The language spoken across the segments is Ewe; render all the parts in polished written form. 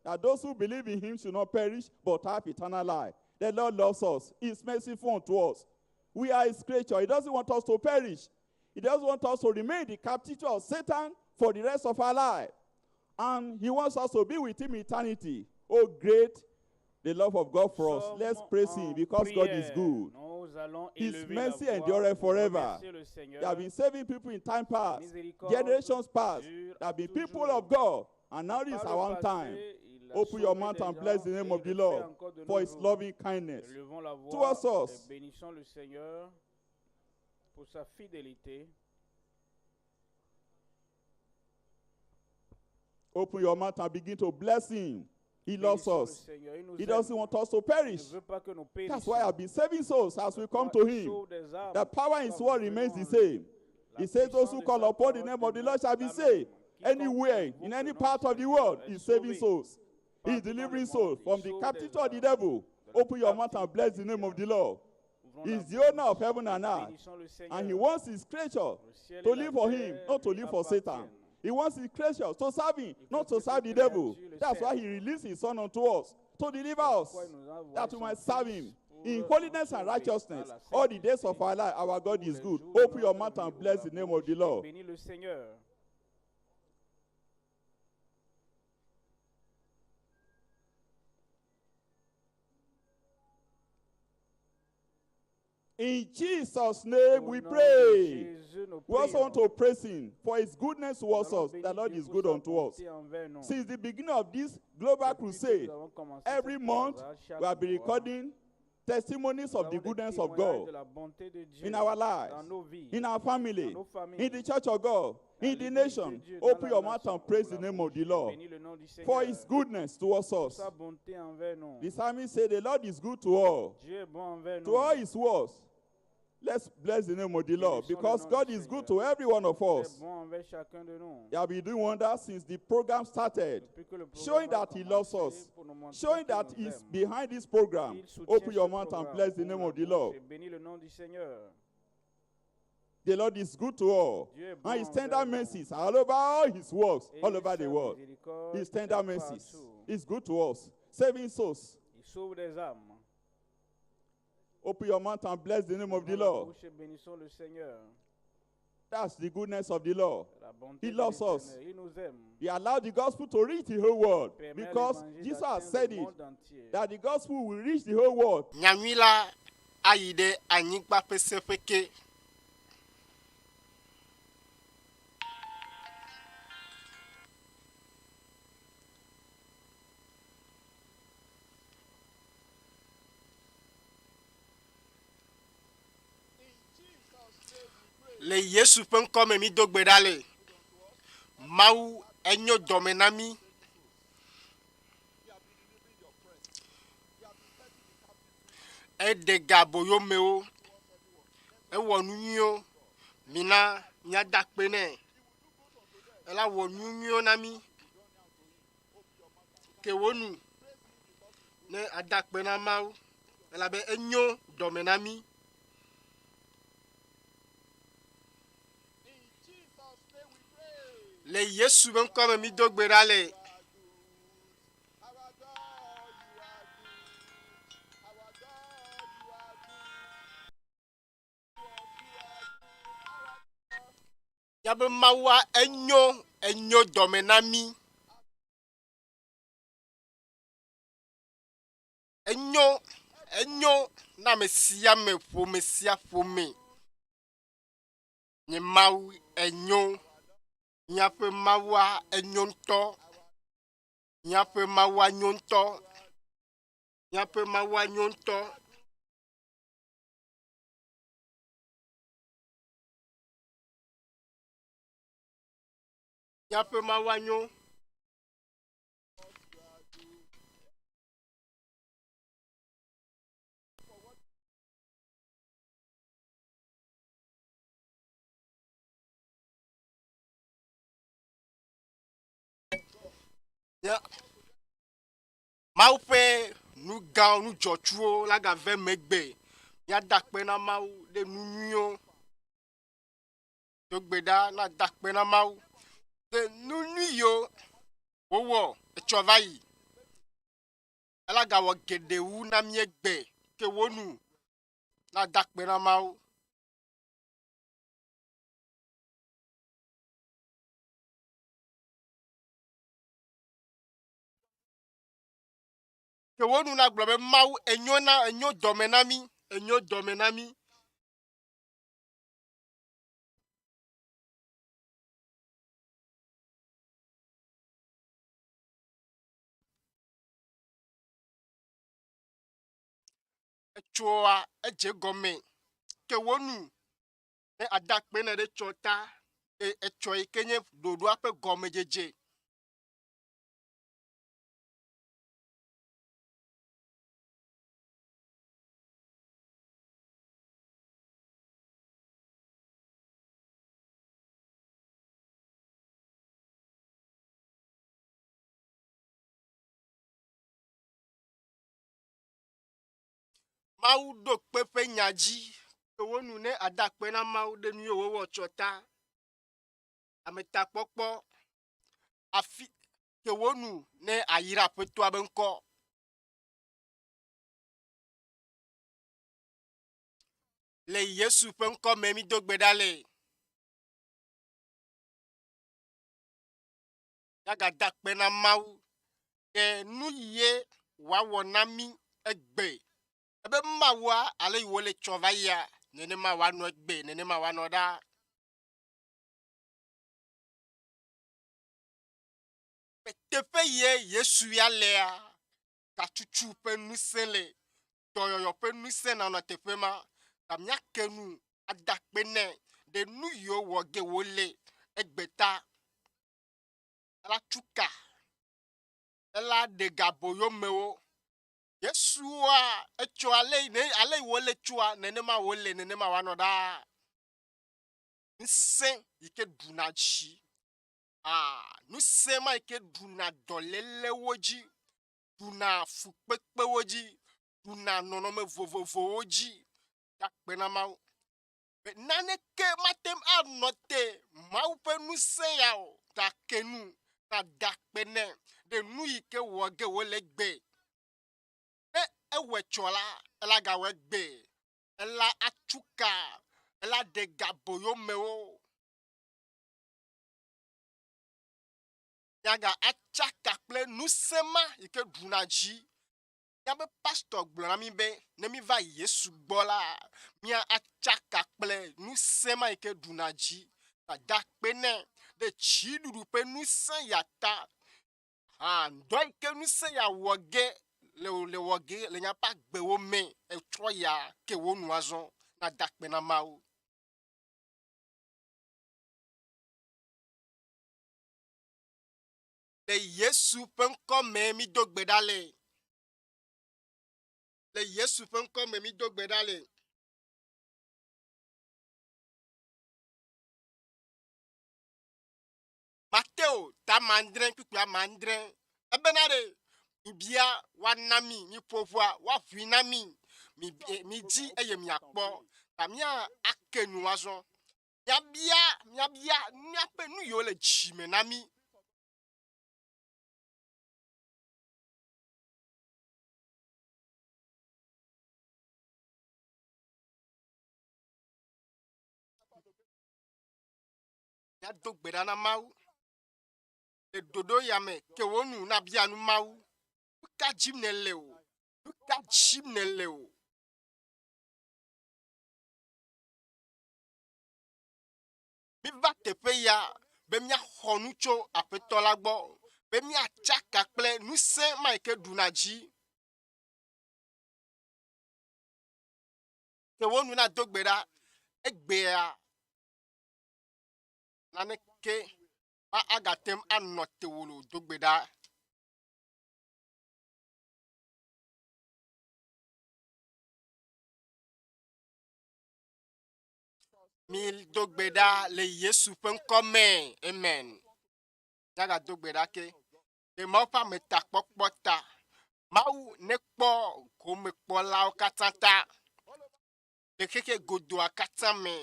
That those who believe in him should not perish, but have eternal life. The Lord loves us. He is merciful unto us. We are his creature. He doesn't want us to perish. He doesn't want us to remain the captivity of Satan for the rest of our life. And he wants us to be with him in eternity. Oh, great the love of God for us. Sommes Let's praise him en because God is prière. good. Nous allons His élever la mercy voix endureth pour forever. remercier le Seigneur. They have been saving people in time past, Miséricorde generations past. dure There have been people toujours. of God, and now this is Par le our own passé, time. il a Open your sauvé mouth des and bless gens the name et of il the le fait Lord encore de for nos his jours. loving kindness. Élevons la voix Towards us. et bénissons le Seigneur pour sa fidélité. Open your mouth and begin to bless him. He loves Bénissons le us. Seigneur, il nous He aime. doesn't want us to Il perish. ne veut pas que nous That's why périssions. I've been saving souls as we come Pourquoi to il him. sauve des âmes The power in his quand word nous remains venons the en lui. same. La He says those puissance who de call sa upon the parole name of the demeure Lord shall be la même. saved. Quiconque Anywhere, invoque in le any nom du part of the Seigneur world, est he's saving sauvé. souls. He's Partout dans le delivering monde, souls il from the sauve des captivity of the âmes devil. de la Open your mouth and bless the captivité name du of the diable. Lord. Ouvrons He's la the owner of bouche heaven et and earth. bénissons le And he Seigneur. wants his creature Le ciel to et la live for him, terre not to lui live for Satan. appartiennent. He wants his creatures to serve him, Il veut not to que serve the ses devil. créatures le That's why servent. he released his son unto us to deliver C'est us, pourquoi il nous a envoyé that we son might serve Fils him pour in nous holiness and sauver à righteousness la all the days of sainteté our life. Our God tous is les good. jours de Open your notre mouth vie. and Ouvre bless la the name of bouche the et Lord. bénis le Seigneur. In Jesus' name Au we nom de pray. Jésus, nous We also want prions. to praise him for his goodness towards Nous allons us. The bénir Lord Dieu is pour good sa unto us. bonté envers nous. Since the beginning of this global Depuis que crusade, nous avons commencé every cette month croisade, chaque we have been mois, recording testimonies nous of the avons des goodness of témoignages God de la bonté de Dieu in our lives, dans nos vies, in our family, dans nos familles, in the church of God, dans in the l'église de nation. Dieu, dans Open la your mouth nation. and praise Ouvre the la name of bouche the et Lord bénis le nom du for Seigneur his goodness towards pour us. sa bonté envers nous. The psalmist said, The Lord is good to all, Dieu est bon envers to nous. all his works. Let's bless the name of the Lord Bénissons le because nom God du is good Seigneur. to every one of Dieu est us. bon envers chacun de nous. He has been doing wonders since the program started, Depuis que le programme showing a that he loves commencé, us, pour nous montrer showing qu'il that nous he's aime. behind this program. Il soutient Open your ce mouth and programme. bless the Ouvre name la of the bouche Lord. et bénis le nom du Seigneur. The Lord is good to all. Dieu est bon And his tender envers nous. mercies are all over all his works, Et all over sa the world. miséricorde His tender est mercies partout. is good to us, saving souls. Il sauve des âmes. Open your mouth and bless the name of the Ouvrons la Lord. bouche et bénissons le Seigneur. That's the goodness of the Lord. La bonté He de loves us. l'Éternel. Il nous aime. He allowed the gospel to reach the whole world Permet à because l'évangile Jesus d'atteindre said le it monde entier. that the gospel will reach the whole world. Nyanyui la ayi ɖe anyigba ƒe seƒe ke. Le Yesu ƒe ŋkɔ me mído gbe ɖa le. Mawu enyo dɔme na mí. Eɖe ga aboyomewo. Ewɔ nu nyuiwo. Mina míada akpe nɛ. Ela wɔ nu nyuiwo na mí. Ke wo nu ne ada akpe na Mawu elabe enyo dɔme na mí. Le Yesu ƒe ŋkɔ me mído gbe ɖa le. Míaƒe Mawua enyo, enyo dɔme na mí. Enyo, enyo na ame sia ame, ƒome sia ƒome. Nye Mawu enyo. Míaƒe Mawua enyo ŋutɔ. Míaƒe Mawua nyo ŋutɔ. Míaƒe Mawua nyo ŋutɔ. Míaƒe Mawua nyo. Ya. Mawu ƒe nu gãwo, nu dzɔtsuwo la gave megbe. Míada akpe na Mawu ɖe nu nyuiwo. Do gbe ɖa na da akpe na Mawu ɖe nu nyui yiwo wowɔ etsɔ va yi. Ela gawɔ geɖe wu na mí egbe ke wo nu na da akpe na Mawu. Ke wo nu na gblɔ be Mawu enyo na enyo dɔme na mí, enyo dɔme na mí. Etsoa edze gɔme ke wo nu ne ada akpe ne ɖe tsɔ ta e etsɔ yi ke nye ɖoɖoa ƒe gɔmedzedze. Mawu ɖo kpe ƒe nya dzi ke wo nu ne ada akpe na Mawu ɖe nu yi wòwɔ tsɔ ta. Ametakpɔkpɔ afi ke wo nu ne ayra Aƒetɔa be ŋkɔ. Le Yesu ƒe ŋkɔ me mído gbe ɖa le. Míagada akpe na Mawu ɖe nu ye wòawɔ na mí egbe. Ebe Mawua ale yi wòle tsɔ va yia, nenema wòanɔ egbe, nenema wòanɔ ɖaa. Teƒe ye Yesu ya lea, gatutu ƒe ŋusẽ le, dɔyɔyɔ ƒe ŋusẽ nanɔ teƒe ma. Ta míake nu ada akpe nɛ ɖe nu yiwo wɔ ge wòle egbe ta. Ela tu ka, ela ɖe ga boyomewo. Yesua etsɔ ale yi ne ale yi wòle tsoa nenema wòle nenema wòanɔ ɖaa. Ŋusẽ yi ke ɖuna dzi. Ah, ŋusẽ ma yi ke ɖuna dɔlélewo dzi, ɖuna fukpekpewo dzi, ɖuna nɔnɔme vovovowo dzi. Gakpe na Mawu. Be naneke mate ŋu anɔ te Mawu ƒe ŋusẽ ya o. Gake nu nada akpe nɛ ɖe nu yi ke wɔ ge wòle gbe. Ne ewɔe tsɔ la, ela gawɔe gbe. Ela atu ka, ela ɖe ga boyomewo. Miaga atsaka kple ŋusẽ ma yi ke ɖuna dzi. Míabe pastɔ gblɔ na mí be ne míva Yesu gbɔ la, mía atsaka kple ŋusẽ ma yi ke ɖuna dzi. Dada akpe nɛ ɖe dziɖuɖu ƒe ŋusẽ ya ta. Hã dɔ yi ke ŋusẽ ya wɔ ge le le wɔ ge le míaƒe agbewo me etsɔ ya ke wo nu azɔ. Nada akpe na Mawu. Le Yesu ƒe ŋkɔ me mído gbe ɖa le. Le Yesu ƒe ŋkɔ me mído gbe ɖa le. Mateo ta mandre kpukpui amandre ebena ɖe mibia woana mi miƒo ʋua woaʋui na mi midi eye miakpɔ ta mia ake nu azɔ Míabia, míabia míaƒe nu yiwo le dzi me na mí. Míado gbe ɖa na Mawu le ɖoɖo ya me ke wò nu nabia nu Mawu. Nu ka dzim nèle o? Nu ka dzim nèle o? Míva teƒe ya be míaxɔ nu tso Aƒetɔ la gbɔ, be míatsaka kple ŋusẽ ma yi ke ɖuna dzi. Ke wo nu nado gbe ɖa egbea naneke ma agate ŋu anɔ tewò le wò do gbe ɖa. Mi do gbe ɖa le Yesu ƒe ŋkɔ me. Amen. Míagado gbe ɖa ke. Le Mawu ƒe ametakpɔkpɔ ta. Mawu nekpɔ gomekpɔlawo katã ta. Le xexe godoa katã me.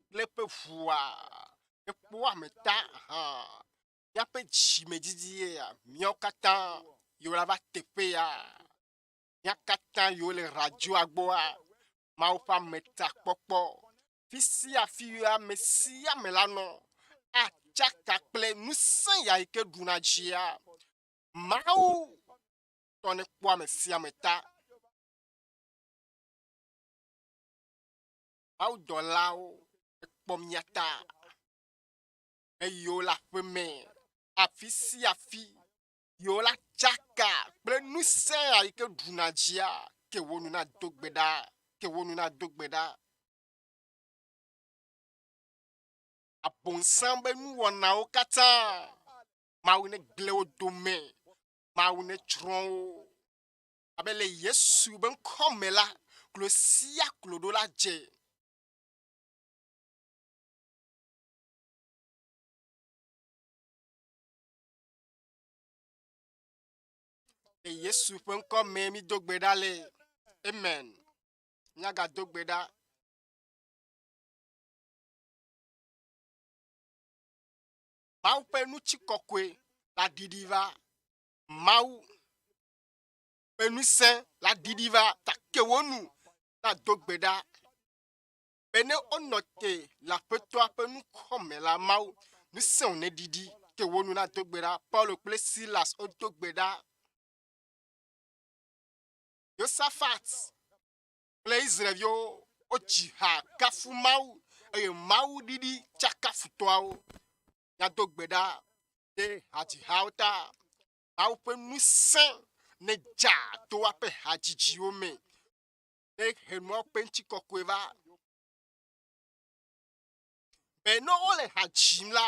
Kple eƒe ʋua ekpɔ ame ta hã. Míaƒe dzimedidi ye ya, míawo katã yiwo la va teƒe ya, mía katã yiwo le radioa gbɔa, Mawu ƒe ametakpɔkpɔ, fi sia fi yi ame sia ame la nɔ, atsaka kple ŋusẽ ya yi ke ɖuna dzia, Mawu tɔ nekpɔ ame sia ame ta. Mawudɔlawo ekpɔ mía ta. Eye wole aƒe me afi sia afi ye wola tsaka kple ŋusẽ ya yi ke ɖuna dzia, ke wo nu nado gbe ɖa, ke wo nu nado gbe ɖa. Abosam be nuwɔnawo katã, Mawu negblẽ wo dome, Mawu netsrɔ̃ wo. Abe le Yesu be ŋkɔ me la, klo sia klo ɖo la dze. Le Yesu ƒe ŋkɔ me mído gbe ɖa le. Amen. Míagado gbe ɖa. Mawu ƒe ŋutikɔkɔe la ɖiɖi va. Mawu ƒe ŋusẽ la ɖiɖi va gake wo nu nado gbe ɖa be ne wonɔ te le Aƒetɔa ƒe ŋkɔ me la, Mawu, ŋusẽ wòneɖiɖi ke wo nu nado gbe ɖa. Paulo kple Silas wodo gbe ɖa. Yosafat kple Israelviwo wodzi ha kafu Mawu eye Mawu ɖiɖi tsaka futɔawo. Míado gbe ɖa ɖe hadzihawo ta. Mawu ƒe ŋusẽ nedza to woaƒe hadzidziwo me. Ne henua ƒe ŋutikɔkɔe va. Be ne wole ha dzim la,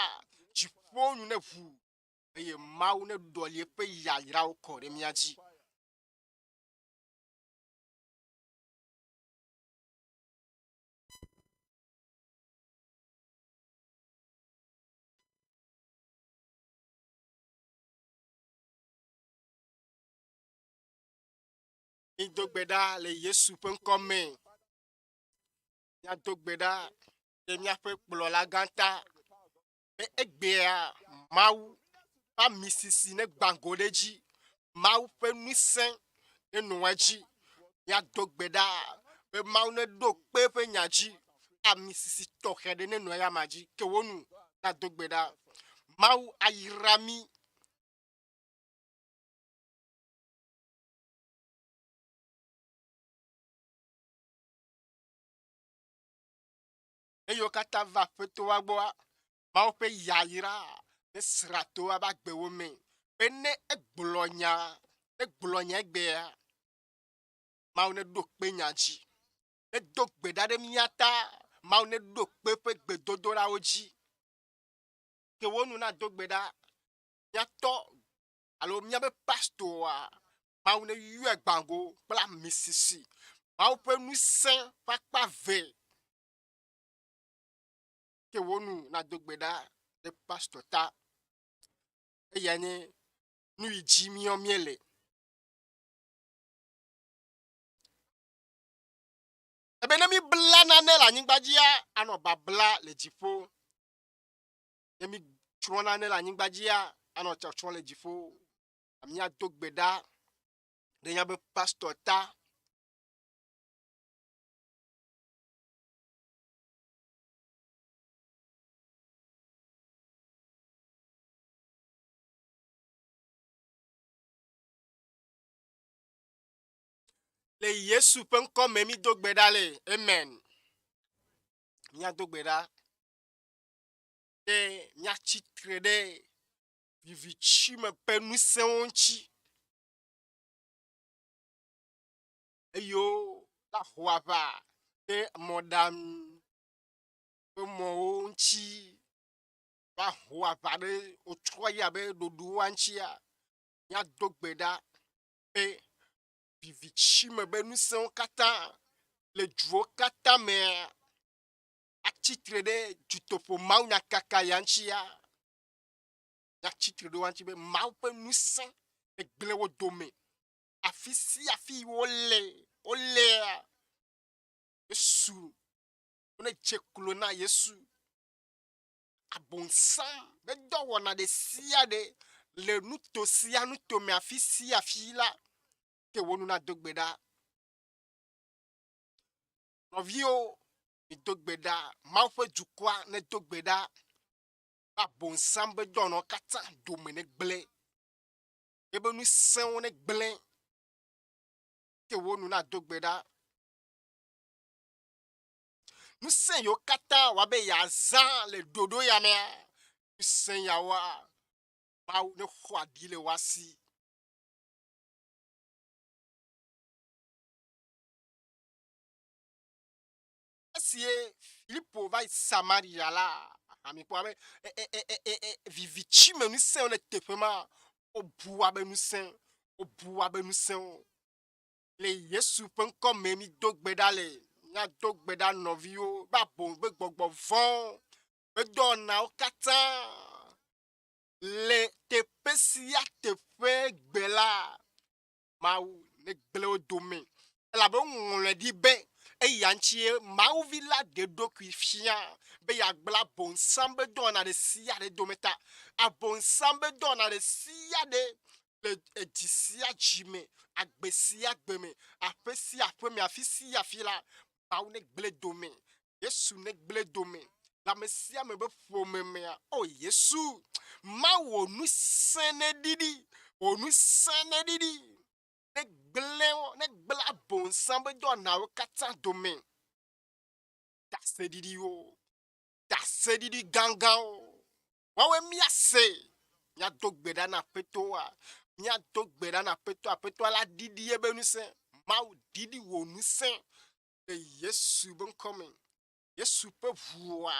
dziƒo nu neʋu eye Mawu neɖɔli eƒe yayrawo kɔ ɖe mía dzi. Mído gbe ɖa le Yesu ƒe ŋkɔ me. Míado gbe ɖa ɖe míaƒe kplɔla gã ta be egbea Mawu ƒe amisisi negbã go ɖe edzi. Mawu ƒe ŋusẽ nenɔ edzi. Míado gbe ɖa be Mawu neɖo kpe eƒe nya dzi. Amisisi tɔxɛ ɖe nenɔ eyama dzi. Ke wo nu nado gbe ɖa. Mawu ayra mí. Eye wo katã va Aƒetɔa gbɔa, Mawu ƒe yayra nesra to woaƒe agbewo me be ne egblɔ nya, ne egblɔ nya egbea, Mawu neɖo kpe nya dzi. Nedo gbe ɖa ɖe mía ta, Mawu neɖo kpe eƒe gbedodoɖawo dzi. Ke wo nu nado gbe ɖa, míatɔ alo míaƒe pastoa, Mawu neyɔe gbãgo kple amisisi. Mawu ƒe ŋusẽ ƒe akpa ve. Ke wo nu nado gbe ɖa ɖe pastor ta. Eya nye nu yi dzi míɔ míele. Ebe ne míbla nane le anyigba dzia, anɔ babla le dziƒo. Ne mítsrɔ̃ nane le anyigba dzia, anɔ tsɔtsrɔ̃ le dziƒo. Míado gbe ɖa ɖe míaƒe pastor ta. Le Yesu ƒe ŋkɔ me mído gbe ɖa le. Amen. Míado gbe ɖa be míatsi tre ɖe vivitsi me ƒe ŋusẽwo ŋuti eye woaho aʋa ɖe mɔɖaŋu ƒe mɔwo ŋuti. Woaho aʋa ɖe wotrɔ yi abe ɖoɖowoa ŋutia, míado gbe ɖa be vivitsi me ƒe ŋusẽwo katã le duwo katã mea atsi tre ɖe dutoƒo mawunyakaka ya ŋutia. Míatsi tre ɖe wo ŋuti be Mawu ƒe ŋusẽ negblẽ wo dome. Afi sia afi yi wole, wolea, Yesu, wonedze klo na Yesu. Abosam be dɔwɔna ɖe sia ɖe le nuto sia nuto me afi sia afi la, ke wò nu nado gbe ɖa. Nɔviwo, mido gbe ɖa. Mawu ƒe dukɔa nedo gbe ɖa. Be abosam be dɔwɔnawo katã dome negblẽ. Ebe ŋusẽwo negblẽ. Ke wò nu nado gbe ɖa. Ŋusẽ yiwo katã wòabe yeazã le ɖoɖo ya mea, ŋusẽ yawoa, Mawu nexɔ aɖi le woa si. Esi Filipo va yi Samaria la, amikpɔ abe viviti me ŋusẽwo le teƒe ma, wobu woabe ŋusẽ, wobu woabe ŋusẽwo. Le Yesu ƒe ŋkɔ me mído gbe ɖa le. Míado gbe ɖa nɔviwo be aboŋ be gbɔgbɔ vɔ̃ be dɔwɔnawo katã le teƒe sia teƒe gbe la, Mawu negblẽ wo dome. Elabe woŋlɔe ɖi be eya ŋutie Mawu Vi la ɖe eɖokui fia be yeagblẽ Abosam ƒe dɔwɔna ɖe sia ɖe dome ta. Abosam ƒe dɔwɔna ɖe sia ɖe le edzi sia dzi me, agbe sia agbe me, aƒe sia aƒe me, afi sia afi la, Mawu negblẽ dome. Yesu negblẽ dome le ame sia ame ƒe ƒome mea. O Yesu, Mawu wò ŋusẽ neɖiɖi, wò ŋusẽ neɖiɖi, negblẽ wo, negblẽ Abosam ƒe dɔwɔnawo katã dome. Ɖaseɖiɖiwo, ɖaseɖiɖi gãgãwo, woawoe míase. Míado gbe ɖa na Aƒetɔa, míado gbe ɖa na Aƒetɔa, Aƒetɔa la ɖiɖi eƒe ŋusẽ. Mawu ɖiɖi wò ŋusẽ le Yesu ƒe ŋkɔ me. Yesu ƒe ʋua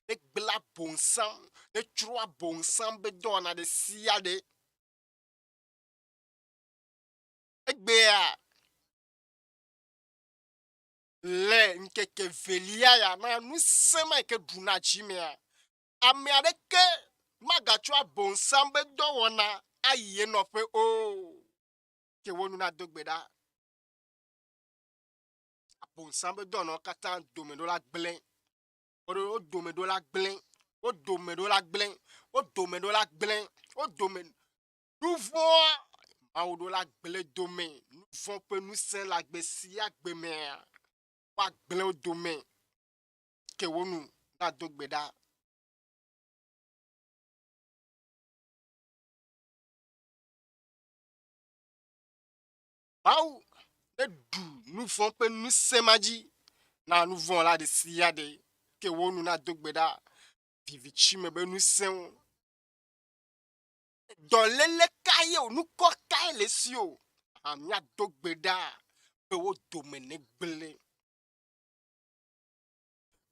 negblẽ Abosam, netsrɔ̃ Abosam ƒe dɔwɔna ɖe sia ɖe. Egbea le ŋkeke velia ya na ŋusẽ ma yi ke ɖuna dzi mea, ame aɖeke magatsɔ Abosam ƒe dɔwɔna ayi enɔƒe o. Ke wo nu nado gbe ɖa. Abosam ƒe dɔwɔnawo katã dome ɖo la gblẽ. Wo dome ɖo la gblẽ. Wo dome ɖo la gblẽ. Wo dome ɖo la gblẽ. Wo dome nu vɔ̃a Mawu ɖo la gblẽ dome. Nu vɔ̃ ƒe ŋusẽ le agbe sia agbe mea, woagblẽ wo dome. Ke wo nu nado gbe ɖa. Mawu neɖu nu vɔ̃ ƒe ŋusẽ ma dzi na nu vɔ̃ la ɖe sia ɖe. Ke wò nu nado gbe ɖa viviti me be ŋusẽwo. Dɔléle kae o, nukɔ kae le esi o, hã míado gbe ɖa be wo dome negblẽ.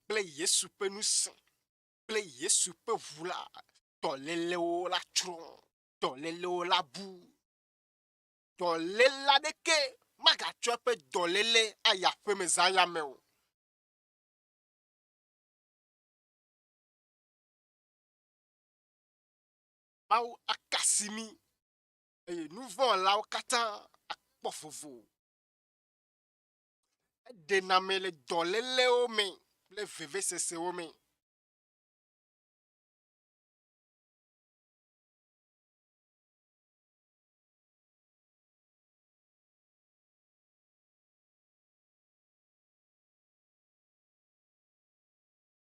Kple Yesu ƒe ŋusẽ, kple Yesu ƒe ʋu la, dɔlélewo la tsrɔ̃, dɔlélewo la bu. Dɔléle aɖeke magatsɔ eƒe dɔléle ayi aƒeme zã ya me o. Mawu aka asi mí eye nu vɔ̃ wɔlawo katã akpɔ vovo. Eɖena ame le dɔlélewo me kple vevesesewo me.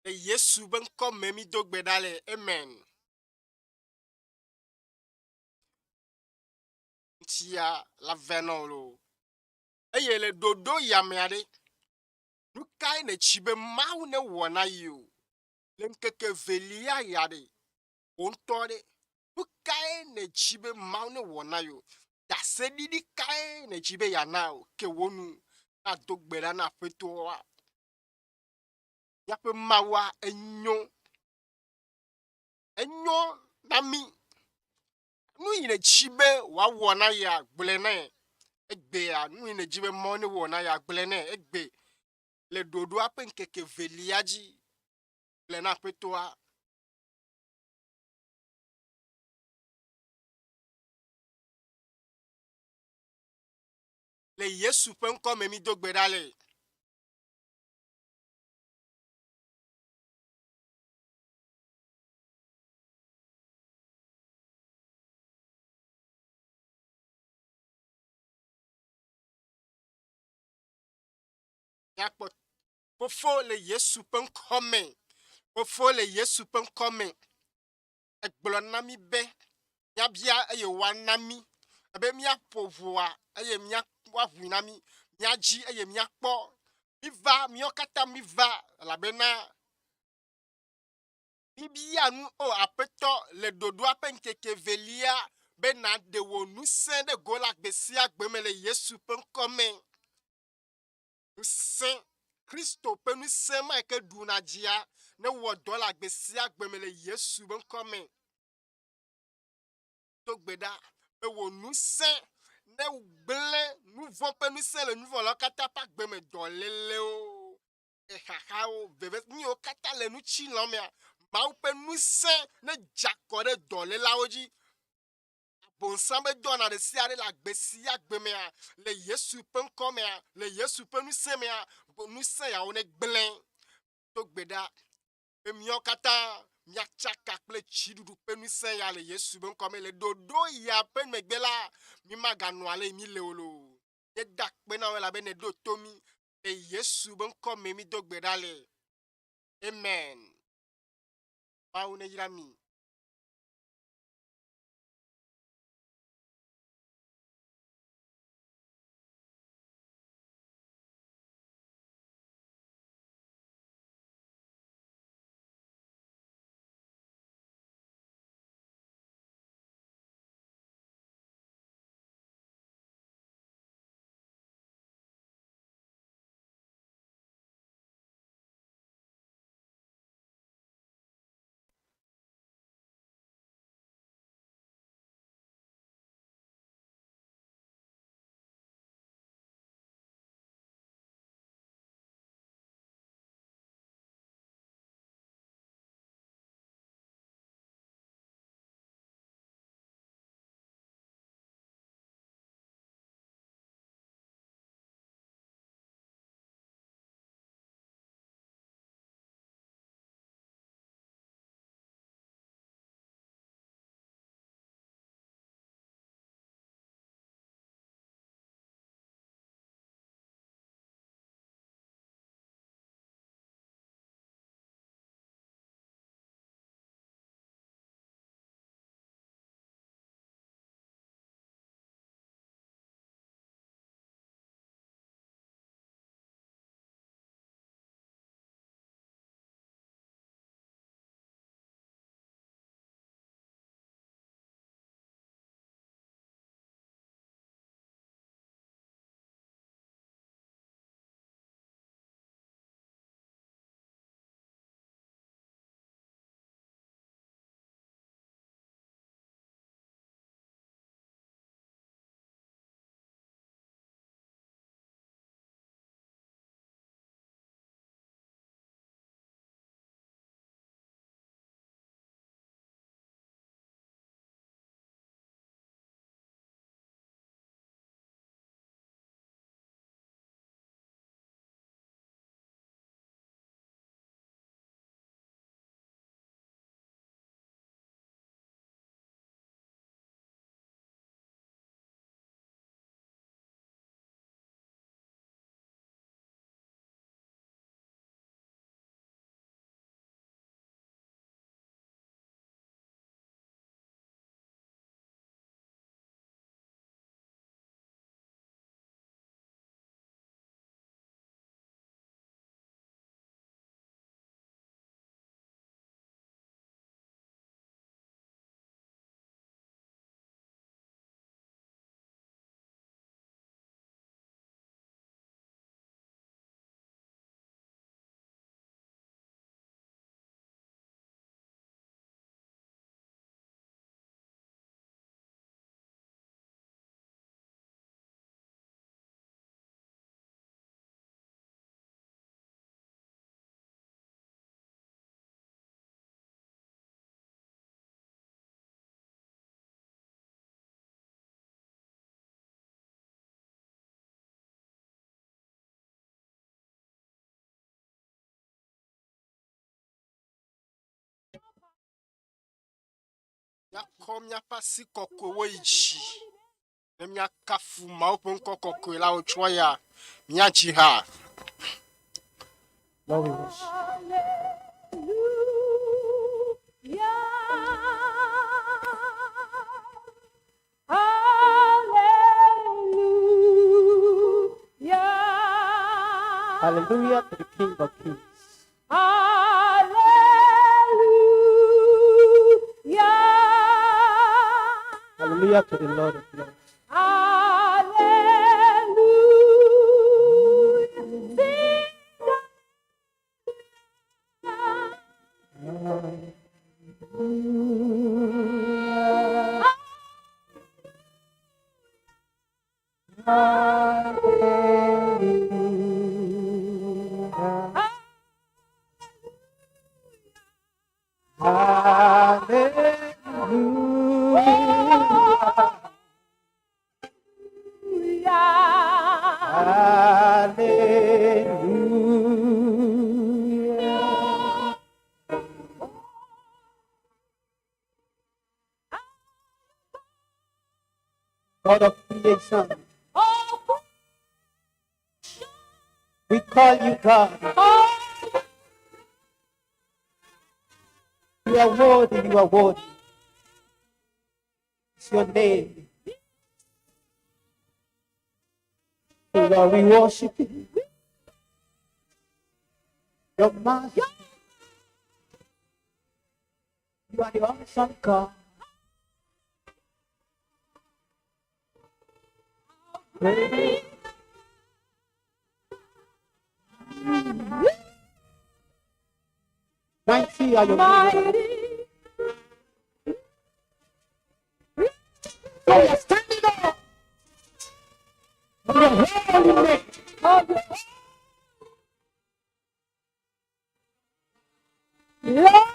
Le Yesu ƒe ŋkɔ me mído gbe ɖa le. Amen. Ŋutia la vɛ nɔ o. Eye le ɖoɖo ya mea ɖe, nu kae nètsi be Mawu newɔ na ye o? Le ŋkeke evelia ya ɖe, wò ŋutɔ ɖe, nu kae nèdi be Mawu newɔ na ye o? Ɖaseɖiɖi kae nèdi be yeana o? Ke wò nu nado gbe ɖa na Aƒetɔa. Míaƒe Mawua enyo. Enyo na mí. Nu yi nèdi be wòawɔ na yea, gblɔe nɛ. Egbea, nu yi nèdi be Mawu newɔ na yea, gblɔe nɛ egbe. Le ɖoɖoa ƒe ŋkeke evelia dzi, gblɔe na Aƒetɔa. Le Yesu ƒe ŋkɔ me mído gbe ɖa le. Míakpɔ Fofo le Yesu ƒe ŋkɔ me. Fofo le Yesu ƒe ŋkɔ me. Egblɔ na mí be míabia eye woana mí, ebe míaƒo ʋɔa eye mía woaʋui na mí, míadzi eye míakpɔ. Miva, míawo katã miva elabena mibia nu o Aƒetɔ le ɖoɖoa ƒe ŋkeke evelia be nàɖe wò ŋusẽ ɖe go le agbe sia agbe me le Yesu ƒe ŋkɔ me. Ŋusẽ, Kristo ƒe ŋusẽ ma yi ke ɖuna dzia, newɔ dɔ le agbe sia agbe me le Yesu ƒe ŋkɔ me. Do gbe ɖa be wò ŋusẽ negblẽ nu vɔ̃ ƒe ŋusẽ le nuvɔ̃lawo katã ƒe agbe me, dɔlélewo, xaxawo, veve, nu yiwo katã le ŋutilã mea, Mawu ƒe ŋusẽ nedze akɔ ɖe dɔlélawo dzi. Abosam be dɔwɔna ɖe sia ɖe le agbe sia agbe mea, le Yesu ƒe ŋkɔ mea, le Yesu ƒe ŋusẽ mea, ŋusẽ yawo negblẽ. Do gbe ɖa be míawo katã míatsaka kple dziɖuɖu ƒe ŋusẽ ya le Yesu ƒe ŋkɔ me. Le ɖoɖo ya ƒe megbe la, mímaganɔ ale yi míle o loo. Míeda akpe na wò elabe nèɖo to mí. Le Yesu ƒe ŋkɔ me mído gbe ɖa le. Amen. Mawu neyra mi. Míakɔ míaƒe asi kɔkɔewo yi dzi ne míakafu Mawu ƒe ŋkɔ kɔkɔe la wòtsɔ ya míadzi ha. Lord, we worship. Hallelujah. Hallelujah to the King of Kings. Hallelujah. Hallelujah to the Lord of Lords. Hallelujah. Sing Hallelujah. Hallelujah. Hallelujah. Hallelujah. God of creation, Oh, we call you God. oh, You are worthy, you are worthy. It's your name. So Lord, we worship you. Your master. You are the awesome God. Great. Mighty are your miracles. mighty. So we are standing up on your holy name. Lord,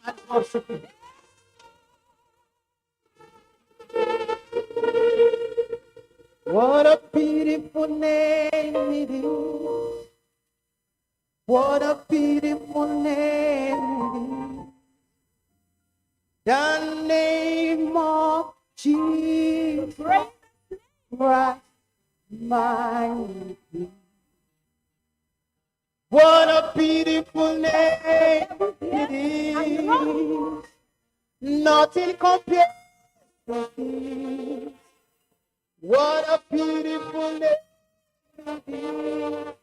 And worship you. What a beautiful name it is. What a beautiful name it is. The name of Jesus Christ, my King. What a beautiful name it is. Nothing compares to this. What a beautiful name it is.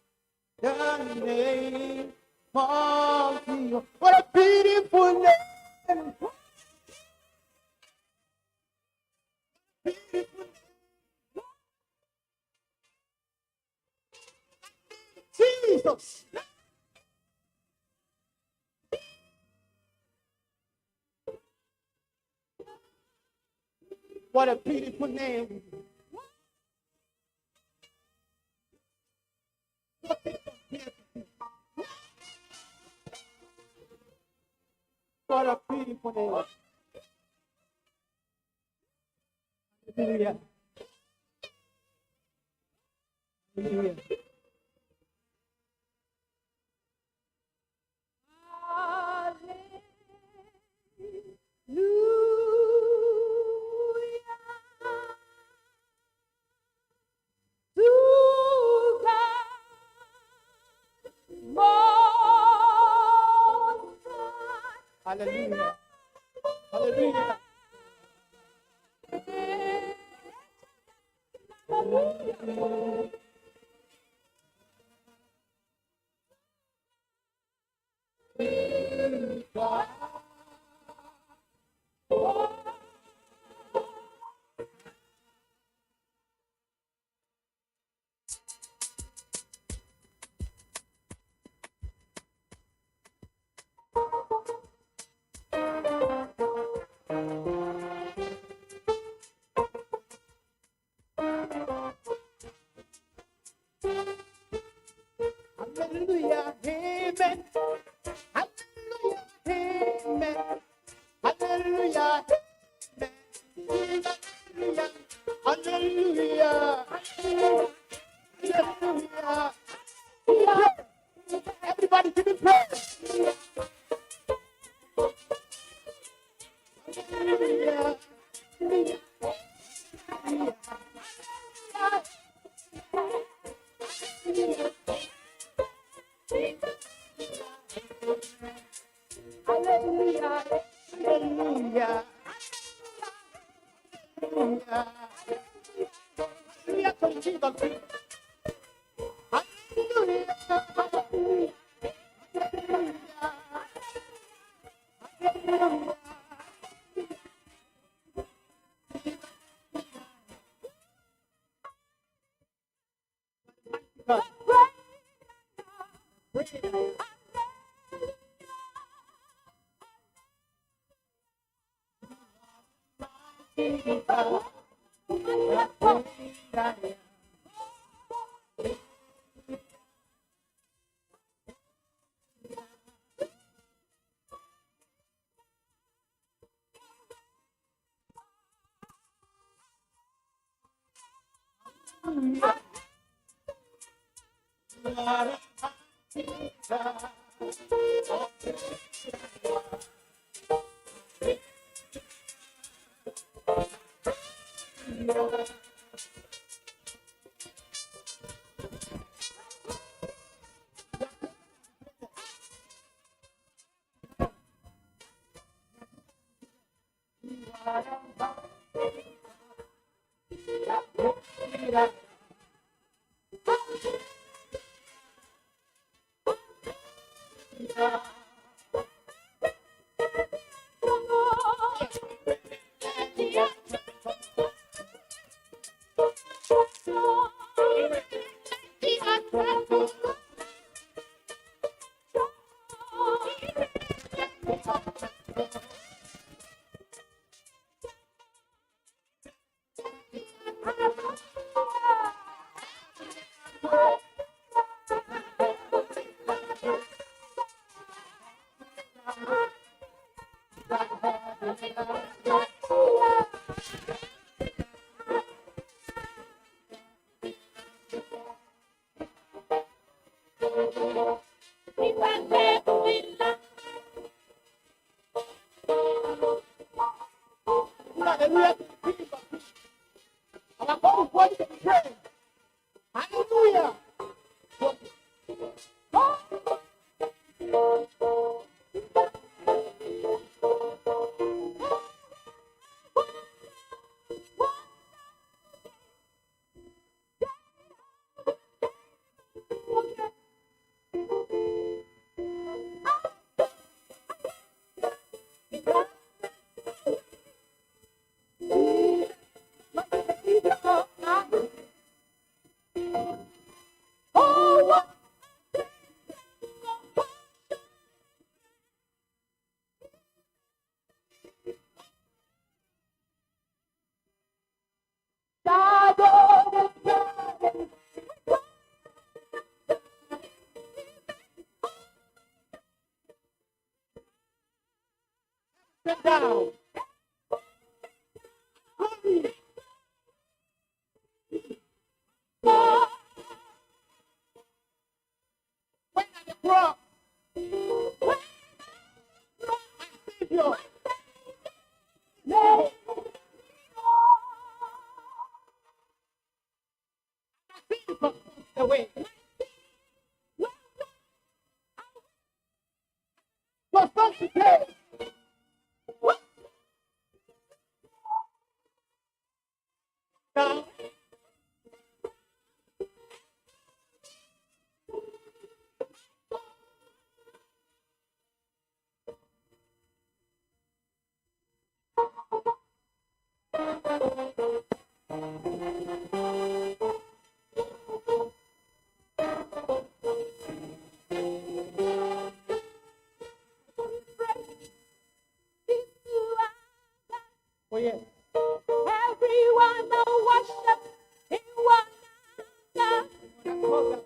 The name of Jesus. What a beautiful name. Beautiful name. Jesus. What a beautiful name. Nothing compares to this. What a beautiful name. Hallelujah. Hallelujah. Hallelujah. Hallelujah. Hallelujah. Amen. Hallelujah. Amen. Hallelujah. Amen. Hallelujah. Hallelujah. Hallelujah. Everybody give him praise. Hallelujah. Hallelujah. Hallelujah. Hallelujah. Hallelujah. Hallelujah to Jesus. Hallelujah. Hallelujah. Hallelujah. God. Praise. Hallelujah to the King of Kings. Our God is worthy to be praised. Hallelujah. Sit down. Glory. When at the cross, my Savior, my sin was away. Was not to pay. yes. Everyone that worship in one another. That cause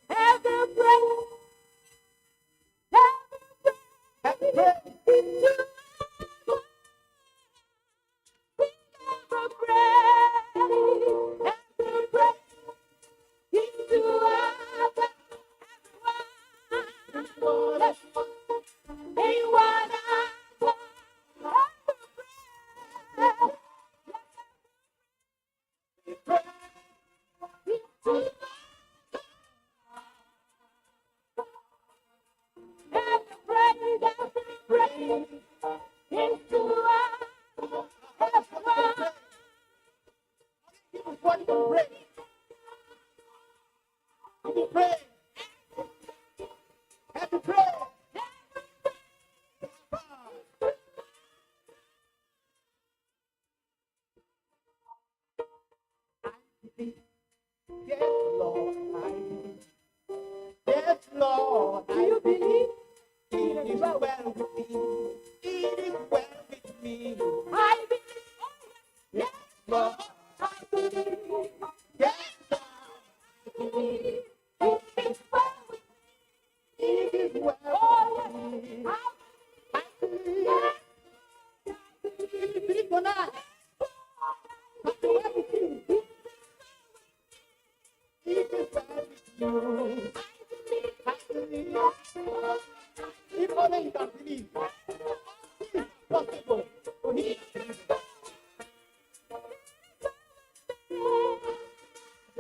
that break. Every breath, every Every breath praise. into every breath, every breath into Abba, everyone, in one another. Every breath into every breath, every breath into Abba, everyone. He was worthy to praise. Give him praise. Every praise. I believe. Yes, Lord, I believe. Yes, Lord, Do I you believe. believe? It is well with me. It is well with me. I believe. Yes, Lord. I believe. Yes, I believe. It is well with It is well Oh, with me. yes. I believe. Yes. If you believe tonight, it is well with you. It is well with you. I believe. If only you can believe. It is possible to him.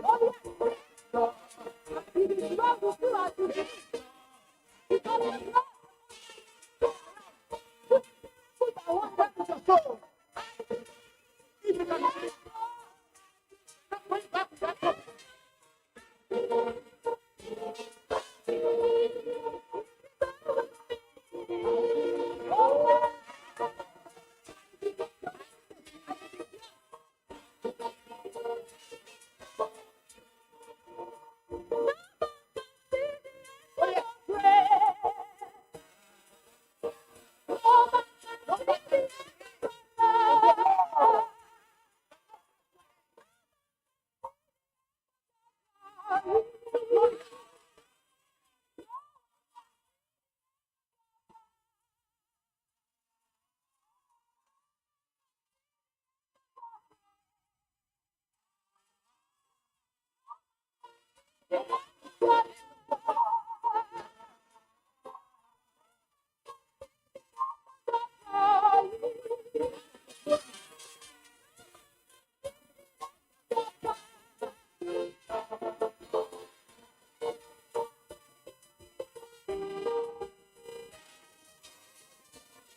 Oh, yes. It is well with you as you believe. Because the Lord put a wonder With your soul. If you can believe, not going back to that topic. Oh, yeah.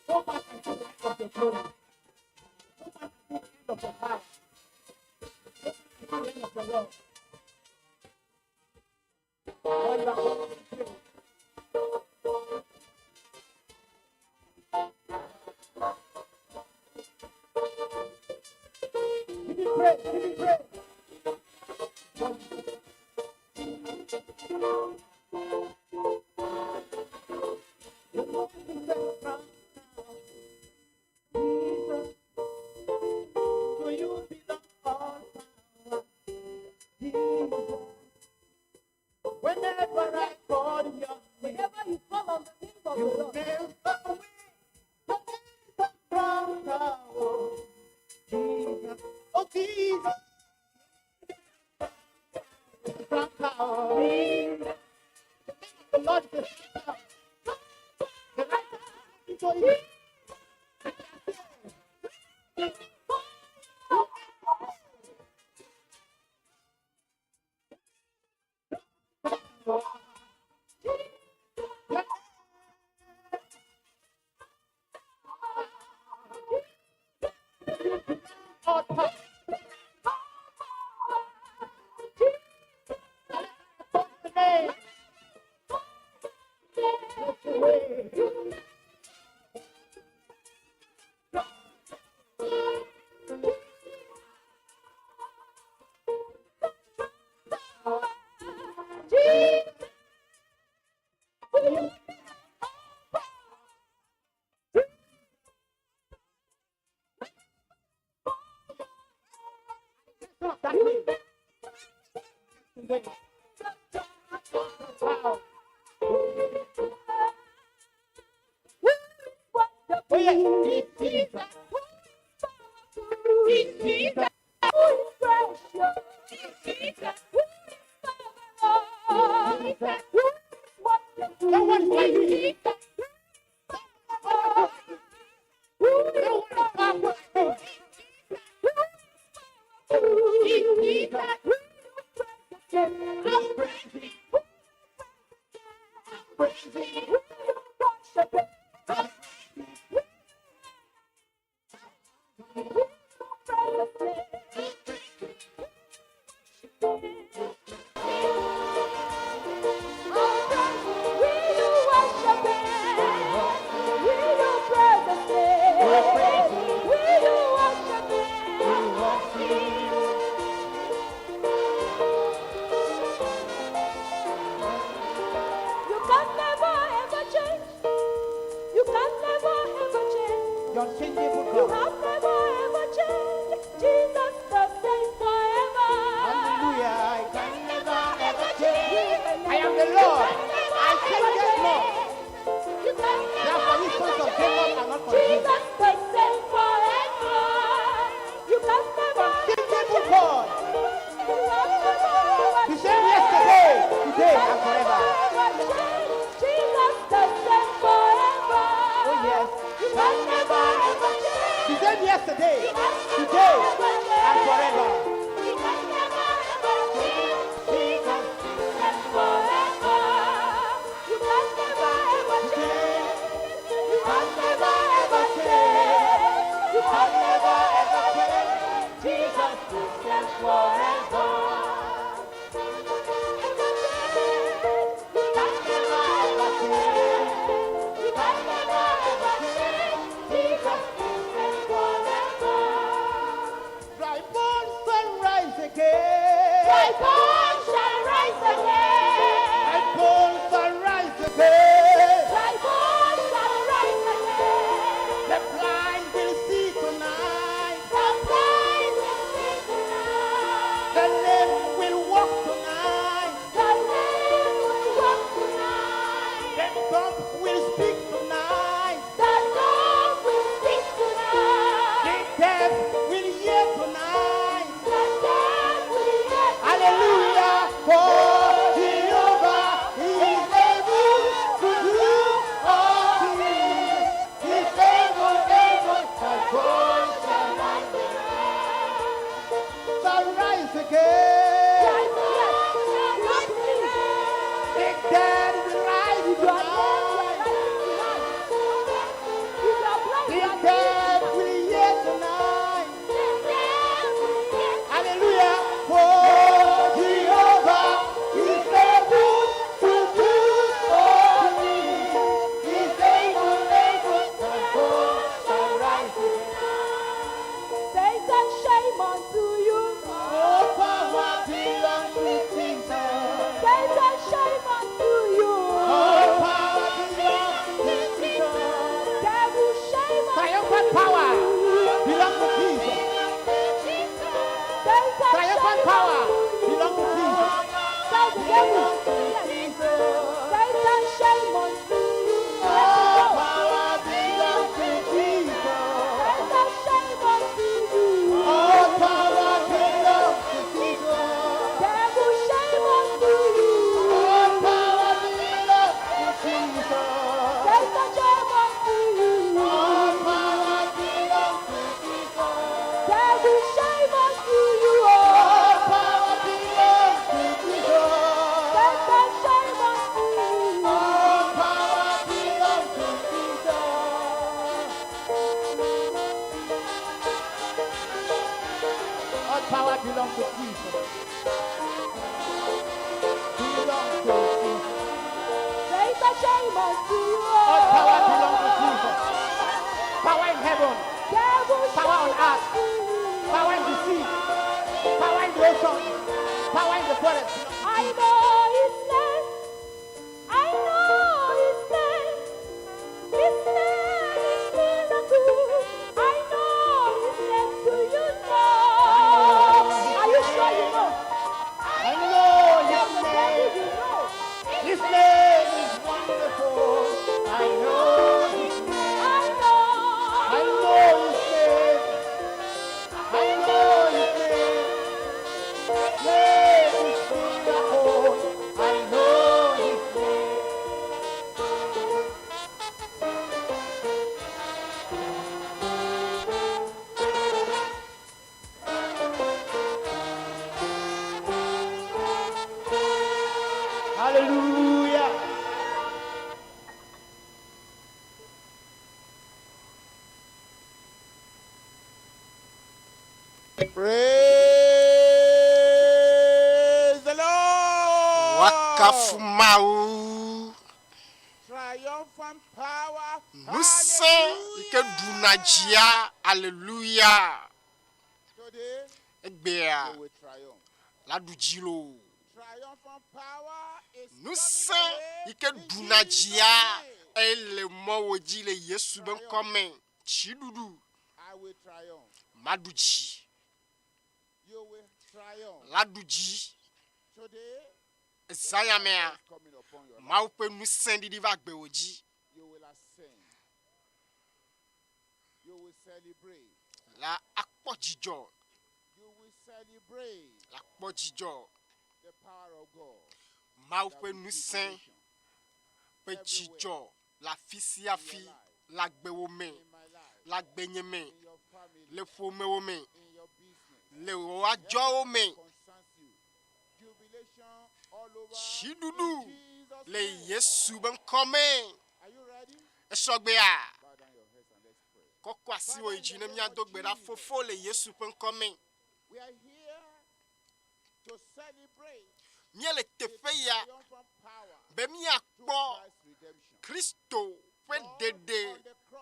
Go back and see the end of your glory. Go back and see the end of your power. Go back and see the end of your love. Lord, you are worthy to be praised. Give him praise. Give him praise. The Lord is the crown. Jesus, to you belong all power. Jesus, whenever I call your name, Whenever you call on the name of the you Lord, make a way. The name of strong tower. Jesus, oh Jesus, strong tower. The name of the Lord is a strong tower. The righteous run into it. And they are saved. All power. The name. The way. way. Wow. Oh yes, it's Jesus. It's Jesus. No one is like you. No one is powerful. It's Jesus. I'm praising. I'm praising. You can never ever change. You can never ever change. Your unchangeable You God. have never ever changed. Jesus the same forever. Hallelujah. I can never ever change. I am the Lord. I change not. You can Therefore, never you sons ever of Jacob are not consumed. Jesus the same forever. You can never ever Unchangeable change. God. You have never ever The same yesterday, today, and forever. Jesus the same forever. Oh yes. You can never ever change. The same yesterday, today, and forever. You can never ever change. Jesus is forever. You can never ever change. You can never ever change. You can never ever change. Jesus is forever. Ever change. You can never ever change. You can never ever change. Jesus is forever. Dry bones shall rise again. Dry bones shall rise again. Dry bones shall rise again. Dry bones shall rise again. The blind will see tonight. The blind will see tonight. The lame will walk tonight. The lame will walk tonight. The dumb will speak tonight. The dumb will speak tonight. The deaf will hear tonight. The deaf will hear tonight. Hallelujah. For Jehovah is able to do all things. He's able, able. The bones Shall rise again. shall rise again. Dry bones shall rise again. The dead will rise If you are dead, you are tonight. rising tonight. If you are blind, The you are dead seeing will hear tonight. tonight. Hallelujah. For Jehovah is able to do all things. He's able, able. The bones shall rise. Satan, shame unto you. All power belongs to Jesus. Satan, shame unto you. All power belongs to Jesus. Devil, shame unto Triumphant power belongs to Jesus. Satan, Triumphant shame power unto you. belongs to Jesus. Tell the devil. Yes. Satan, shame unto you. Let All it go. power belongs to Jesus. Satan, shame unto you. All power belongs to Jesus. Devil, shame unto you. All power belongs to Jesus. Satan, shame unto you. All power belongs to Jesus. Devil, shame unto you. All Oh. power belongs to Jesus. Satan, shame unto you. All power belongs to Jesus. All power belongs to Jesus. Belongs to Jesus. Satan, shame unto you. All power belongs to Jesus. Power in heaven, Devil, Power on shame earth. unto you. power in the sea, power in the ocean, power in the forest. I know his name. I know his name. His name is miracle. I know his name. Do you know? Are you sure you know? I know I know his name. I know his name. I know his name. Name is miracle. I know his name. Hallelujah. Praise the Lord. Woakafu Mawu. Triumphant power. Ŋusẽ yi ke ɖuna dzia. Aleluya. Today Egbea we will triumph. la ɖu dzi loo. Triumphant power is Ŋusẽ coming your yi ke way in ɖuna Jesus' dzia name. ele mɔwò dzi le Yesu be ŋkɔme. Dziɖuɖu I will triumph. maɖu dzi. You will triumph. La ɖu dzi. Today, Ezã ya mea, is coming upon your life. Mawu ƒe ŋusẽ ɖiɖi va agbewò dzi. You will ascend. You will celebrate. La akpɔ dzidzɔ. You will celebrate La kpɔ dzidzɔ. the power of God. Mawu that ƒe will give ŋusẽ nation ƒe dzidzɔ le afi sia afi le agbewò me, in my life, le agbenye me, in your family, le ƒomewo me, in your business. le wò adzɔwo me. Concerns you. Jubilation all over. Dziɖuɖu in Jesus' le name. Yesu be ŋkɔme. Are you ready? Esɔgbea, Bow down your heads and let's pray. kɔkɔ asiwò yi dzi ne míado gbe ɖa fofo le Yesu ƒe ŋkɔme. We are here to celebrate Míele the teƒe ya triumphant power be through míakpɔ Christ's redemption. Kristo ƒe ɖeɖe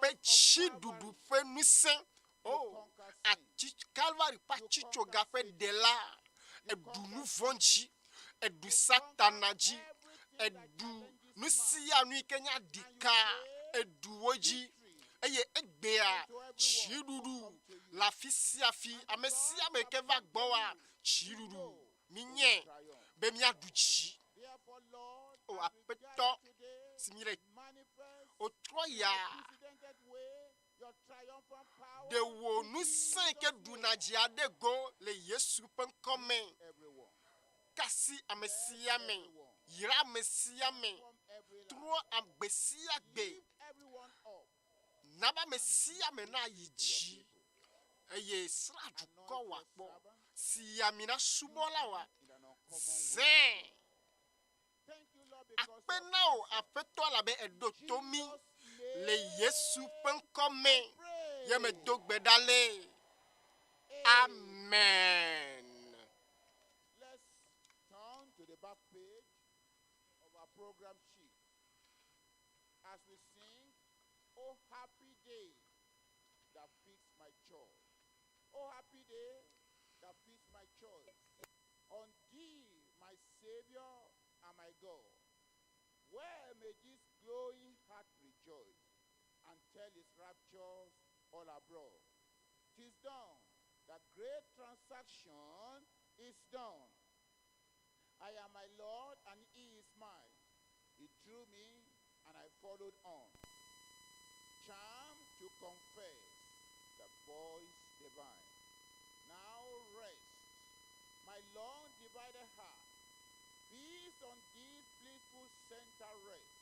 ƒe dziɖuɖu ƒe ŋusẽ. O, ati Kalvari ƒe atsitsoga ƒe ɖela, eɖu nu vɔ̃ dzi, eɖu Satana dzi, eɖu nu sia nu yi ke nye aɖika, eɖu wo dzi. Eye egbea dziɖuɖu le afi sia afi. Ame sia ame ke va gbɔwòa, dziɖuɖu minye be míaɖu dzi. Therefore, Lord, O as we Aƒetɔ, gather today, si míele manifest wotrɔ ya unprecedented way your triumphant power ɖe wò in ŋusẽ yi ke Jesus' ɖuna name. dzi aɖe go le Yesu ƒe ŋkɔme. Everyone, Kasi ame sia ame, yra ame sia ame, from every life. trɔ agbe sia gbe, Lift everyone up. na be ame sia ame nayi dzi eye srã dukɔ wòakpɔ. Si ami na subɔla wa In an uncommon way. zẽ. Thank you, Lord, because Akpe you na wò Aƒetɔ elabe eɖo to mí le Yesu ƒe ŋkɔme. pray. Ye medo gbe ɖa le. Amen. Let's turn to the back page of our program sheet as we sing, Oh Happy Day that fits my choice. Oh happy day that fits my choice. On thee, my Savior and my God. Where may this glowing heart rejoice and tell its raptures all abroad? 'Tis done. The great transaction is done. I am my Lord and he is mine. He drew me and I followed on. Charmed to confess the voice divine. Now rest, my long divided heart. Peace on this blissful center rest.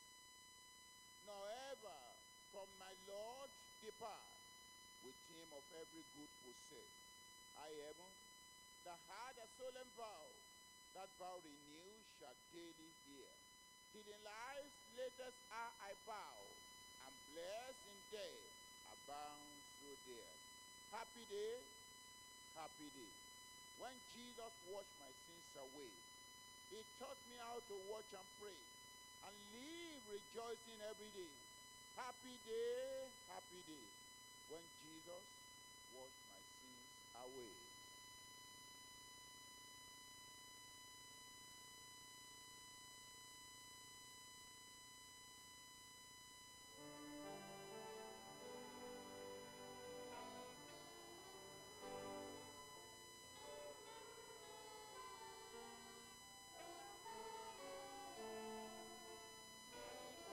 Nor ever from my Lord depart. With him of every good possessed. I heaven, that had a solemn vow, that vow renewed shall daily hear. Till in life's latest hour I bow, and bless in death abound so dear. Happy day, happy day. When Jesus washed my sins away, he taught me how to watch and pray, and live rejoicing every day. Happy day, happy day, when Jesus washed my sins away.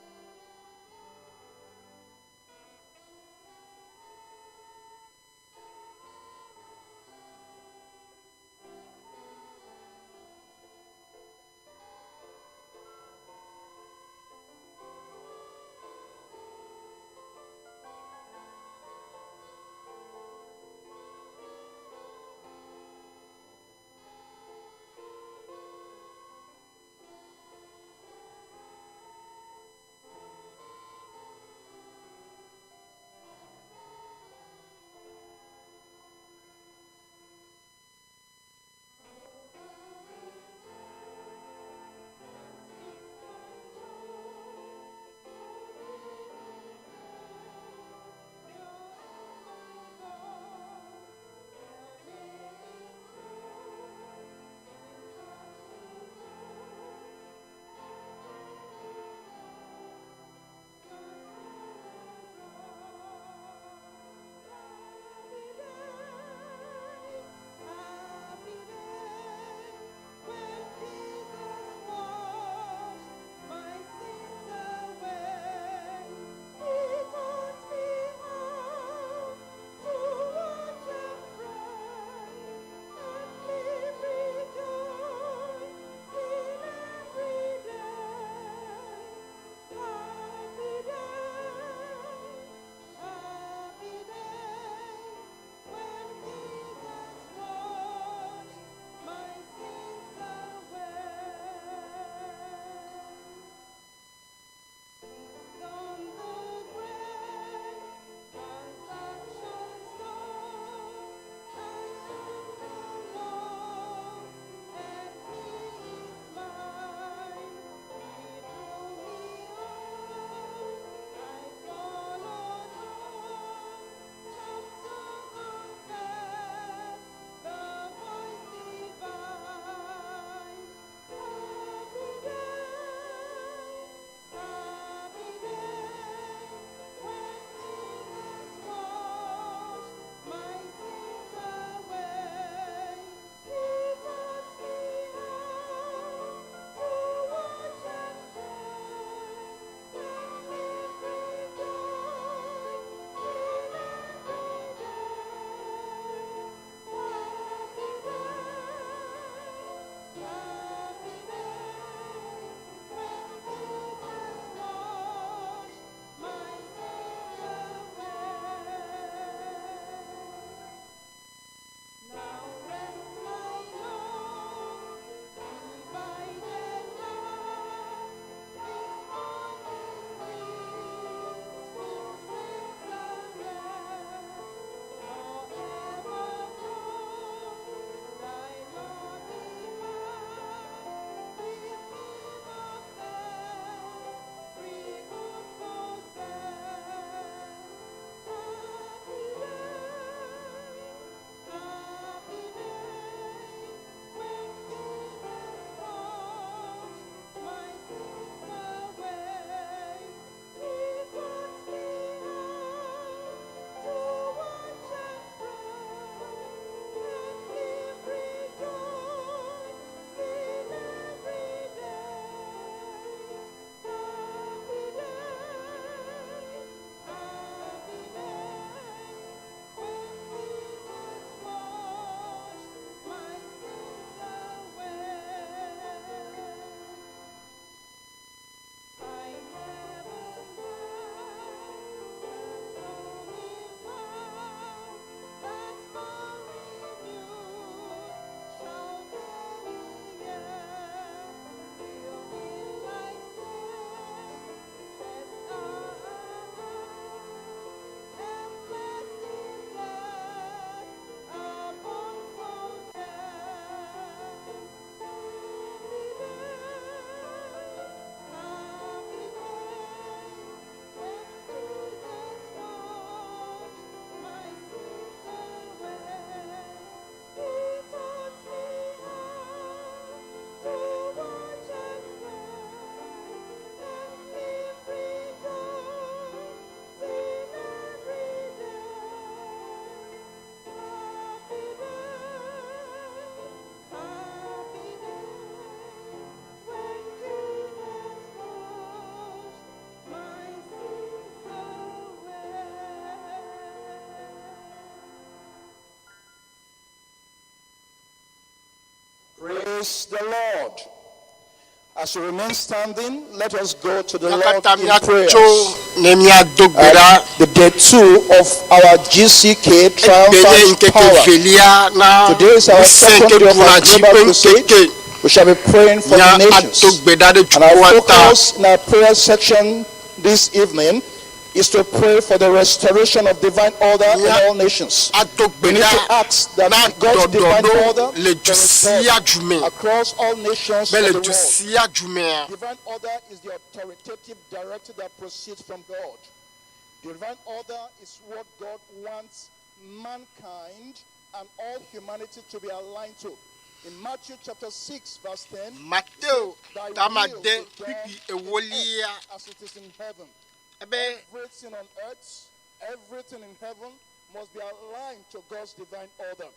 Thank Praise the Lord. As we remain standing, let us go to the Lord Míakatã in míatso prayers. ne míado gbe ɖa. The day 2 of our GCK Egbe nye Triumphant ŋkeke Power. velia na Today is our ŋusẽ second ke day of ɖuna our dzi global ƒe crusade. ŋkeke. We shall be praying for Mía the nations. ado gbe ɖa ɖe And our dukɔa ta. focus in our prayer section this evening is to pray for the restoration of divine order in Yeah. all nations. Ado We gbe need to ɖa ask that na God's divine ɖɔɖɔɖo order le be du sia restored du me. across all nations Be of le the du world. sia du mea, Divine order is the authoritative directive that proceeds from God. Divine order is what God wants mankind and all humanity to be aligned to. In Matthew chapter 6, verse 10, Mateo Thy will tamade be done kpikpi in ewolia earth as it is in heaven. ebe Everything on earth, everything in heaven must be aligned to God's divine order.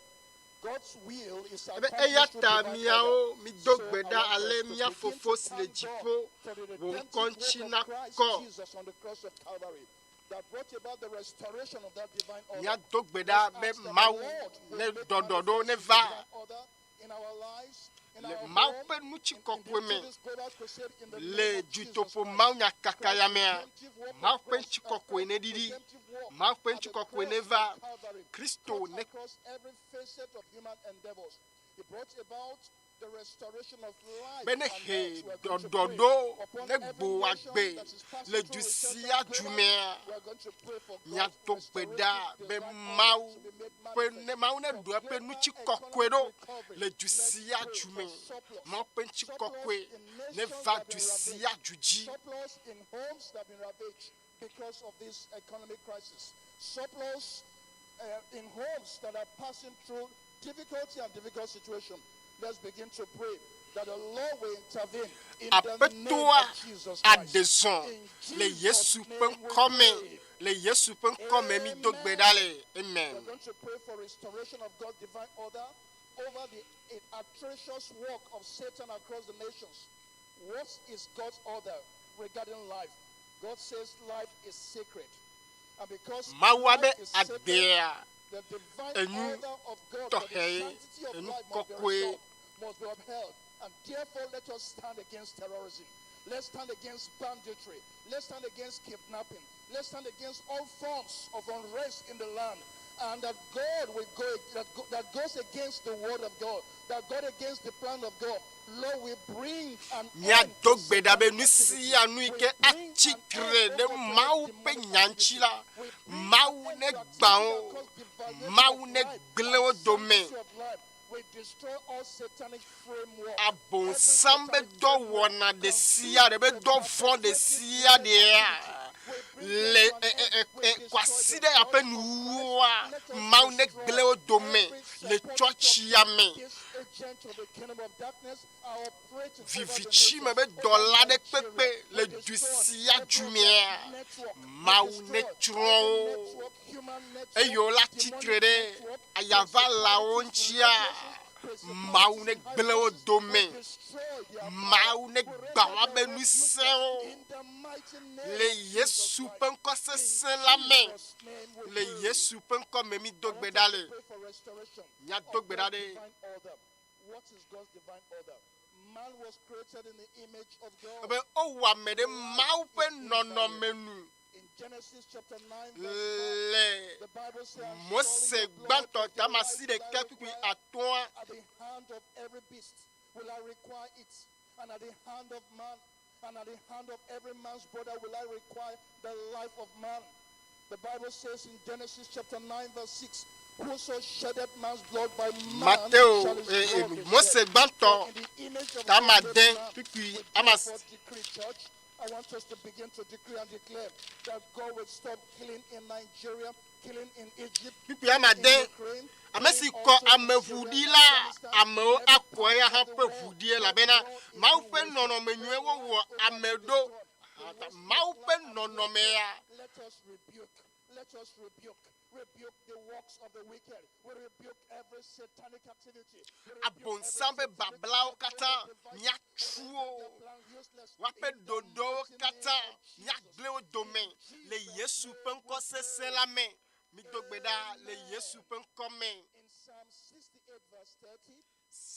God's will is ebe eya accomplished through ta divine miawo order. mido So gbe I ɖa want ale us to mía begin fofo to si le thank dziƒo God for the wò redemptive ŋkɔ work ŋuti of na Christ kɔ. Jesus on the cross of Calvary that brought about the restoration of that divine order. Míado gbe ɖa Let's be ask that the Mawu Lord will ne make ɖɔɖɔɖo manifest ne his va divine order in our lives, in le our Mawu home, ƒe in, in ŋutikɔkɔe me into this global crusade in the le name of Jesus dutoƒo Christ. mawunyakaka ya Christ's mea, redemptive work Mawu on ƒe cross, at ŋutikɔkɔe Christ's neɖiɖi, redemptive work Mawu ƒe at the ŋutikɔkɔe cross neva, of Calvary Kristo cut ne across every facet of human endeavors. He brought about the restoration of life be ne and he health. We are going to pray ɖɔɖɔɖo upon ne every gbo nation agbe that is passing le through du recession sia du globally. mea, We are going to pray for God's míado gbe ɖa restorative be divine order Mawu to be made ƒe manifest ne Mawu ne for ɖo eƒe greater ŋutikɔkɔe economic ɖo recovery. le du Let's sia pray du for me. surplus. Mawu ƒe Surplus ŋutikɔkɔe in ne nations va that have du been ravaged. sia du dzi. Surplus in homes that have been ravaged because of this economic crisis. Surplus in homes that are passing through difficulty and difficult situation. Let's begin to pray that the Lord will intervene in the name Aƒetɔa of Jesus Christ. aɖe zɔ In le Jesus' Yesu ƒe name we ŋkɔ me. pray. Le Yesu ƒe ŋkɔ me mído gbe ɖa le. Amen. We're going to pray for restoration of God's divine order over the atrocious work of Satan across the nations. What is God's order regarding life? God says life is sacred. And because Mawu life abe is sacred, agbea the divine enu order of God for the tɔxɛ, sanctity of enu life must be kɔkɔe. restored, must be upheld. And therefore, let us stand against terrorism. Let's stand against banditry. Let's stand against kidnapping. Let's stand against all forms of unrest in the land. And that God will go, that, go, that goes against the word of God, that God against the plan of God. Lord, we bring an end Míado to gbe ɖa be satanic nu activity. sia nu yi We ke bring atsi an tre end ɖe also to every Mawu ƒe demonic nya ŋuti activity. la, We bring an Mawu end ne to gbã activity that wo, cause devaluation Mawu of ne life gblẽ and wo dome. sanctity of life. We destroy all satanic framework. Every Abosam be satanic framework dɔwɔna ɖe sia ɖe be conceived to dɔ vɔ̃ ɖe perpetuate this sia wicked ɖea activity. We bring them le to an ɛ- ɛ- end. ɛ- We ɛ- destroy kwasi the ɖe ya ƒe body of Christ. nuwuwua Let us Mawu ne destroy gblẽ wo dome every le support tsɔtsia structure. me. This agent of the kingdom of darkness are operating over the Vivitsi me nations, be over dɔla ɖe Nigeria. kpekpe We le du destroy sia every du mea, network. We Mawu ne destroy tsrɔ̃ every wo. network, human network, Eye wola tsitre demonic ɖe network, ayavalawo principalities in ŋutia, high places, Mawu principalities ne in high gblẽ wo places. We dome. destroy their power. Mawu ne We gbã render woabe their work useless ŋusẽwo in the mighty name le of Jesus Yesu Christ. ƒe ŋkɔ In sesẽ la me. Jesus' name we Le pray. Yesu ƒe ŋkɔ me mído I gbe want ɖa us to le. pray for restoration Míado of gbe ɖa God's ɖe. divine order. What is God's divine order? Man was created in the image of God. Be wowɔ ame ɖe Life Mawu ƒe is nɔnɔme inviolable. nu In Genesis chapter 9, verse 5, le the Bible says, And surely Mose your blood gbãtɔ of your tame life asi will I ɖeka kpukpui require atɔ̃a at the hand of every beast will I require it, and at the hand of man, and at the hand of every man's brother will I require the life of man. The Bible says in Genesis chapter 9, verse 6, Whoso sheddeth man's blood by man Mateo shall his eh, eh, blood be Mose shed. gbãtɔ For in the image of tame God ade made man. kpukpui We ama therefore decree, church. I want us to begin to decree and declare that God will stop killing in Nigeria, killing in Egypt, kpukpui killing ama in ade Ukraine, ame killing si kɔ also in ame ʋu Syria ɖi and la Afghanistan, amewo every akɔ part eya hã of the ƒe world. ʋu ɖi The elabena world is Mawu in ƒe worship. nɔnɔme Where nyuie life wowɔ over ame be ɖo. destroyed. The Ata worst Mawu plan ƒe and nɔnɔme ya Let us rebuke. Let us rebuke. Rebuke the works of the wicked. We rebuke every satanic activity. We rebuke every Abosam ƒe satanic bablawo every katã device. míatsu We wo. render their plan useless Woaƒe in the ɖoɖowo mighty name katã of Jesus. míagblẽ wo dome In le Jesus' Yesu ƒe name ŋkɔ we sesẽ pray. la me. Mido gbe ɖa le Yesu ƒe ŋkɔ me. In Psalm 68, verse 30, Psalm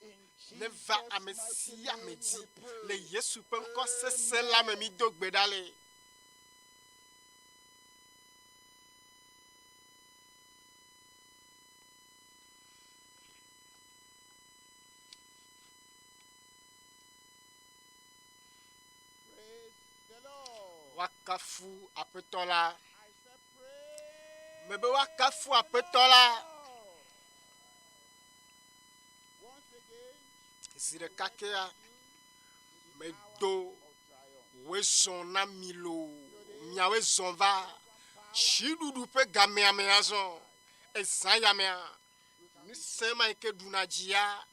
In Ne va Jesus' ame mighty sia ame name dzi we pray. le Yesu ƒe ŋkɔ sesẽ la me mi do gbe ɖa le. Praise the Lord. Woakafu aƒetɔ la. I said, praise Mebe woakafu aƒetɔ la. the Lord. Once again, Zi ɖeka kea medo of triumph. woe zɔ na mi loo. Miawoe zɔ va tsiɖuɖu ƒe gamea me azɔ. Ezã ya mea, ŋusẽ ma yi ke ɖuna dzia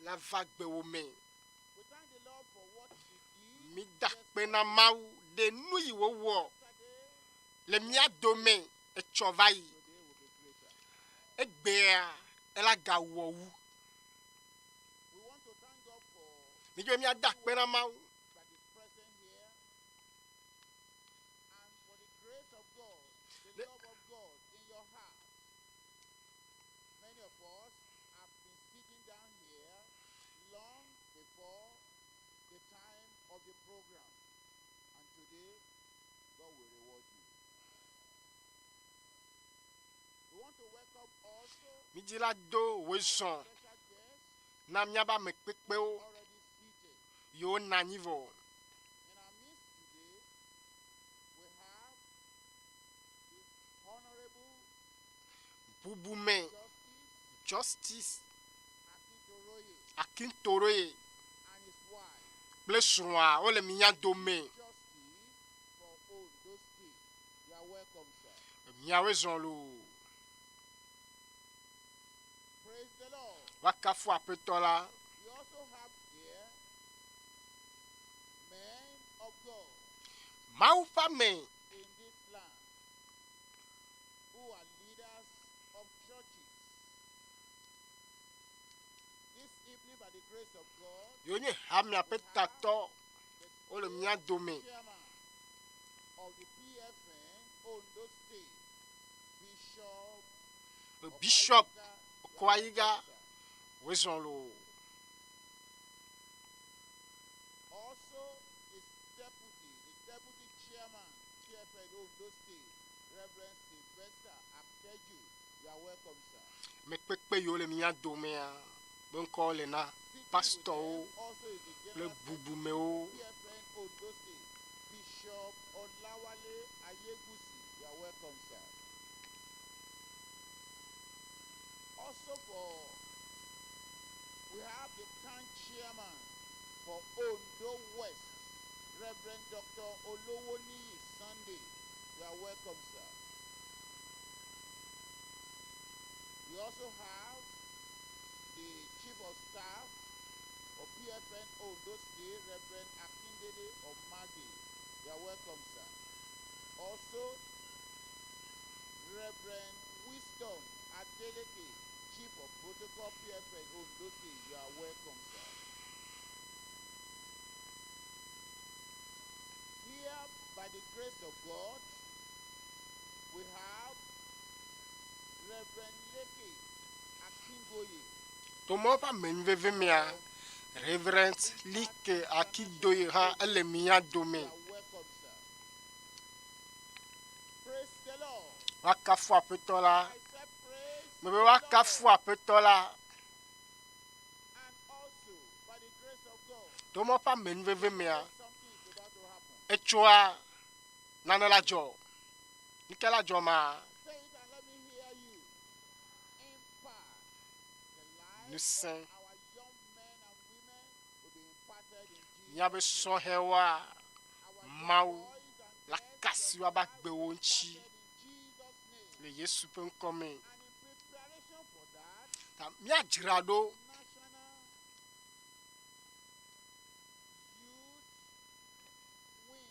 la va gbewo me. We thank the Lord for what He did Mi da akpe na Mawu ɖe nu yi wòwɔ le mía dome etsɔ va yi. today will be greater. Egbea ela gawɔ wu. We want to thank God for Mi dzo be míada akpe na Mawu that is present here and for the grace of God, the love of God in your heart. Many of us have been sitting down here long before the time of the program. And today, God will reward you. We want to welcome also Mi dzi la do woe zɔ special guests na míabe ame kpekpewo already seated. yiwo nɔ anyi vɔ. In our midst today, we have the Honorable Bubume Justice Justice Akintoroye Akintoroye and his wife, kple srɔ̃a wole mía dome. Justice for Ondo State. You are welcome, sir. Miawoe zɔ loo. Praise the Lord. Woakafu aƒetɔ la. We also have here men of God Mawu ƒe ame in this land who are leaders of churches. This evening, by the grace of God, yiwo nye hamea ƒe tatɔ the wole mía dome. chairman of the PFN Ondo State, Bishop Bishop Okwayiga, Okwayiga woe zɔ loo. Also, his deputy, the deputy chairman, PFN Ondo State, Reverend Sylvester Akeju. You are welcome, sir. Ame kpekpe yiwo le mía domea be ŋkɔwo le na Sitting with pastɔwo them also is the kple general bubumewo. PFN Ondo State, Bishop Olawale Ayegusi. You are welcome, sir. Also for we have the town chairman for Ondo West, Reverend Dr. Olowoniyi Sunday. You are welcome, sir. We also have the Chief of Staff for PFN Ondo State, Reverend Akindele Omagi. You are welcome, sir. Also, Reverend Wisdom Adeleke, Chief of Protocol PFN Ondo State. You are welcome, sir. Here, by the grace of God, we have Reverend Leke Akingoye. Tomɔ ƒe amenuveve mea, Reverend Like Akindoye hã ele mía dome. You are welcome, sir. Praise the Lord. Woakafu aƒetɔ la. I said praise Mebe the Lord. woakafu aƒetɔ la. And also, by the grace of God, Tomɔ ƒe amenuveve mea, something is about to happen. etsoa nane la dzɔ. Nuke la dzɔ ma, Say it and let me hear you. Impact. The life ŋusẽ of our young men and women will be imparted in Jesus' míabe name. sɔhɛwoa Our young Mawu boys and la girls, kasi your woabe life agbewo will be ŋuti imparted in Jesus' name. le Yesu ƒe ŋkɔ me. And in preparation for that, Ta míadzra ɖo National Youth Wing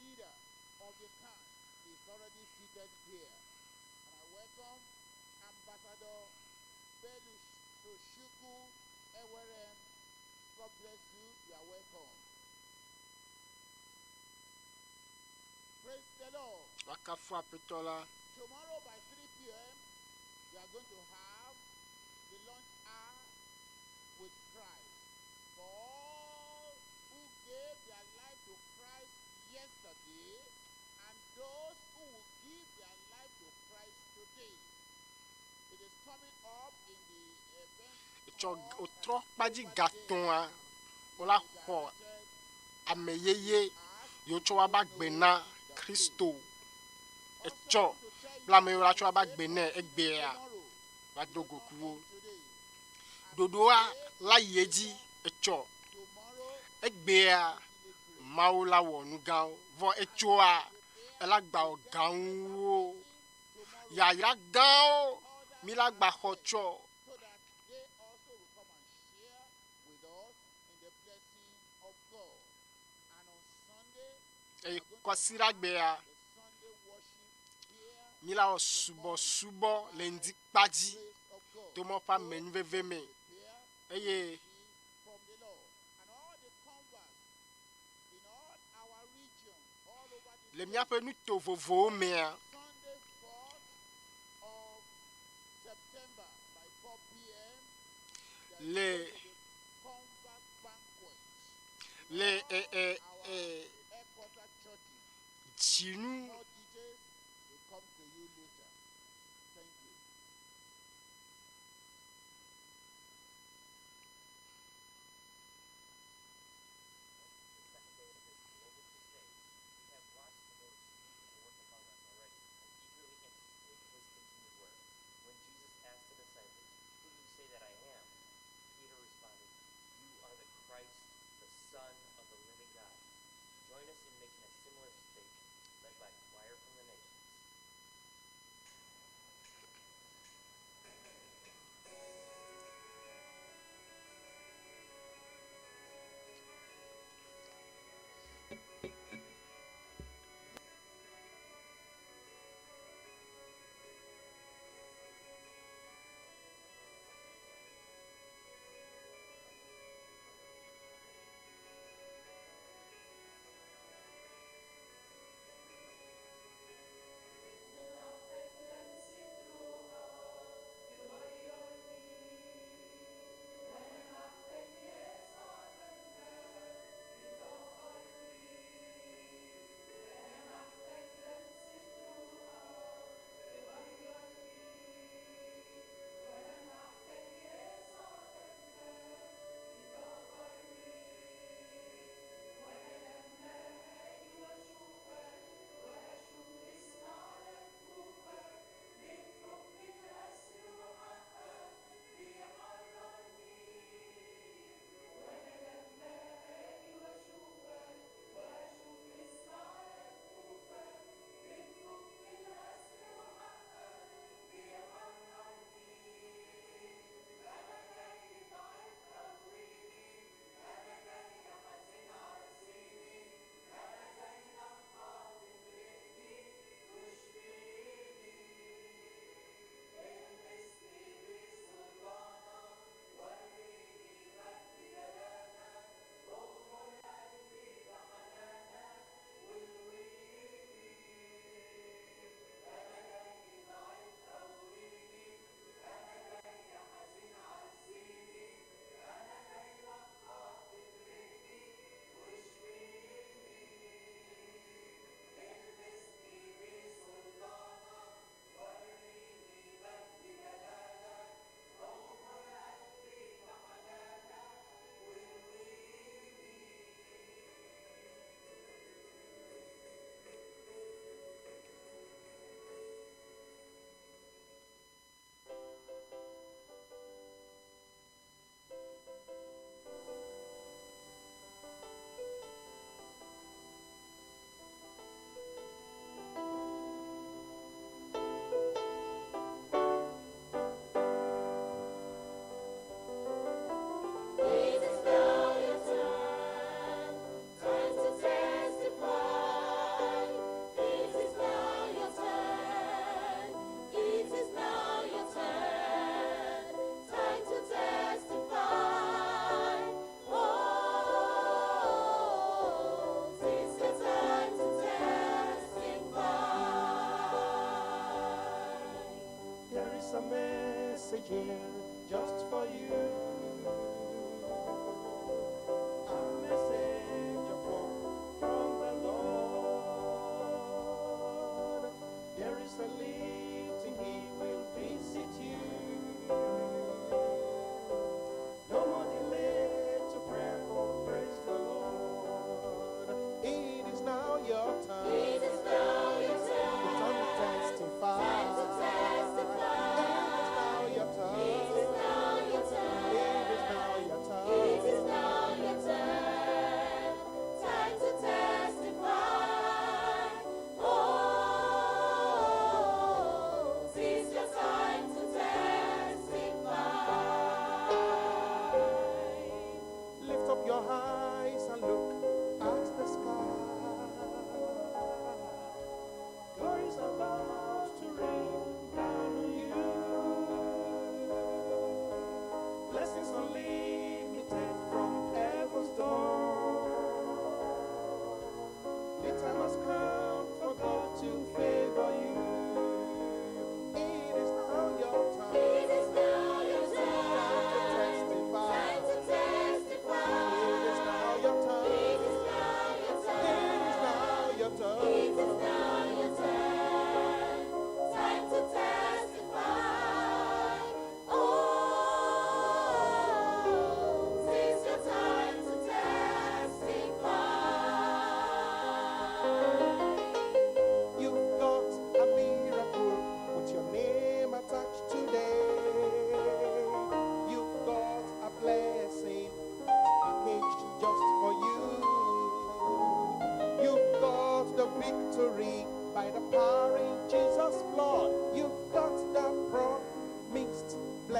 leader of the camp is already seated here. And I welcome Ambassador Belu Soshuku Ewerem. God bless you. You are welcome. Praise the Lord. woakafu aƒetɔ la. Tomorrow by 3 p.m., we are going to have the lunch hour with Christ. For all who gave their life to Christ yesterday and those who will give their life to Christ today. It is coming up in the event Etsɔ hall wòtrɔ and kpadzi over gatɔ̃a there. wola It is xɔ directed ame yeye as yiwo tsɔ woaba who gbe know na the faith. Kristo Also, etsɔ I want to tell kple you ame yiwo la tsɔ that woaba the gbe same nɛ continue egbea tomorrow. va It do does go not ku wo. end today. And Ɖoɖoa today la is yi edzi later, etsɔ. tomorrow Egbea exceedingly great. Mawu la wɔ nu gãwo vɔ And etsoa prepare ela to gba wɔ get gãwo. better blessing tomorrow. Yayra gãwo Others mi la gba are xɔ there tsɔ. so that they also will come and share with us in the blessing of God. And on Sunday, we Eye are going to have kɔsiɖagbea the Sunday worship here mi la wɔ in the morning subɔsubɔ le by ŋdikpa dzi grace of God. to Mawu ƒe So amenuveve me prepare to eye receive from the Lord. And all the converts in all our region, all over the le state, míaƒe nuto vovovowo mea Sunday 4th of September by 4 p.m., there is le going to be convert banquet in le all e e our e headquarter churches. dzinu More details will come to you later. Thank you. The second day of this global crusade, we have watched the Lord speak and work among us already and eagerly anticipate his continued work. When Jesus asked the disciples, Who do you say that I am? Peter responded, You are the Christ, the Son of the living God. Join us in making a similar statement, led by Choir from the Nations. It is now your time, time to testify. It is now your time, it is now your time, time to testify. Oh, it's your time to testify. There is a message here just for you.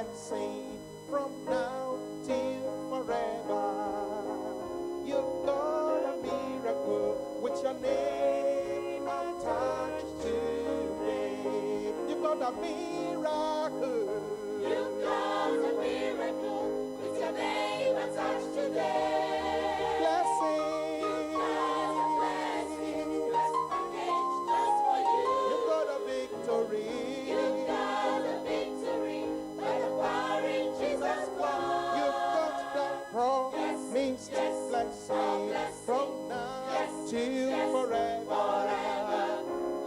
blessing from now till forever. You've got a miracle with your name attached today. You've got a miracle. You've got a miracle with your name attached today. Blessing. You've got a blessing, blessed package just for you. You've got a victory. You've got a victory by the power in Jesus Christ. You've got the promised Yes, yes, blessing, a blessing. from now Yes, till yes, forever. forever.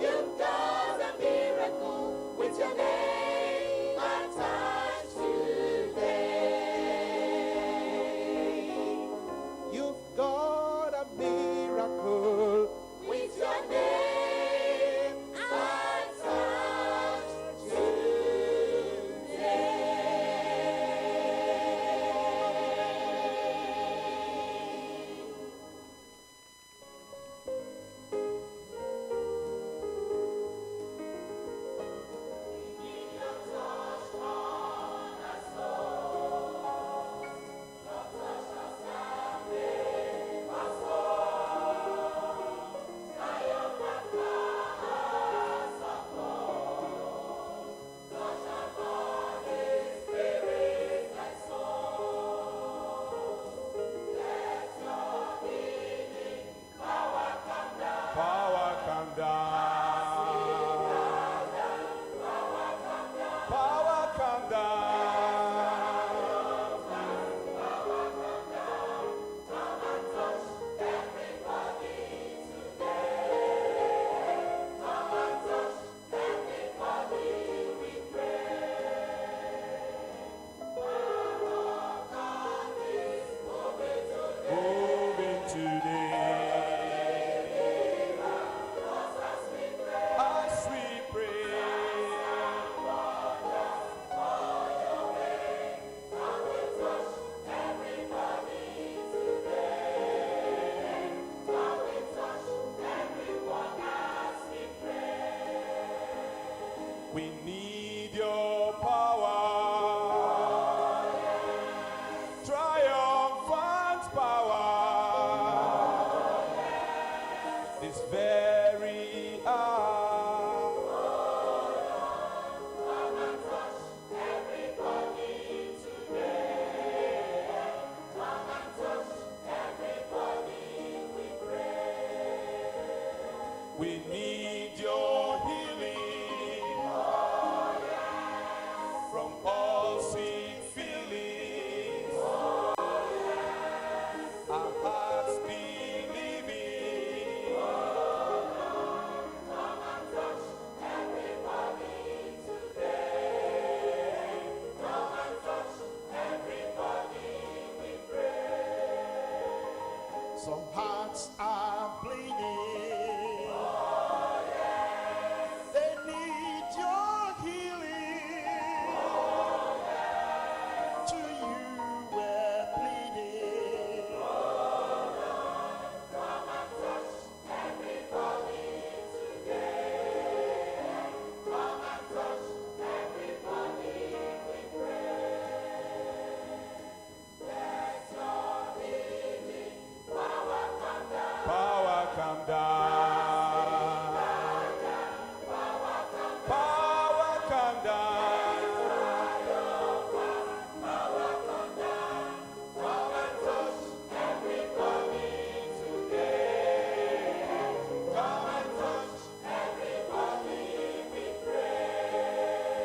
You've got a miracle with your name attached today. You've got a miracle. With your name attached today. Power come down. Power come down. Moving today. As we pray. We need your power, triumphant power. This very hour. We need your healing from all sick feelings. Our hearts believing. Some hearts are bleeding. They need your healing. To you we're pleading. Power come down. Power come down. Come and touch everybody, we pray.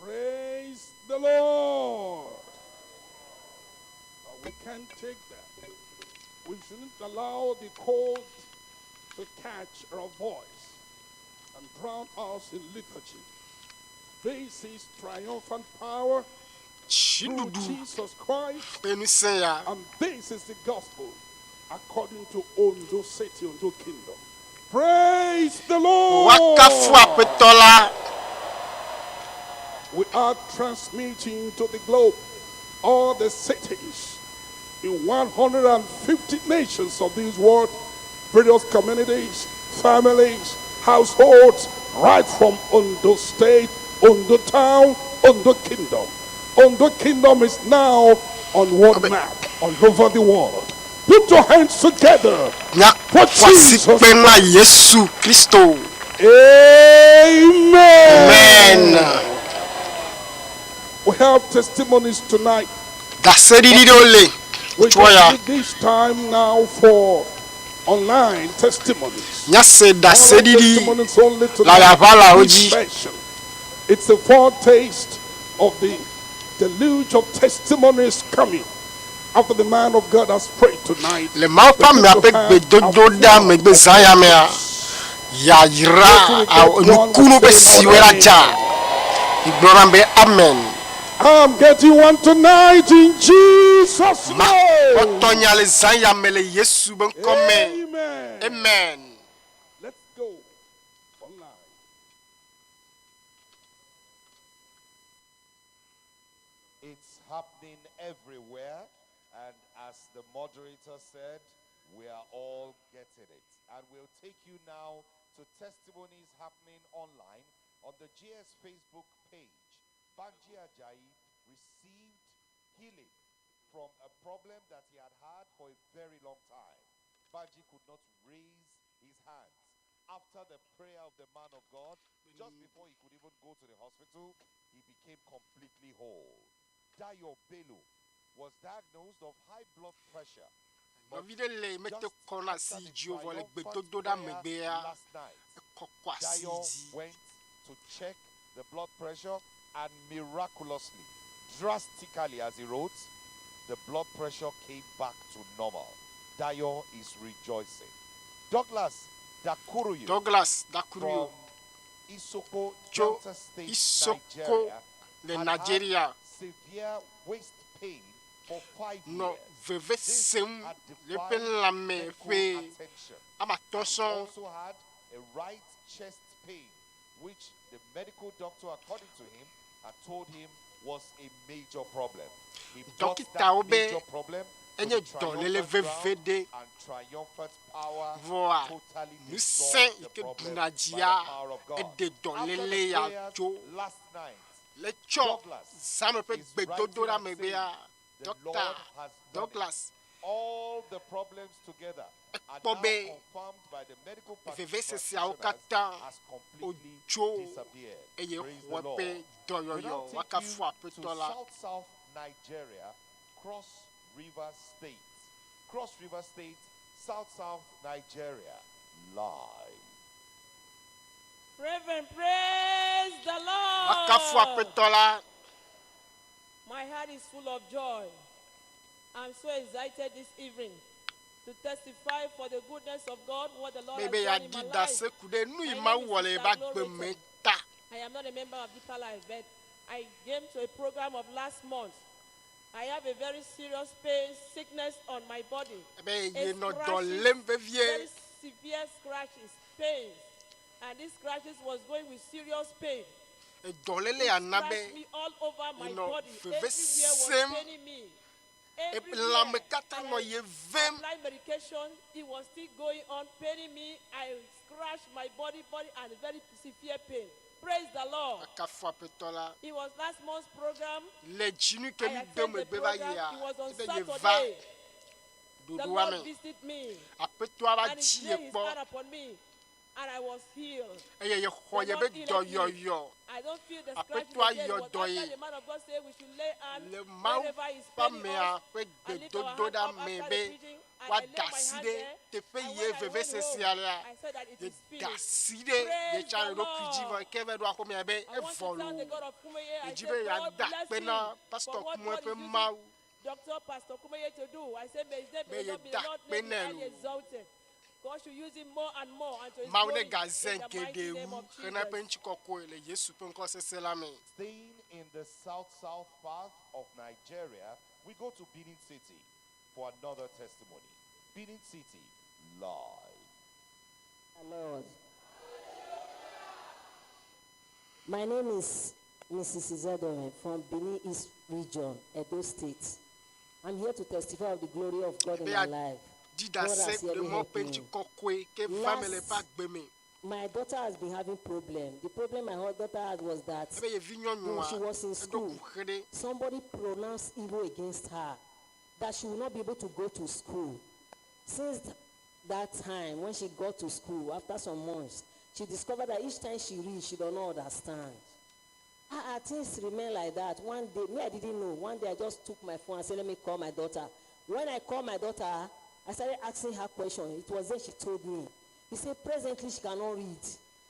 Praise the Lord. But we can't take that. We shouldn't allow the cold to catch our voice and drown us in lethargy. This is triumphant power through Dziɖuɖu Jesus Christ, ƒe ŋusẽ ya. and this is the gospel according to Ondo City, Ondo Kingdom. Praise the Lord. Woakafu Aƒetɔ la. We are transmitting to the globe all the cities in 150 nations of this world, various communities, families, households, right from Ondo State, Ondo Town, Ondo Kingdom. Ondo Kingdom is now on world map all over the world. Put your hands together for Míakɔ asi Jesus. kpe na Yesu Kristo. Amen. Amen. We have testimonies tonight. Ɖaseɖiɖi ɖewo le We ŋutsua ya. just need this time now for online testimonies. Míase Online ɖaseɖiɖi testimonies only le tonight. aʋalawo This dzi. session. It's a foretaste of the deluge of testimonies coming after the man of God has prayed tonight. Le Mawu ƒe The amea people ƒe have a gbedodoɖa flood megbe of zã ya mea, yayra nukunu ƒe siwoe la dza. Migblɔ nam be amen. I'm getting one tonight in Jesus' Ma name. kpɔtɔ nya le zã ya me le Yesu be ŋkɔ me. Amen. Amen. Let's go online. It's happening everywhere. And as the moderator said, we are all getting it. And we'll take you now to testimonies happening online on the GS Facebook page. Banji Ajayi received healing from a problem that he had had for a very long time. Banji could not raise his hands. After the prayer of the man of God, just before he could even go to the hospital, he became completely whole. Dayo Bello was diagnosed of high blood pressure. But Nɔvi ɖe le mete just kɔna after asi the dzi o vɔ le triumphant gbedodoɖa prayer megbea, last night, ekɔkɔ asi Dayo dzi. went to check the blood pressure and miraculously, drastically, as he wrote, the blood pressure came back to normal. Dayo is rejoicing. Douglas Dakuruyu Douglas Dakuruyo from Isoko, tso Delta State, Isoko Nigeria, le had had Nigeria severe waist pain for 5 nɔ years. veve This sem had le eƒe defied lãme medical ƒe attention. ame atɔ̃ And he sɔŋ. also had a right chest pain, which the medical doctor, according to him, had told him was a major problem. He brought that Dɔkitawo be major problem to enye the dɔléle triumphant veve ground, ɖe. and triumphant power Vɔa totally ŋusẽ dissolved yi the ke problem ɖuna by the dzia power of God. eɖe After the dɔléle ya prayers tso. last night, Le tsɔ Douglas zãme ƒe is writing gbedodoɖa and megbea, saying, the Dɔkta Lord has done it. Douglas All the problems together are ekpɔ now be confirmed by the medical vevesesiawo practitioners katã has completely wotso disappeared. eye Praise the xɔ Lord. eƒe We now dɔyɔyɔ. take you Woakafu to Aƒetɔ la. South South Nigeria, Cross River State. Cross River State, South South Nigeria, live. Reverend, praise the Woakafu Lord. Aƒetɔ la. My heart is full of joy. I'm so excited this evening to testify for the goodness of God, what the Lord has Be done in yeaɖi my life. ɖase ku ɖe nu yi My name Mawu is wɔ le Sister eƒe agbe Glory me ta. I am not a member of Deeper Life, but I came to a program of last month. I have a very serious pain, sickness on my body. Be A yenɔ dɔ scratches, lém vevie. very severe scratches, pains. And these scratches was going with serious pain. Edɔléle It ya na be scratched me all over my yenɔ body. veve Everywhere was sem. paining me. Eƒe Everywhere. lãme katã And nɔ I ye vem. applied medication. It was still going on, paining me. I scratched my body, and very severe pain. Praise the Lord. Akafu Aƒetɔ la. It was last month's program. Le dzinu ke I mi do attended the megbe va program. yia, It was on ebe ye va Saturday. The ɖoɖoa Lord me. visited me Aƒetɔa va and he dzi ye laid his kpɔ hand upon me, and I was healed. eye ye xɔ The ye be Lord healed me. dɔyɔyɔ. I don't feel the scratches Aƒetɔa again. yɔ It was dɔ after ye. the man of God said we should lay hand Le Mawu wherever he's ƒe paining amea us ƒe and lift our hand gbedodoɖa up me after the be preaching. And I woada laid my asi hand ɖe there. teƒe And ye when I went vevesesia home, lea, I said that it ye is da finished. asi ɖe ye Praise tsã the le ɖokui dzi vɔ Lord. ke va ɖo axɔmea be I want evɔ to thank the loo. God of Kumeye. I Yedzi say, be God yeada bless akpe him na for Pastor what Kumue God ƒe is using Mawu. Dr. Pastor Kumeye to do. I say, may his name Be may the Lord, may yeda the Lord akpe name be nɛ highly loo. exalted. God should use him more and more unto his Mawu glory ne in gaze the mighty geɖe name wu of hena eƒe Jesus. ŋutikɔkɔe le Yesu ƒe ŋkɔ sesẽ la me. Staying in the south south part of Nigeria, we go to Benin City for another testimony. Benin City, live. Lord. My name is Mrs. Izedore from Benin East Region, Edo State. I'm here to testify of the glory of God in Ebe my a life. di God ɖase has le really mɔ helped ƒe me. ŋutikɔkɔe ke va me le Last- eƒe agbe me. My daughter has been having problem. The problem my daughter had was that Ebe yevi when she nyɔnua was in eɖo school, kuxe ɖe. somebody pronounced evil against her, that she will not be able to go to school. Since that time, when she got to school, after some months, she discovered that each time she reads, she does not understand. Things remain like that. One day, me, I didn't know. One day, I just took my phone and said, let me call my daughter. When I called my daughter, I started asking her questions. It was then she told me. He said, presently, she cannot read.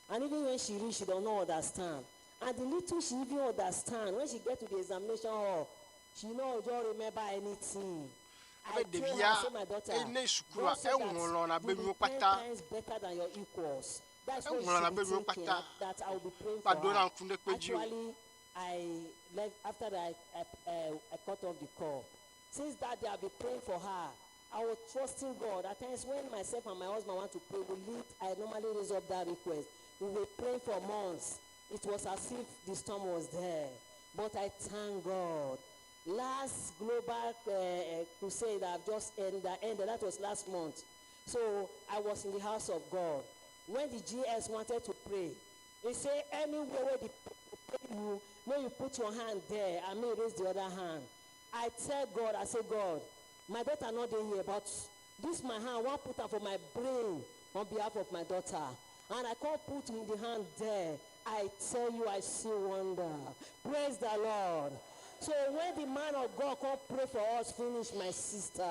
And even when she reads, she does not understand. And the little she even understand, when she get to the examination hall, she no just remember anything. I Ebe told her, ɖevia I said, my daughter, ene sukua God said that eŋlɔna be you nuwo be 10 kpata. times better than your equals. That's what you Eŋlɔna should be be nuwo thinking, kpata. that I will be praying Ba for ɖo her. na ŋku ɖe kpe dzi o. Actually, I left after that, I cut off the call. Since that day, I've been praying for her. I was trusting God. At times when myself and my husband want to pray, we lead, I normally raise up that request. We were praying for months. It was as if the storm was there. But I thank God. Last global crusade I've just ended, that was last month. So I was in the house of God. When the GS wanted to pray, he said, anywhere where the pray you, when you put your hand there, I may raise the other hand. I tell God, I say, God, my daughter not in here, but this my hand, I want put her for my brain on behalf of my daughter. And I can't put in the hand there. I tell you, I see wonder. Praise the Lord. So when the man of God come pray for us, finish, my sister.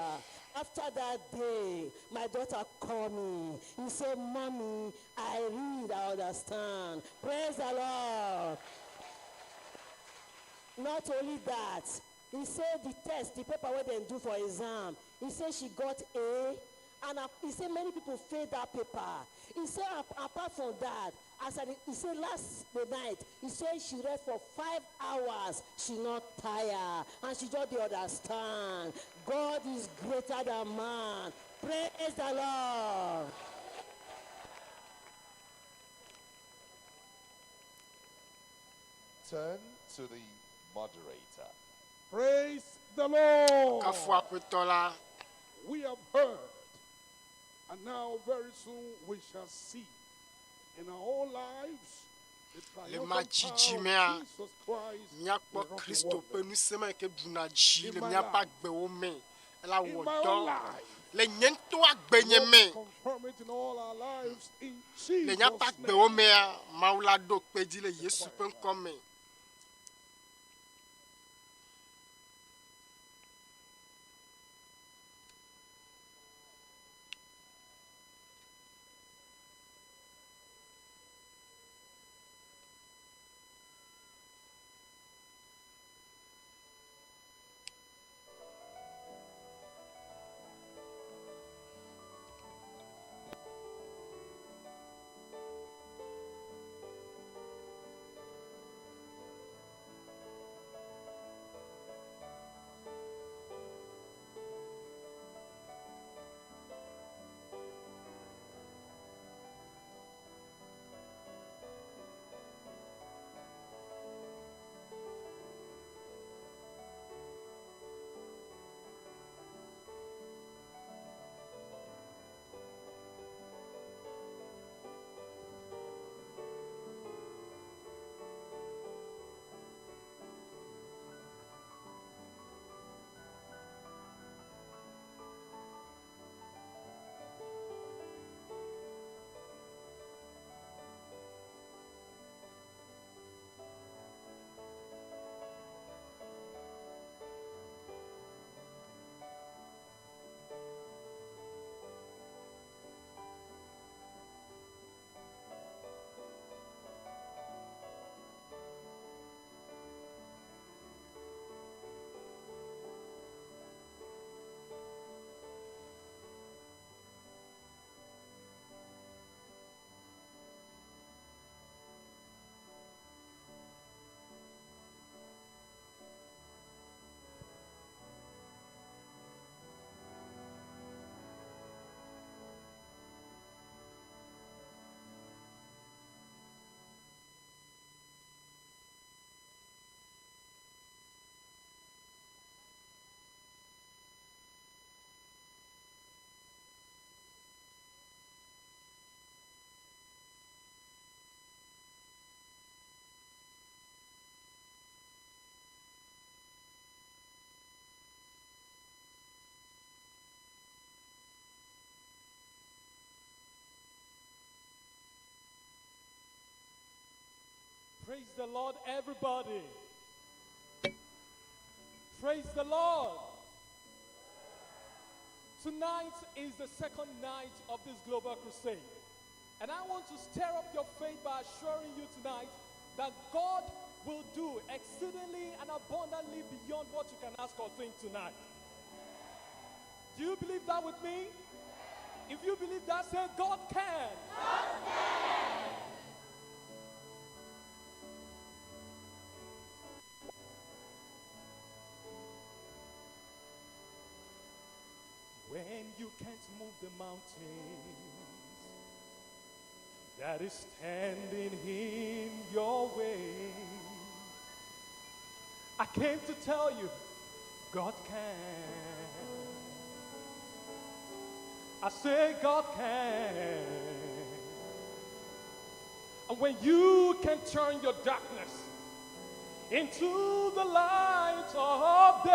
After that day, my daughter called me. He said, Mommy, I read, I understand. Praise the Lord. Not only that, he said the test, the paper where they do for exam, he said she got A, and he said many people failed that paper. He said apart from that, he said last the night, he said she read for 5 hours, she not tired, and she just didn't understand. God is greater than man. Praise the Lord. Turn to the moderator. Praise the Lord. Kafu aƒetɔ la. We have heard, and now very soon we shall see in our own lives the Le triumphant ma power of dzidzi mea, Jesus Christ míakpɔ will rock the Kristo world. ƒe ŋusẽ ma yi ke ɖuna dzi In le my míaƒe life. agbewo me. Ela In wɔ my own dɔ life. le nye ŋutɔ agbenye Lord, me. confirm it in all our lives in Le Jesus' míaƒe name. agbewo mea, Mawu la ɖo kpe dzi le Yesu ƒe ŋkɔ me. Praise the Lord, everybody. Praise the Lord. Tonight is the second night of this global crusade. And I want to stir up your faith by assuring you tonight that God will do exceedingly and abundantly beyond what you can ask or think tonight. Do you believe that with me? If you believe that, say, God can. God can. When you can't move the mountains that is standing in your way, I came to tell you, God can. I say, God can. And when you can turn your darkness into the light of day,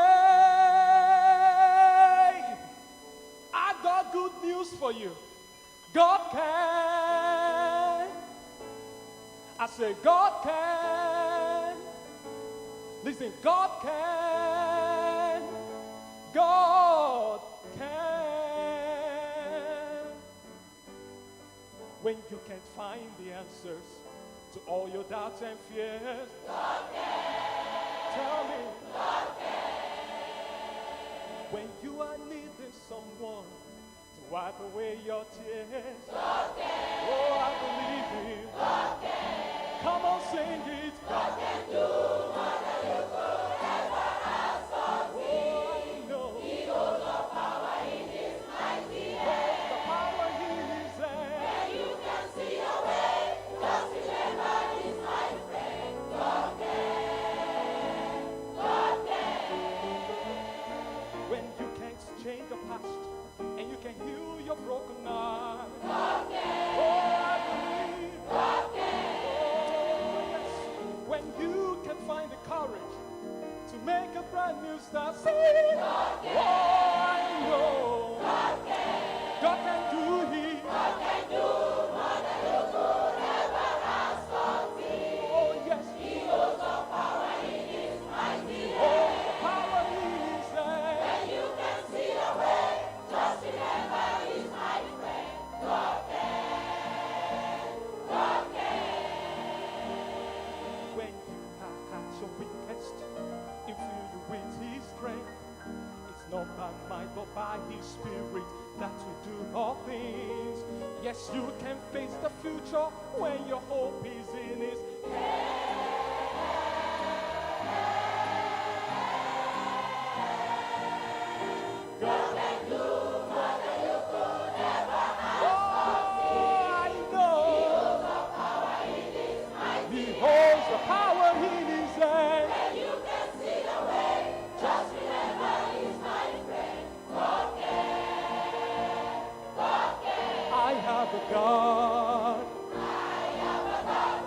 I got good news for you. God can. I say, God can. Listen, God can. God can. When you can't find the answers to all your doubts and fears, God can. Tell me. God can. When you are needing someone to wipe away your tears, God can. Oh, I believe Him. God can. Come on, sing it. God can do more than you could ever ask or think. Oh, I know. He holds the power in His mighty hand. Holds the power in His hand. When you can see your way, just remember He's my friend. God can. God can. When you can't change your past and you can heal your broken heart. God can. Oh, I believe. God can. Oh, yes. When you can find the courage to make a brand new start, say, God can. Oh, I know. God can. God can do it. God can do more than you could ever ask or think. Oh, yes. He holds the power in His mighty hand. Holds the power in His hand. When you can see the way, just remember He's my friend. God can. God can. When you are at your weakest, He fill you with His strength. It's not by might but by His Spirit that we do all things. Yes, you can face the future when your hope is in His hand. God can do more than you could ever ask or think. Oh, I know. He holds the power in His hand. When you can see the way, just remember He's my friend. God can. God can. I have a God. I have a God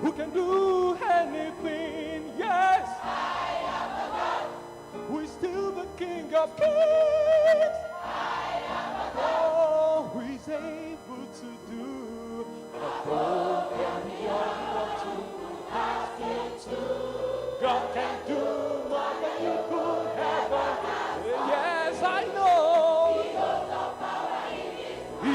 who can do anything. Yes. I have a God who is still the King of Kings. I have a God. Oh, who is able to do above and beyond what you ask Him to. God can do more than you could ever. Yes, I know. He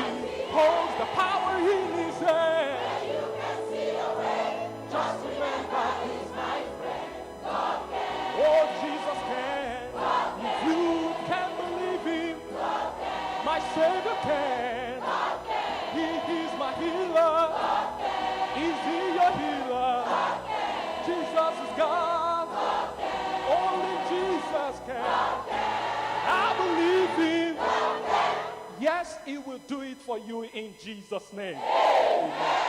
holds the power in His hand. When you can see the way, just remember He's my friend. God can. Oh, Jesus can. God can. If you can believe Him, God can. My Savior can. God can. He is my healer. God can. Is He your healer? God can. Jesus is God. God can. Only Jesus can. God can. I believe Him. God can. Yes, He will do it for you in Jesus' name. Amen.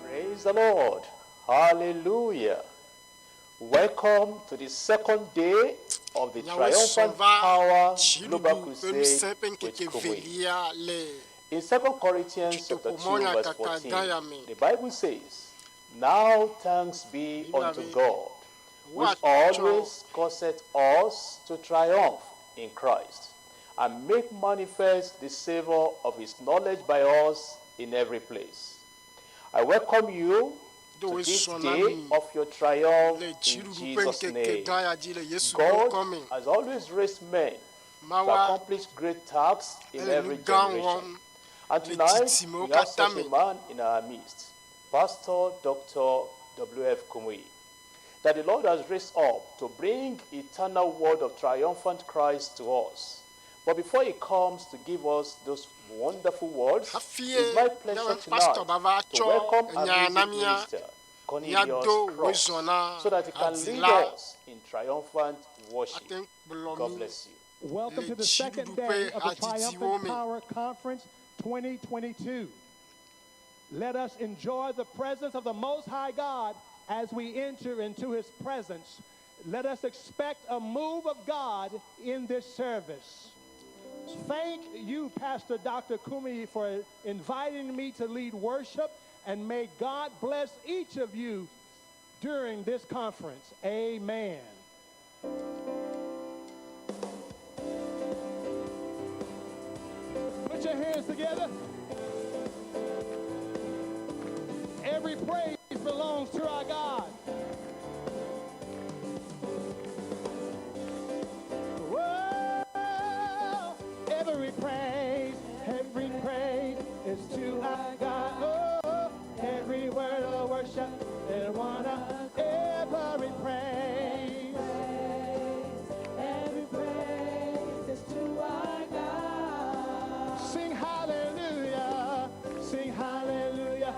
Praise the Lord. Hallelujah. Welcome to the second day of the Nyawoe sɔ Triumphant va Power Global dziɖuɖu ƒe Crusade ŋusẽ ƒe with ŋkeke Kumuyi. velia le In 2 Corinthians chapter 2, dutoƒomɔ verse nyakaka gã ya 14, me. the Bible says, Now thanks be Biblia unto be, God, which woatsɔ always causeth us to triumph in Christ, and make manifest the savor of his knowledge by us in every place. I welcome you do to woe this sɔ na day mi of your triumph le in dziɖuɖu ƒe Jesus' ŋkeke name. gã ya dzi le Yesu ƒe God ŋkɔ me. has always raised men to Mawa accomplish great tasks in ele nu every gã generation. wɔm And le tonight, dzidzimewo we have katã such me. a man in our midst, Pastor Dr. W.F. Kumuyi, that the Lord has raised up to bring eternal word of triumphant Christ to us. But before he comes to give us those wonderful words, Hafi it's my pleasure míaƒe tonight pastor bava to tsɔ welcome our enya na music mía minister, Cornelius míado Cross, wòezɔ na so that he can lead hadzila us in triumphant worship. ate ŋu kplɔ God mí bless you. Welcome le to the second dziɖuɖu day ƒe of the hadzidziwo Triumphant me. Power Conference 2022. Let us enjoy the presence of the Most High God as we enter into His presence. Let us expect a move of God in this service. Thank you, Pastor Dr. Kumuyi, for inviting me to lead worship, and may God bless each of you during this conference. Amen. Put your hands together. Every praise belongs to our God. Whoa, every praise is to our God. Oh, every word of worship and one every praise. Every praise is to our God. Sing hallelujah, sing hallelujah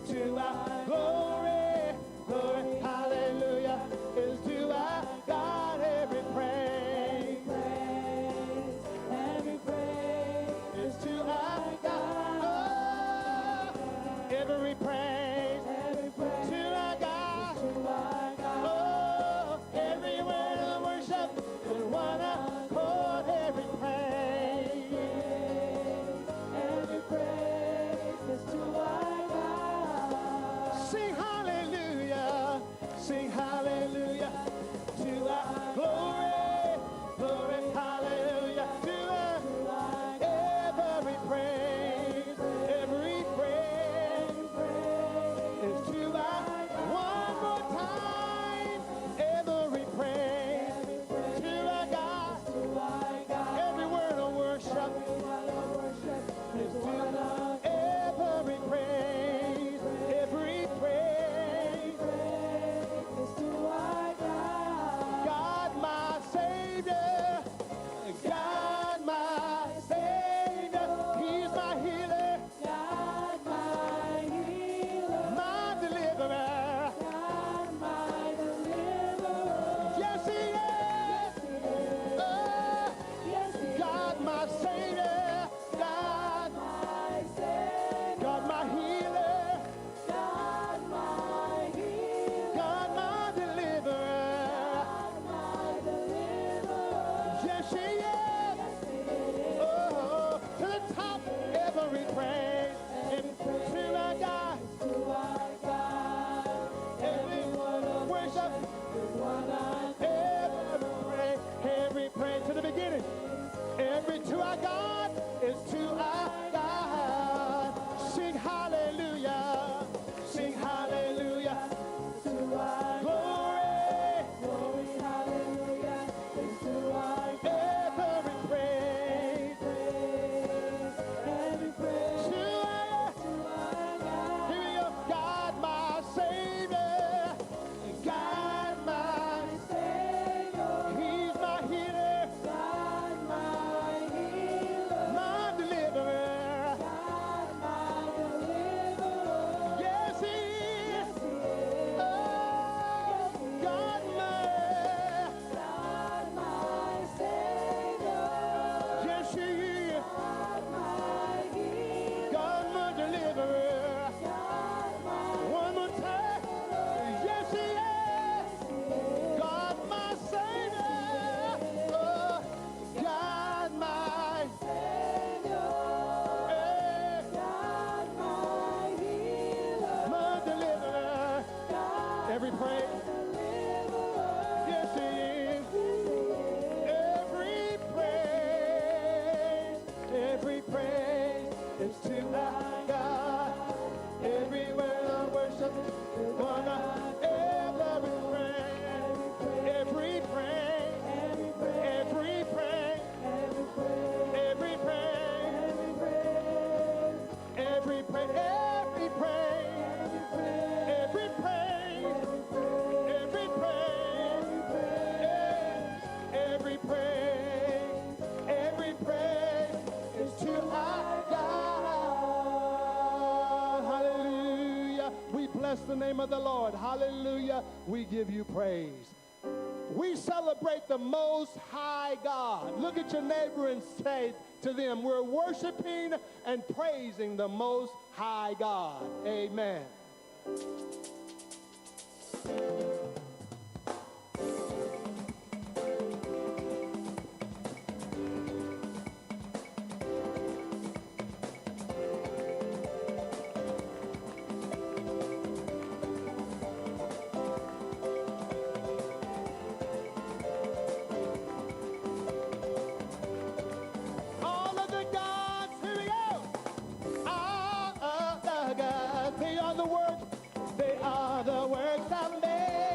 to our glory, glory, hallelujah is to our God. Every praise, Every praise is to our God. Oh, every praise every praise to our God. to our God. Oh, every word of worship in one accord. Every praise. Every praise is to our God. Sing hallelujah, sing hallelujah to our glory, glory, hallelujah to our every praise, every praise is to our one more time, every praise to our God, every word of worship is to every praise, every praise. Is to our God. God my Savior, God my Savior, He's my healer, God my healer. my deliverer. God my deliverer. Yes, He is. Oh, Yes, he God my Savior, God, my Savior. God my healer, God my healer. God my deliverer. God my deliverer. Yes, He is. Oh, to the top, every praise and to our God, To our God. every worship. Is one I Every praise, every praise to the beginning. Every to our God is to our God. Sing hallelujah. Sing hallelujah. to our Glory. glory, hallelujah, is to our God. Every praise. Praise, every praise To our, to our God. here we go. God my Savior. God my Savior, He's my healer. God my healer. Every praise is to our God. Everywhere I worship, one every praise, every praise, every praise, every praise, every praise, every praise, every praise, every praise, every praise, every praise is to our God. Hallelujah. We bless the name of the Lord. Hallelujah. We give you praise. We celebrate the Most High God. Look at your neighbor and say to them, We're worshiping and praising the Most High God. Amen. All of the gods, here we go. All of the gods, they are the works, they are the works of man.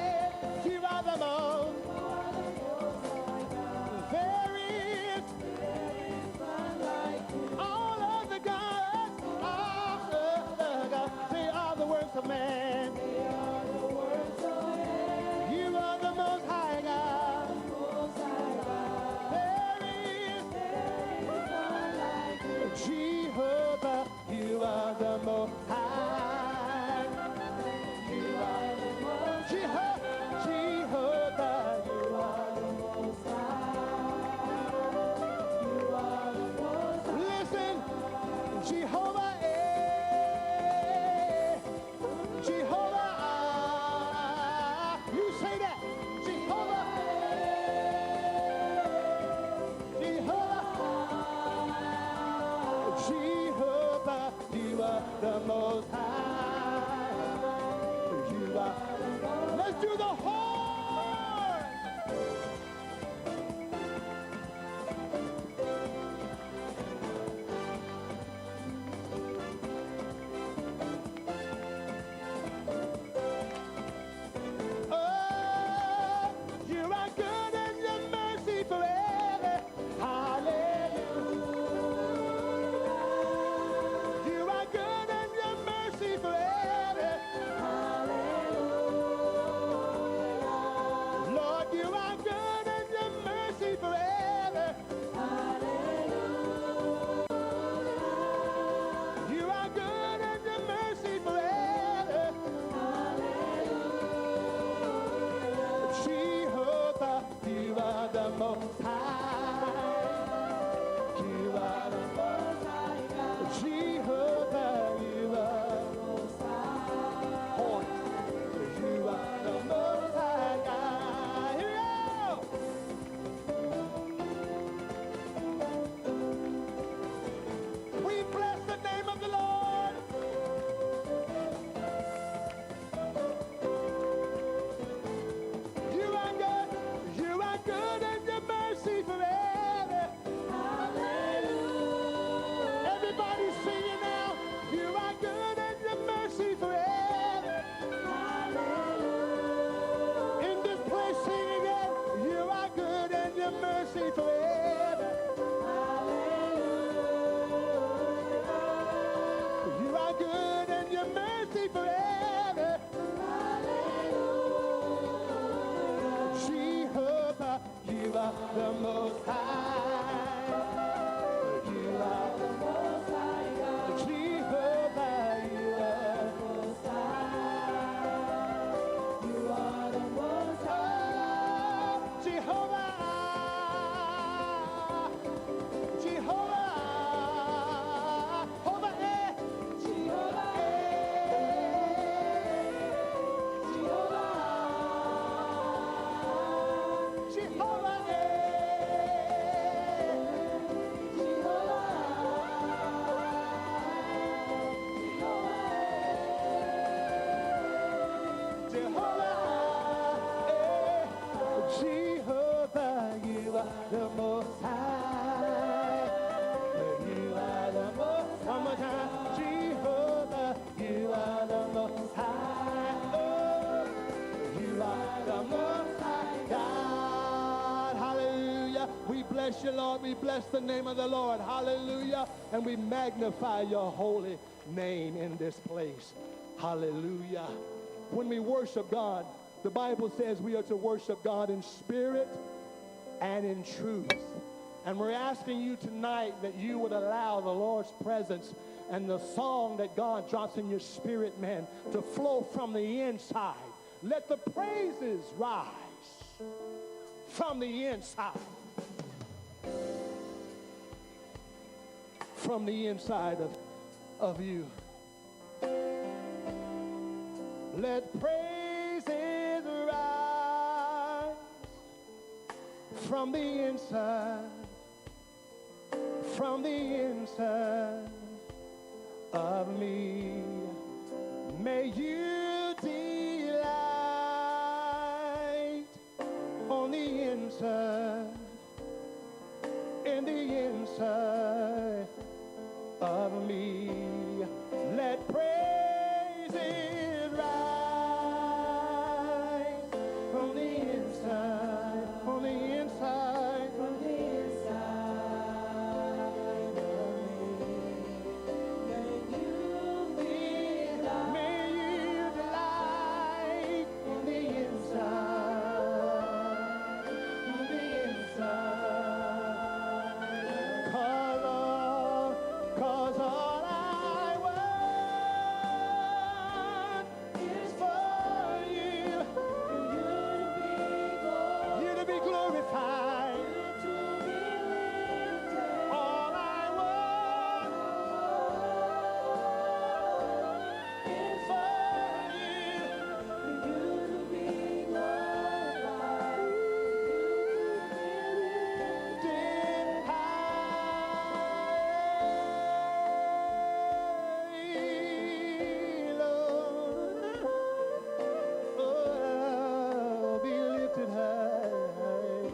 bless you, Lord. We bless the name of the Lord. Hallelujah. And we magnify your holy name in this place. Hallelujah. When we worship God, the Bible says we are to worship God in spirit and in truth. And we're asking you tonight that you would allow the Lord's presence and the song that God drops in your spirit, man, to flow from the inside. Let the praises rise from the inside. From the inside of you. Let praises rise from the inside, from the inside of me. May you delight on the inside, in the inside of me. Let praises rise from the inside, from the inside, from the inside of me. May you delight on the inside, on the inside. 'Cause all I want is for you, you to be glorified. All I want is for you, to be glorified, lifted high, Lord. Oh, be lifted high.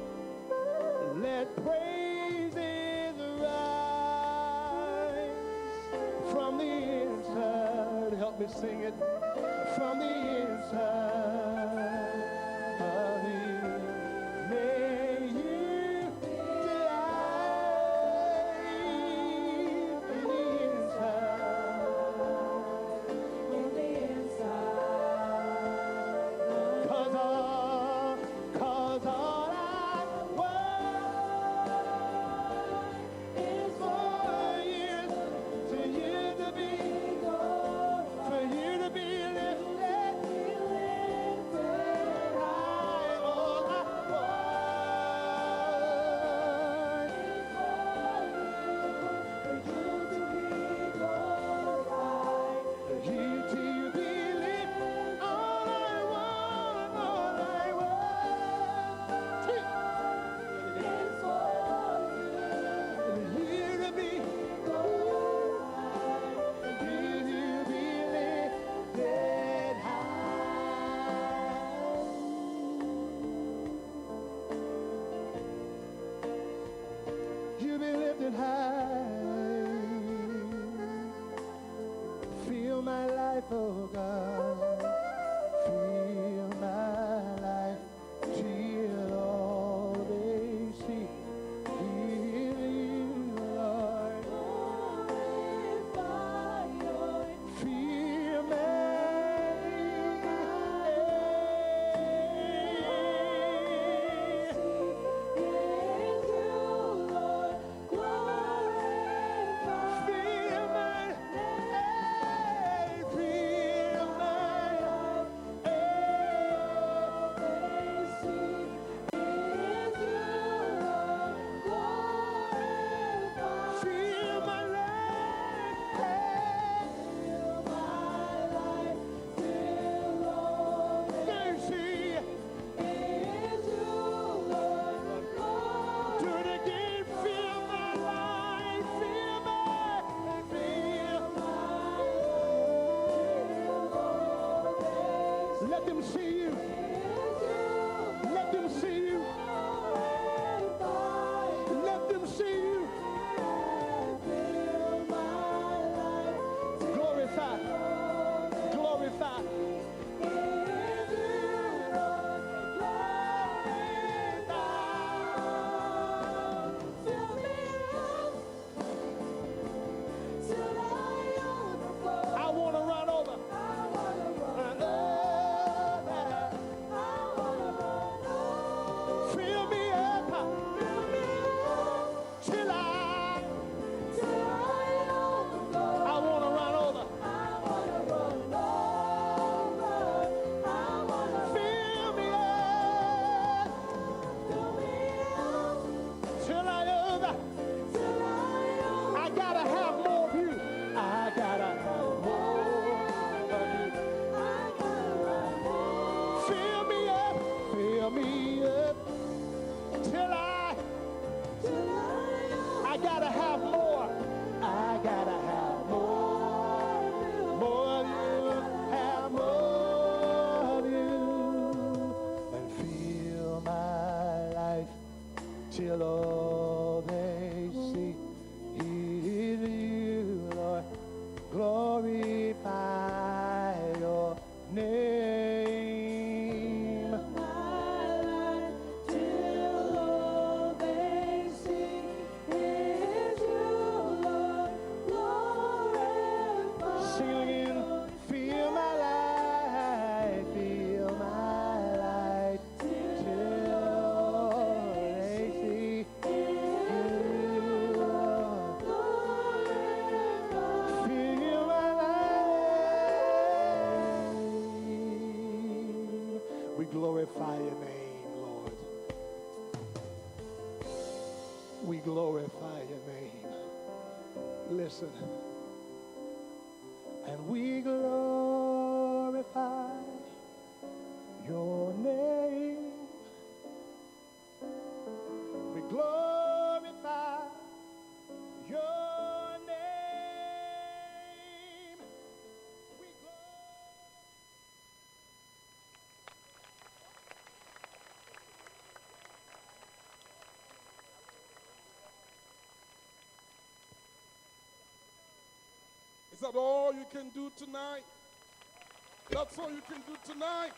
Let praises rise from the inside. Help me sing it. From the inside of me. May you delight in the inside. In the inside. 'Cause all I want is for you, to you to be, for you to be lifted, high. All I want you to be lifted. All I want, all I want Is for you to be, you to be lifted high. You be lifted high. Fill my life, oh God. Fill my life till all they see is you, Lord. Fill me. Fill my, fill my, Fill my life, Mercy. Do it again. Fill my life. Fill my, fill my. Let them see you. Let them see you. Let them see you. Glorify. Glorify. glorify your name, Lord. We glorify your name. Listen. And we glorify your name. We glorify your name. We Is that all you can do tonight? That's all you can do tonight.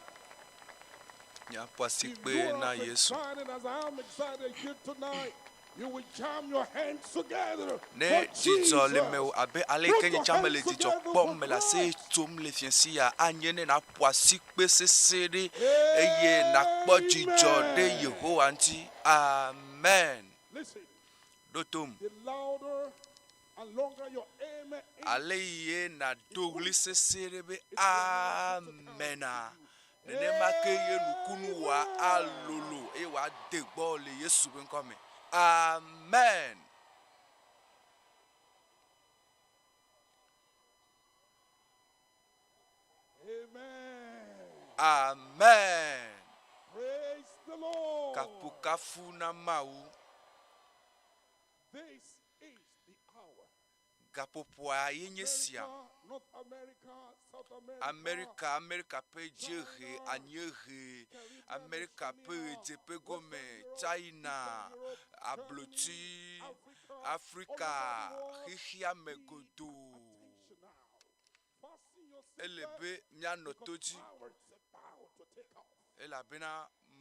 Míaƒo If asikpe you na are as Yesu. excited as I am excited here tonight, you will jam your hands together Ne for dzidzɔ le Jesus. mewò abe ale yi Put ke nye your tsã mele hands dzidzɔ together kpɔm for mele aseye Christ. tsom le fiasi ya anye ne nàƒo asikpe sesẽ ɖe eye nàkpɔ dzidzɔ ɖe Amen. Yehowa ŋuti. Amen. Listen, Ɖo tom. the louder and longer your amen is, Ale yi ye nàdo ɣli sesẽ ɖe be it will allow people to come amena. to you. Nenema ke ye nukunu wòa alolo eye wòade gbɔ le Yesu ƒe ŋkɔ me. Amen. Amen. Amen. Praise the Lord. Kafukafu na Mawu. This is the hour. Gaƒoƒoa ye nye sia. America, North America, South America, Amerika, Amerika ƒe dziehe, China, anyiehe, Caribbean, Amerika ƒe Oceania, ɣedzeƒe gɔme, Western Europe, China, Eastern Europe, ablotsi, Germany, Africa, all Afrika, over the world. xexea me Be godoo. attention now. Fasten your Ele seatbelt be míanɔ because to dzi power is about to take off. elabena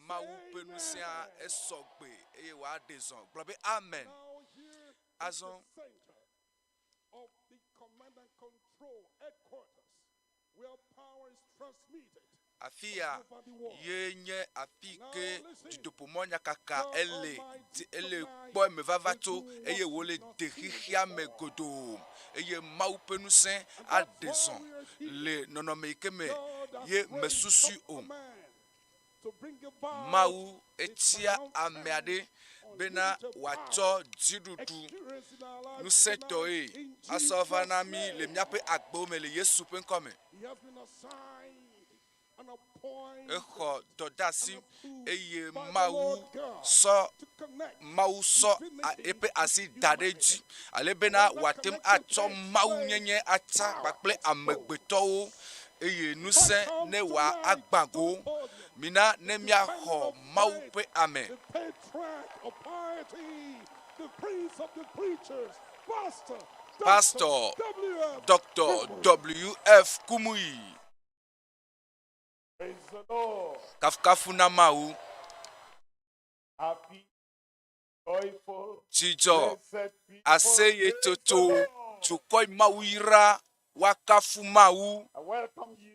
Mawu ƒe ŋusẽa Amen. esɔ gbe eye wòaɖe zɔ. Gblɔ be amen. Now here is the Azɔ center of the command and control headquarters where power is transmitted afi ya all over the world. ye nye afi yi Now ke listen, dutoƒomɔnyakaka God ele Almighty di ele tonight kpɔ emevava will tso do what eye we've wòle not de seen xexea me before. godoo eye Mawu ƒe ŋusẽ And that's aɖe why zɔ we are here. le nɔnɔme yi ke me God has ye raised mesusui up o. a man to bring about Mawu the etia ame triumphant, aɖe bena unlimited wòatsɔ power dziɖuɖu experienced in our lives ŋusẽtɔe tonight in asɔ va Jesus' na mí le name. míaƒe agbewo me le Yesu ƒe ŋkɔ me. He has been assigned and appointed Exɔ and dɔdeasi approved eye by the Mawu Lord God sɔ to connect Mawu sɔ a- divinity eƒe with asi da ɖe humanity. edzi ale bena When that wòate ŋu connection atsɔ takes Mawu place, nyenye atsa power kpakple explodes. amegbetɔwo eye But ŋusẽ come ne wòa tonight agbã to the go. podium, Mina ne the defender míaxɔ of Mawu faith, ƒe ame. the patriarch of piety, the prince of the preachers, Pastor Dr. Pastor W.F. Dr. Kumuyi. W.F. Kumuyi. Praise the Lord. Kafukafu na Mawu. Happy, joyful, Dzidzɔ, blessed people. aseyetsotso, Praise the Lord. dukɔ yi Mawu yra, woakafu Mawu. I welcome you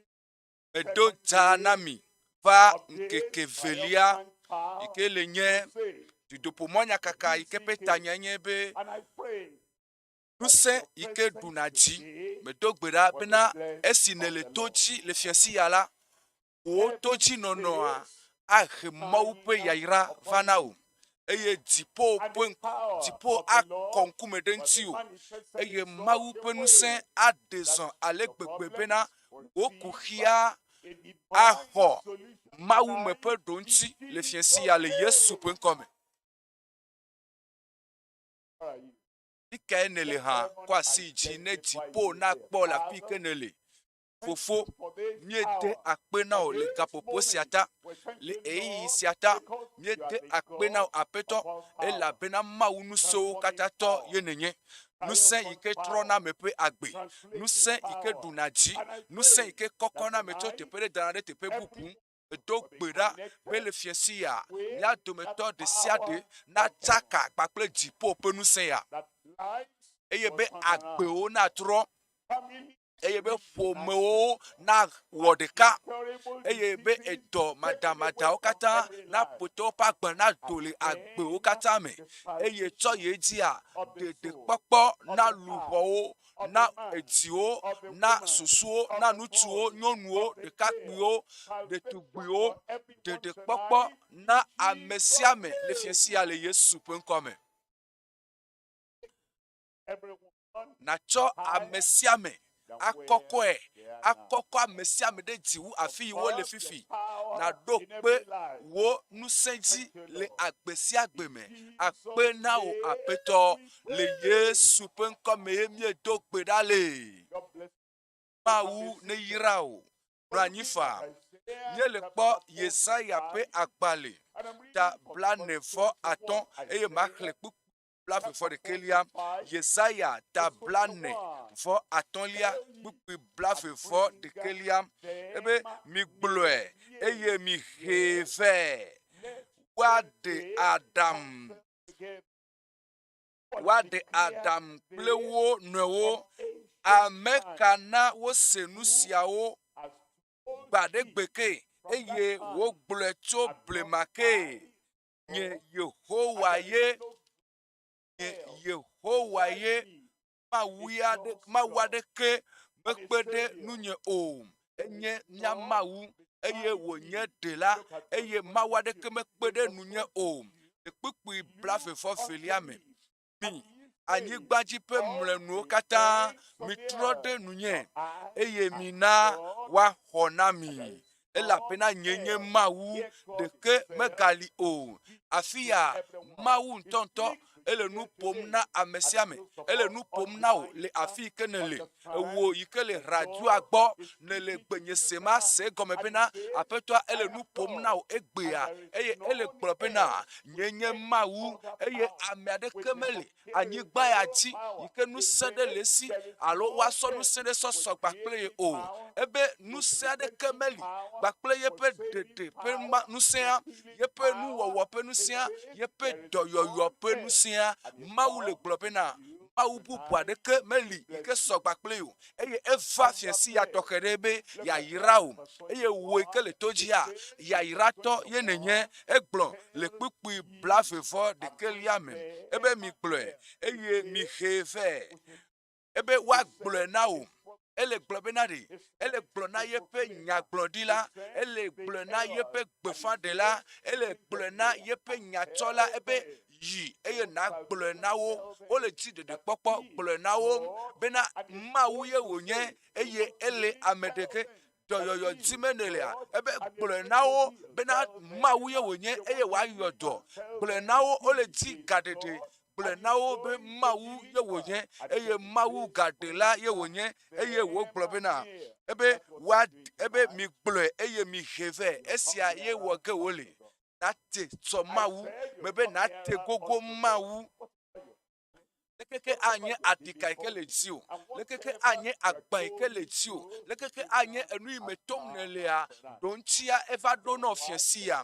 Medo second dza day na mi va of this ŋkeke velia triumphant yi power ke le nye crusade, dutoƒomɔnyakaka yi ke ƒe GCK. tanya nye be And I pray that ŋusẽ your yi ke presence ɖuna dzi. today Medo gbe ɖa will be bena blessed esi of nèle the to Lord. dzi le fiasi ya la, wò Every todzinɔnɔa face ahe Mawu ƒe shining yayra va upon na you, wò eye dziƒo and ƒe the power dziƒo of the akɔ Lord ŋkume ɖe will be ŋutiwò manifested eye in such Mawu a ƒe way ŋusẽ aɖe that zɔ ale your gbegbe problems bena will wò be kuxia but a divine axɔ solution Mawu me tonight ƒe in ɖoŋuti le Jesus' fiasi ya le Yesu name. ƒe ŋkɔ me. Where are you? Fi kae nèle Let hã heaven kɔ asi yi dzi ne identify dziƒo you there. nakpɔ le afi yi ke Father, nèle. thank Fofo, you for this míede hour, akpe na for wò le this gaƒoƒo sia moment. ta, We thank le you, ɣeyiɣi Lord, sia ta, because you are míede the akpe na God wò Aƒetɔ of all power, elabena Mawu ŋusẽwo transforming katã tɔ power, ye nènye. Ŋusẽ yi triumphant ke power, trɔna ame ƒe agbe, translating ŋusẽ yi ke power. ɖuna dzi, And I ŋusẽ yi pray ke kɔkɔna that ame tso tonight teƒe ɖe dana ɖe teƒe every bubu. Edo will be gbe ɖa be connected le fiasi ya, with mía that dometɔ ɖe sia ɖe power of natsaka heaven, kpakple dziƒo ƒe ŋusẽ ya that lives eye will be turn around, agbewo natrɔ, families eye be ƒomewo nawɔ ɖeka eye be edɔ madamadawo katã naƒo te woƒe agbe nado le agbewo katã me eye tsɔ ye dzia ɖeɖekpɔkpɔ na luʋɔwo na edziwo na susuwo na ŋutsuwo nyɔnuwo ɖekakpuiwo ɖetugbuiwo ɖeɖekpɔkpɔ na ame sia ame le fiẽ sia le Yesu ƒe ŋkɔ me. Nàtsɔ ame sia ame akɔkɔe, akɔkɔ ame sia ame ɖe dzi wu afi yi wole fifi. Nàɖo kpe wò ŋusẽ dzi le agbe sia agbe me. Akpe na wò Aƒetɔ. Le Yesu ƒe ŋkɔ mee míedo gbe ɖa le. Mawu neyra wò. Nɔ anyi faa. Míele kpɔ Yesaya ƒe agbalẽ ta 45 eye maxlẽ kpukpui blaeve-vɔ-ɖekɛlia, Yesaya ta 45 kpukpui blaeve-vɔ-ɖekɛlia, ebe, Migblɔe, eye mihee vɛ, woaɖe aɖaŋ, woaɖe aɖaŋ kple wo nɔewo. Ame ka na wose nu siawo gbaɖegbe ke, eye wogblɔe tso blema ke? Nye Yehowa ye, nye Yehowa ye, Mawu aɖe, Mawu aɖeke mekpe ɖe nunye o. Enye mía Mawu eye wònye Ɖela eye Mawu aɖeke mekpe ɖe nunye o. Le kpukpui blaeve-vɔ-evelia me, mi anyigba dzi ƒe mlɔenuwo katã, mitrɔ ɖe nunye eye mina woaxɔ na mi. Elabena nye nye Mawu, ɖeke megali o. Afi ya Mawu ŋutɔŋutɔ ele nu ƒom na ame sia ame. Ele nu ƒom na wò le afi yi ke nèle. Ewò yi ke le radioa gbɔ nèle gbenye sem ase egɔme bena Aƒetɔa ele nu ƒom na wò egbea eye ele gblɔ bena, Nye nye Mawu eye ame aɖeke mele anyigba ya dzi yi ke ŋusẽ ɖe le esi alo woasɔ ŋusẽ ɖe sɔsɔ kpakple ye o. Ebe ŋusẽ aɖeke meli kpakple yeƒe ɖeɖe ƒe ŋusẽa, yeƒe nuwɔwɔ ƒe ŋusẽa, yeƒe dɔyɔyɔ ƒe ŋusẽa. Mawu le gblɔ bena, Mawu bubu aɖeke meli yi ke sɔ kpakple ye o. Eye eva fiẽsi ya tɔxɛ ɖe be yeayra wò. Eye wò yi ke le to dzia, yayratɔ ye nènye. Egblɔ le kpukpui blaeve-vɔ-ɖekɛlia me ebe, Migblɔe, eye mihee vɛ. Ebe woagblɔe na wò. Ele gblɔ bena ɖe? Ele gblɔ na yeƒe nyagblɔɖila, ele gblɔe na yeƒe gbeƒãɖela, ele gblɔe na yeƒe nyatsɔla ebe, Yi eye nàgblɔe na wo. Wole dzi ɖeɖekpɔkpɔ gblɔe na wo bena Mawu ye wònye eye ele ame ɖeke dɔyɔyɔ dim nèlea? Ebe gblɔe na wo bena Mawu ye wònye eye wòayɔ dɔ. Gblɔe na wo wole di gaɖeɖe. Gblɔe na wo be Mawu ye wònye eye Mawu gaɖela ye wònye eye wògblɔ bena ebe woa ebe migblɔe eye mihe vɛ. Esia ye wɔ ge wole. Nate tsɔ Mawu mebe nate gogo Mawu. Lekeke anye aɖika yi ke le dziwò? Lekeke anye agba yi ke le dziwò? Lekeke anye enu yi me tom nèlea? Ɖoŋtsia eva ɖo nɔ fiẽ sia.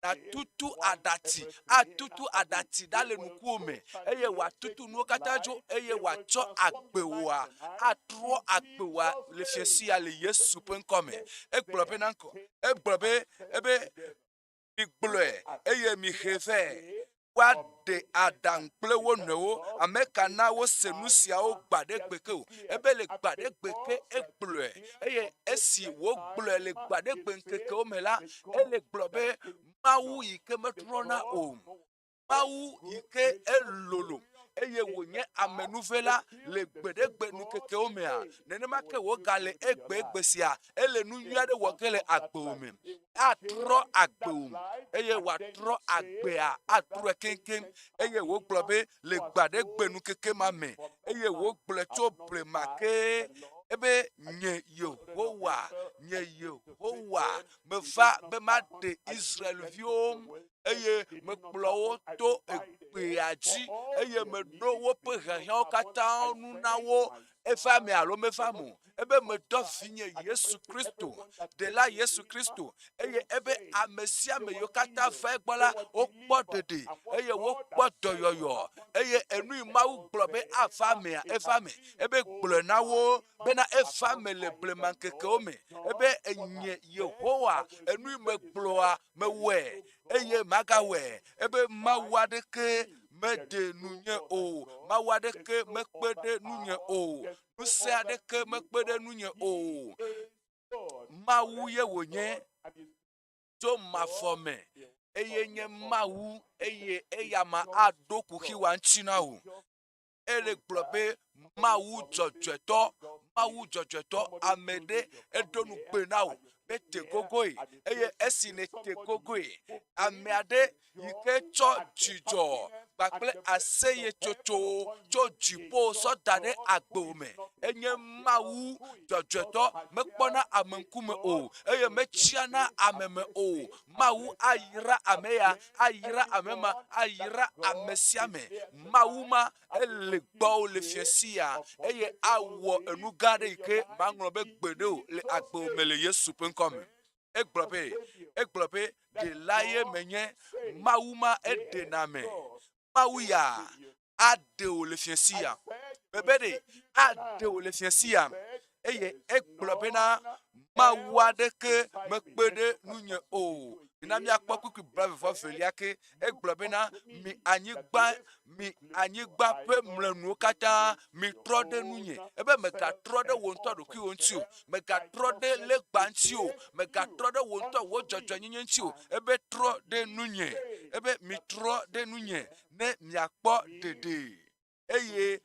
Nàtutu aɖatsi, atutu aɖatsi ɖa le ŋkuwò me eye wòatutu nuwo katã dzo eye wòatsɔ agbewòa atrɔ agbewòa le fiẽ sia le Yesu ƒe ŋkɔ me. Egblɔ bena ŋkɔ, egblɔ be ebe migblɔe eye mihee vɛ. Woaɖe aɖaŋu kple wo nɔewo. Ame ka na wose nu siawo gbaɖegbe ke o? Ebe le gbaɖegbe ke egblɔe. Eye esi wògblɔe le gbaɖegbe ŋkekewo me la, ele gblɔ be Mawu yi ke metrɔna o. Mawu yi ke elolo eye wònye amenuvela le gbeɖegbe ŋkekewo mea, nenema ke wògale egbegbe sia, ele nu nyui aɖe wɔ ge le agbewò me. Atrɔ agbewò eye wòatrɔ agbea atrɔe keŋkeŋ. Eye wògblɔ be le gbaɖegbe ŋkeke ma me, eye wògblɔe tso blema ke ebe, Nye Yehowa, nye Yehowa, meva be maɖe Israel-viwo eye mekplɔ wo to egbea dzi eye meɖo woƒe hiahiãwo katã nu na wo. Eva eme alo meva eme o. Ebe medɔ vinye Yesu Kristo, Ɖela Yesu Kristo, eye ebe ame sia ame yiwo katã va egbɔ la, wokpɔ ɖeɖe eye wokpɔ dɔyɔyɔ. Eye enu yi Mawu gblɔ be ava emea, eva eme. Ebe gblɔe na wo bena eva eme le blema ŋkekewo me. Ebe enye Yehowa, enu yi megblɔa, mewɔe eye magawɔe. Ebe Mawu aɖeke mede nunye o, Mawu aɖeke mekpe ɖe nunye o, ŋusẽ aɖeke mekpe ɖe nunye o. Mawu ye wònye tso mavɔ me eye nye Mawu eye eyama aɖo kuxiwa ŋuti na wò. Ele gblɔ be Mawu dzɔdzɔetɔ, Mawu dzɔdzɔetɔ, ame ɖe eɖo nugbe na wò be te gogoe eye esi nète gogoe, ame aɖe yi ke tsɔ dzidzɔ kpakple aseyetsotso tso dziƒo sɔ da ɖe agbewò me. Enye Mawu dzɔdzɔetɔ, mekpɔna ame ŋkume o, eye metsiana ame me o. Mawu ayra ame ya, ayra ame ma, ayra ame sia ame. Mawu ma ele gbɔwò le fiẽ sia eye awɔ enu gã aɖe yi ke maŋlɔ be gbeɖe o le agbewò me le Yesu ƒe ŋkɔ me. Egblɔ be, egblɔ be, Ɖela ye menye, Mawu ma eɖena me. Mawu ya aɖe wò le fiẽ sia. Mebe ɖe aɖe wò le fiẽ sia. Eye egblɔ bena, Mawu aɖeke mekpe ɖe nunye o. Mina míakpɔ kpukpui blaeve vɔ evelia ke. Egblɔ bena, Mi anyigba, mi anyigba ƒe mlɔenuwo katã, mitrɔ ɖe nunye. Ebe mègatrɔ ɖe wò ŋutɔ ɖokuiwò ŋuti o. Mègatrɔ ɖe legba ŋuti o. Mègatrɔ ɖe wò ŋutɔ wò dzɔdzɔenyenye ŋuti o. Ebe trɔ ɖe nunye. Ebe mitrɔ ɖe nunye ne miakpɔ ɖeɖe. Eye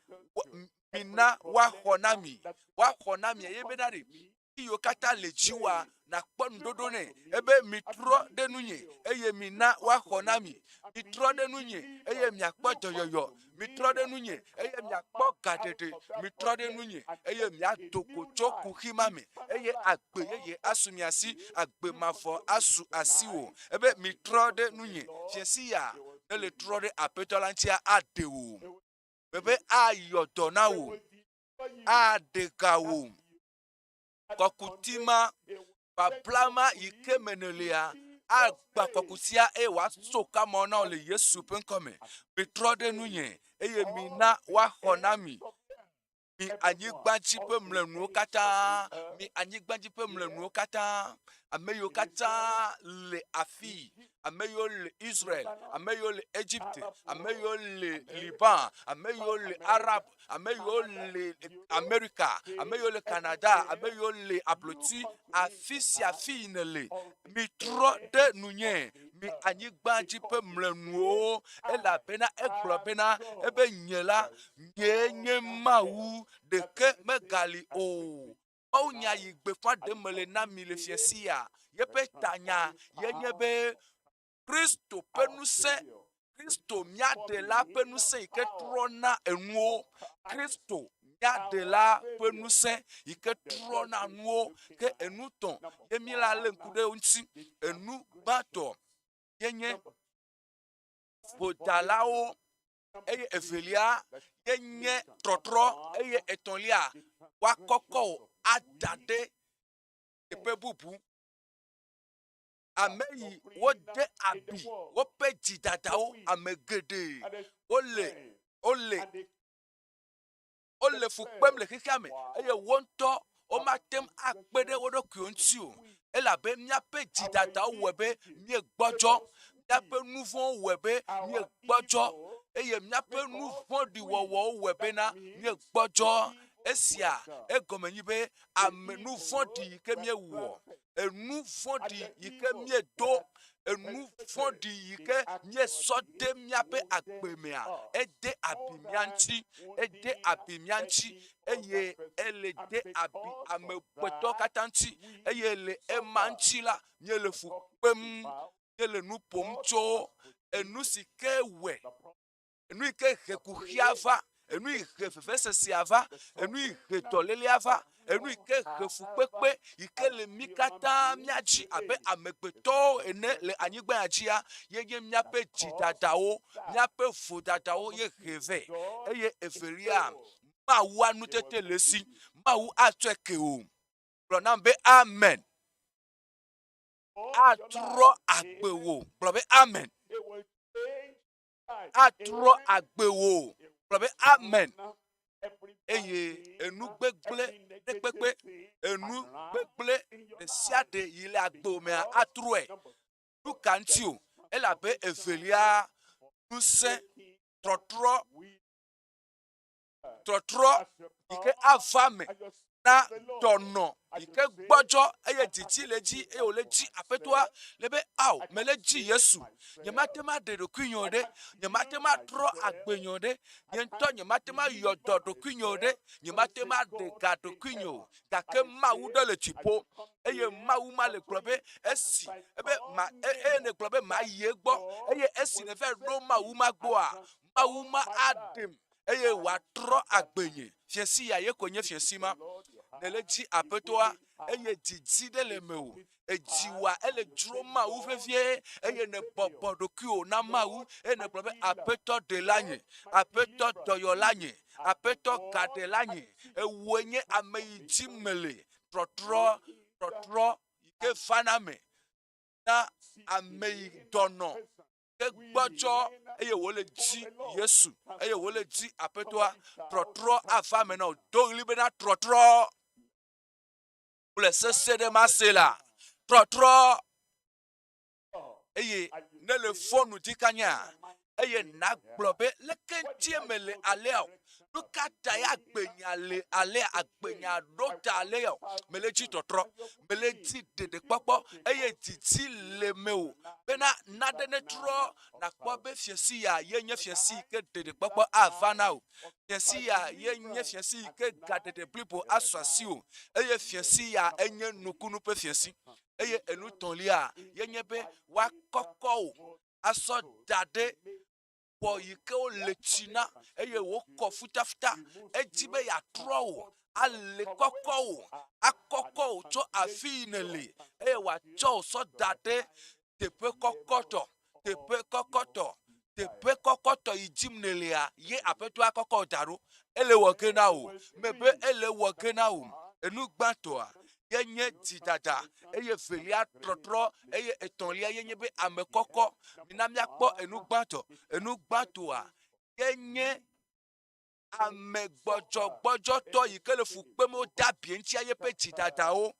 mina woaxɔ na mi. Woaxɔ na mi eye bena ɖe yiwo katã le dziwòa, nàkpɔ ŋuɖoɖo nɛ. Ebe, Mitrɔ ɖe nunye, eye mina woaxɔ na mi. Mitrɔ ɖe nunye, eye miakpɔ dɔyɔyɔ. Mitrɔ ɖe nunye, eye miakpɔ gaɖeɖe. Mitrɔ ɖe nunye, eye miado go tso kuxi ma me, eye agbe yeye asu mia si, agbe mavɔ asu asiwò. Ebe, Mitrɔ ɖe nunye. Fiẽsi ya, ne le trɔ ɖe Aƒetɔ la ŋutia, aɖe wò. Bebe ayɔ dɔ na wò, aɖe ga wò. Kɔkuti ma, babla ma yi ke me nèlea, agba kɔkutia eye wòaso kamɔ na wò le Yesu ƒe ŋkɔ me. Mitrɔ ɖe nunye eye mina woaxɔ na mi. Mi anyigba dzi ƒe mlɔenuwo katã, mi anyigba dzi ƒe mlɔenuwo katã, ame yiwo katã le afii, ame yiwo le Israel, ame yiwo le Egypte, ame yiwo le Liban, ame yiwo le Arab, ame yiwo le Amerika, ame yiwo le Canada, ame yiwo le ablotsi, afi sia afi yi nèle, mitrɔ ɖe nunye, mi anyigba dzi ƒe mlɔenuwo, elabena egblɔ bena, ebe nye la, nyee nye Mawu, ɖeke megali o. Mawunya yi gbeƒã ɖem mele na mi le fiẽ sia, yeƒe tanya ye nye be Kristo ƒe ŋusẽ, Kristo mía Ɖela ƒe ŋusẽ yi ke trɔna enuwo. Kristo mía Ɖela ƒe ŋusẽ yi ke trɔna nuwo. Ke enu tɔ̃ ye mí la lé ŋku ɖe eŋuti. Enu gbãtɔ ye nye vodalawo eye evelia ye nye trɔtrɔ eye etɔ̃lia woakɔkɔ wò ada ɖe teƒe bubu. Ame yi wode abi woƒe dzidadawo ame geɖe wole wole wole fu kpem le xexea me eye wo ŋutɔ womate ŋu akpe ɖe wo ɖokuiwo ŋuti o elabe míaƒe dzidadawo wɔe be míegbɔdzɔ, míaƒe nu vɔ̃wo wɔe be míegbɔdzɔ eye míaƒe nu vɔ̃ɖi wɔwɔwo wɔe bena míegbɔdzɔ. Esia egɔme nyi be ame nu vɔ̃ɖi yi ke míewɔ enu vɔ̃ɖi yi ke míedo, enu vɔ̃ɖi yi ke míesɔ de míaƒe agbe mea, ede abi mía ŋuti, ede abi mía ŋuti eye ele de abi amegbetɔ katã ŋuti eye le ema ŋuti la, míele fu kpem, míele nu ƒom tso enu si ke wɔe enu yi ke he kuxia va, enu yi he vevesesea va, enu yi he dɔlélea va, enu yi ke he fukpekpe yi ke le mí katã mía dzi abe amegbetɔwo ene le anyigba ya dzia, ye nye míaƒe dzidadawo, míaƒe vodadawo ye he vɛ. Eye evelia, Mawua nutete le esi. Mawu atsɔe ke wò. Gblɔ nam be amen. Atrɔ agbe wò. Gblɔ be amen. Atrɔ agbe wò. Gblɔ be amen. Eye enu gbegblẽ ɖe kpekpe, enu gbegblẽ ɖe sia ɖe yi le agbe mea atrɔe. Nu ka ŋuti o? Elabe evelia ŋusẽ trɔtrɔ trɔtrɔ yi ke ava me na dɔnɔ yi ke gbɔdzɔ eye didi le edzi eye wòle dzi aƒetɔa le be ao mele dzi Yesu nyemate ŋu aɖe ɖokuinye o ɖe nyemate ŋu atrɔ agbenye o ɖe nye ŋutɔ nyemate ŋu ayɔ dɔ ɖokuinye o ɖe nyemate ŋu aɖe ga ɖokuinye o gake Mawu ɖe le dziƒo eye Mawu ma le gblɔ be esi ebe ma eye ne gblɔ be mayi egbɔ eye esi nèva ɖo Mawu ma gbɔa Mawu ma aɖem eye wòatrɔ agbenye. Fiẽsi ya ye koe nye fiẽsi ma. Nèle dzi Aƒetɔa eye didi ɖe le mewò. Edziwòa ele dzro Mawu vevie eye nèbɔbɔ ɖokuiwò na Mawu eye nègblɔ be Aƒetɔ ɖela nye, Aƒetɔ dɔyɔla nye, Aƒetɔ gaɖela nye. Ewòe nye ame yi dzi mele. Trɔtrɔ, trɔtrɔ yi ke vana me na ame yi dɔnɔ ke gbɔdzɔ eye wòle dzi Yesu eye wòle dzi Aƒetɔa, trɔtrɔ ava eme na wò. Do ɣli bena trɔtrɔ kple sese ɖe mase la, trɔtrɔ eye ne le fɔnu dzi kanya eye nàgblɔ be leke ŋutie mele alea o. Nu ka tae agbenya le alea, agbenya ɖo ta alea o? Mele dzi tɔtrɔ, mele dzi ɖeɖekpɔkpɔ eye didi le mewò bena naɖe netrɔ nàkpɔ be fiẽsi ya ye nye fiẽsi yi ke ɖeɖekpɔkpɔ ava na wò. Fiẽsi ya ye nye fiẽsi yi ke gaɖeɖe blibo asu asiwò eye fiẽsi ya enye nukunu ƒe fiẽsi. Eye enu tɔ̃lia ye nye be woakɔkɔ wò asɔ da ɖe xɔ yi ke wole tsi na eye wokɔ futafuta. Edzi be yeatrɔ wò, ali kɔkɔ wò, akɔkɔ wò tso afi yi nèle eye wòatsɔ wò sɔ da ɖe teƒe kɔkɔtɔ, teƒe kɔkɔtɔ, teƒe kɔkɔtɔ yi dzim nèlea ye Aƒetɔa kɔkɔ wò da ɖo. Ele wɔ ge na wò. Mebe ele wɔ ge na wò. Enu gbãtɔa ye nye dzidada eye velia trɔtrɔ eye etɔ̃lia ye nye be ame kɔkɔ. Mina míakpɔ enu gbãtɔ. Enu gbãtɔa ye nye ame gbɔdzɔgbɔdzɔtɔ yi ke le fu kpem wode abi eŋutia yeƒe dzidadawo.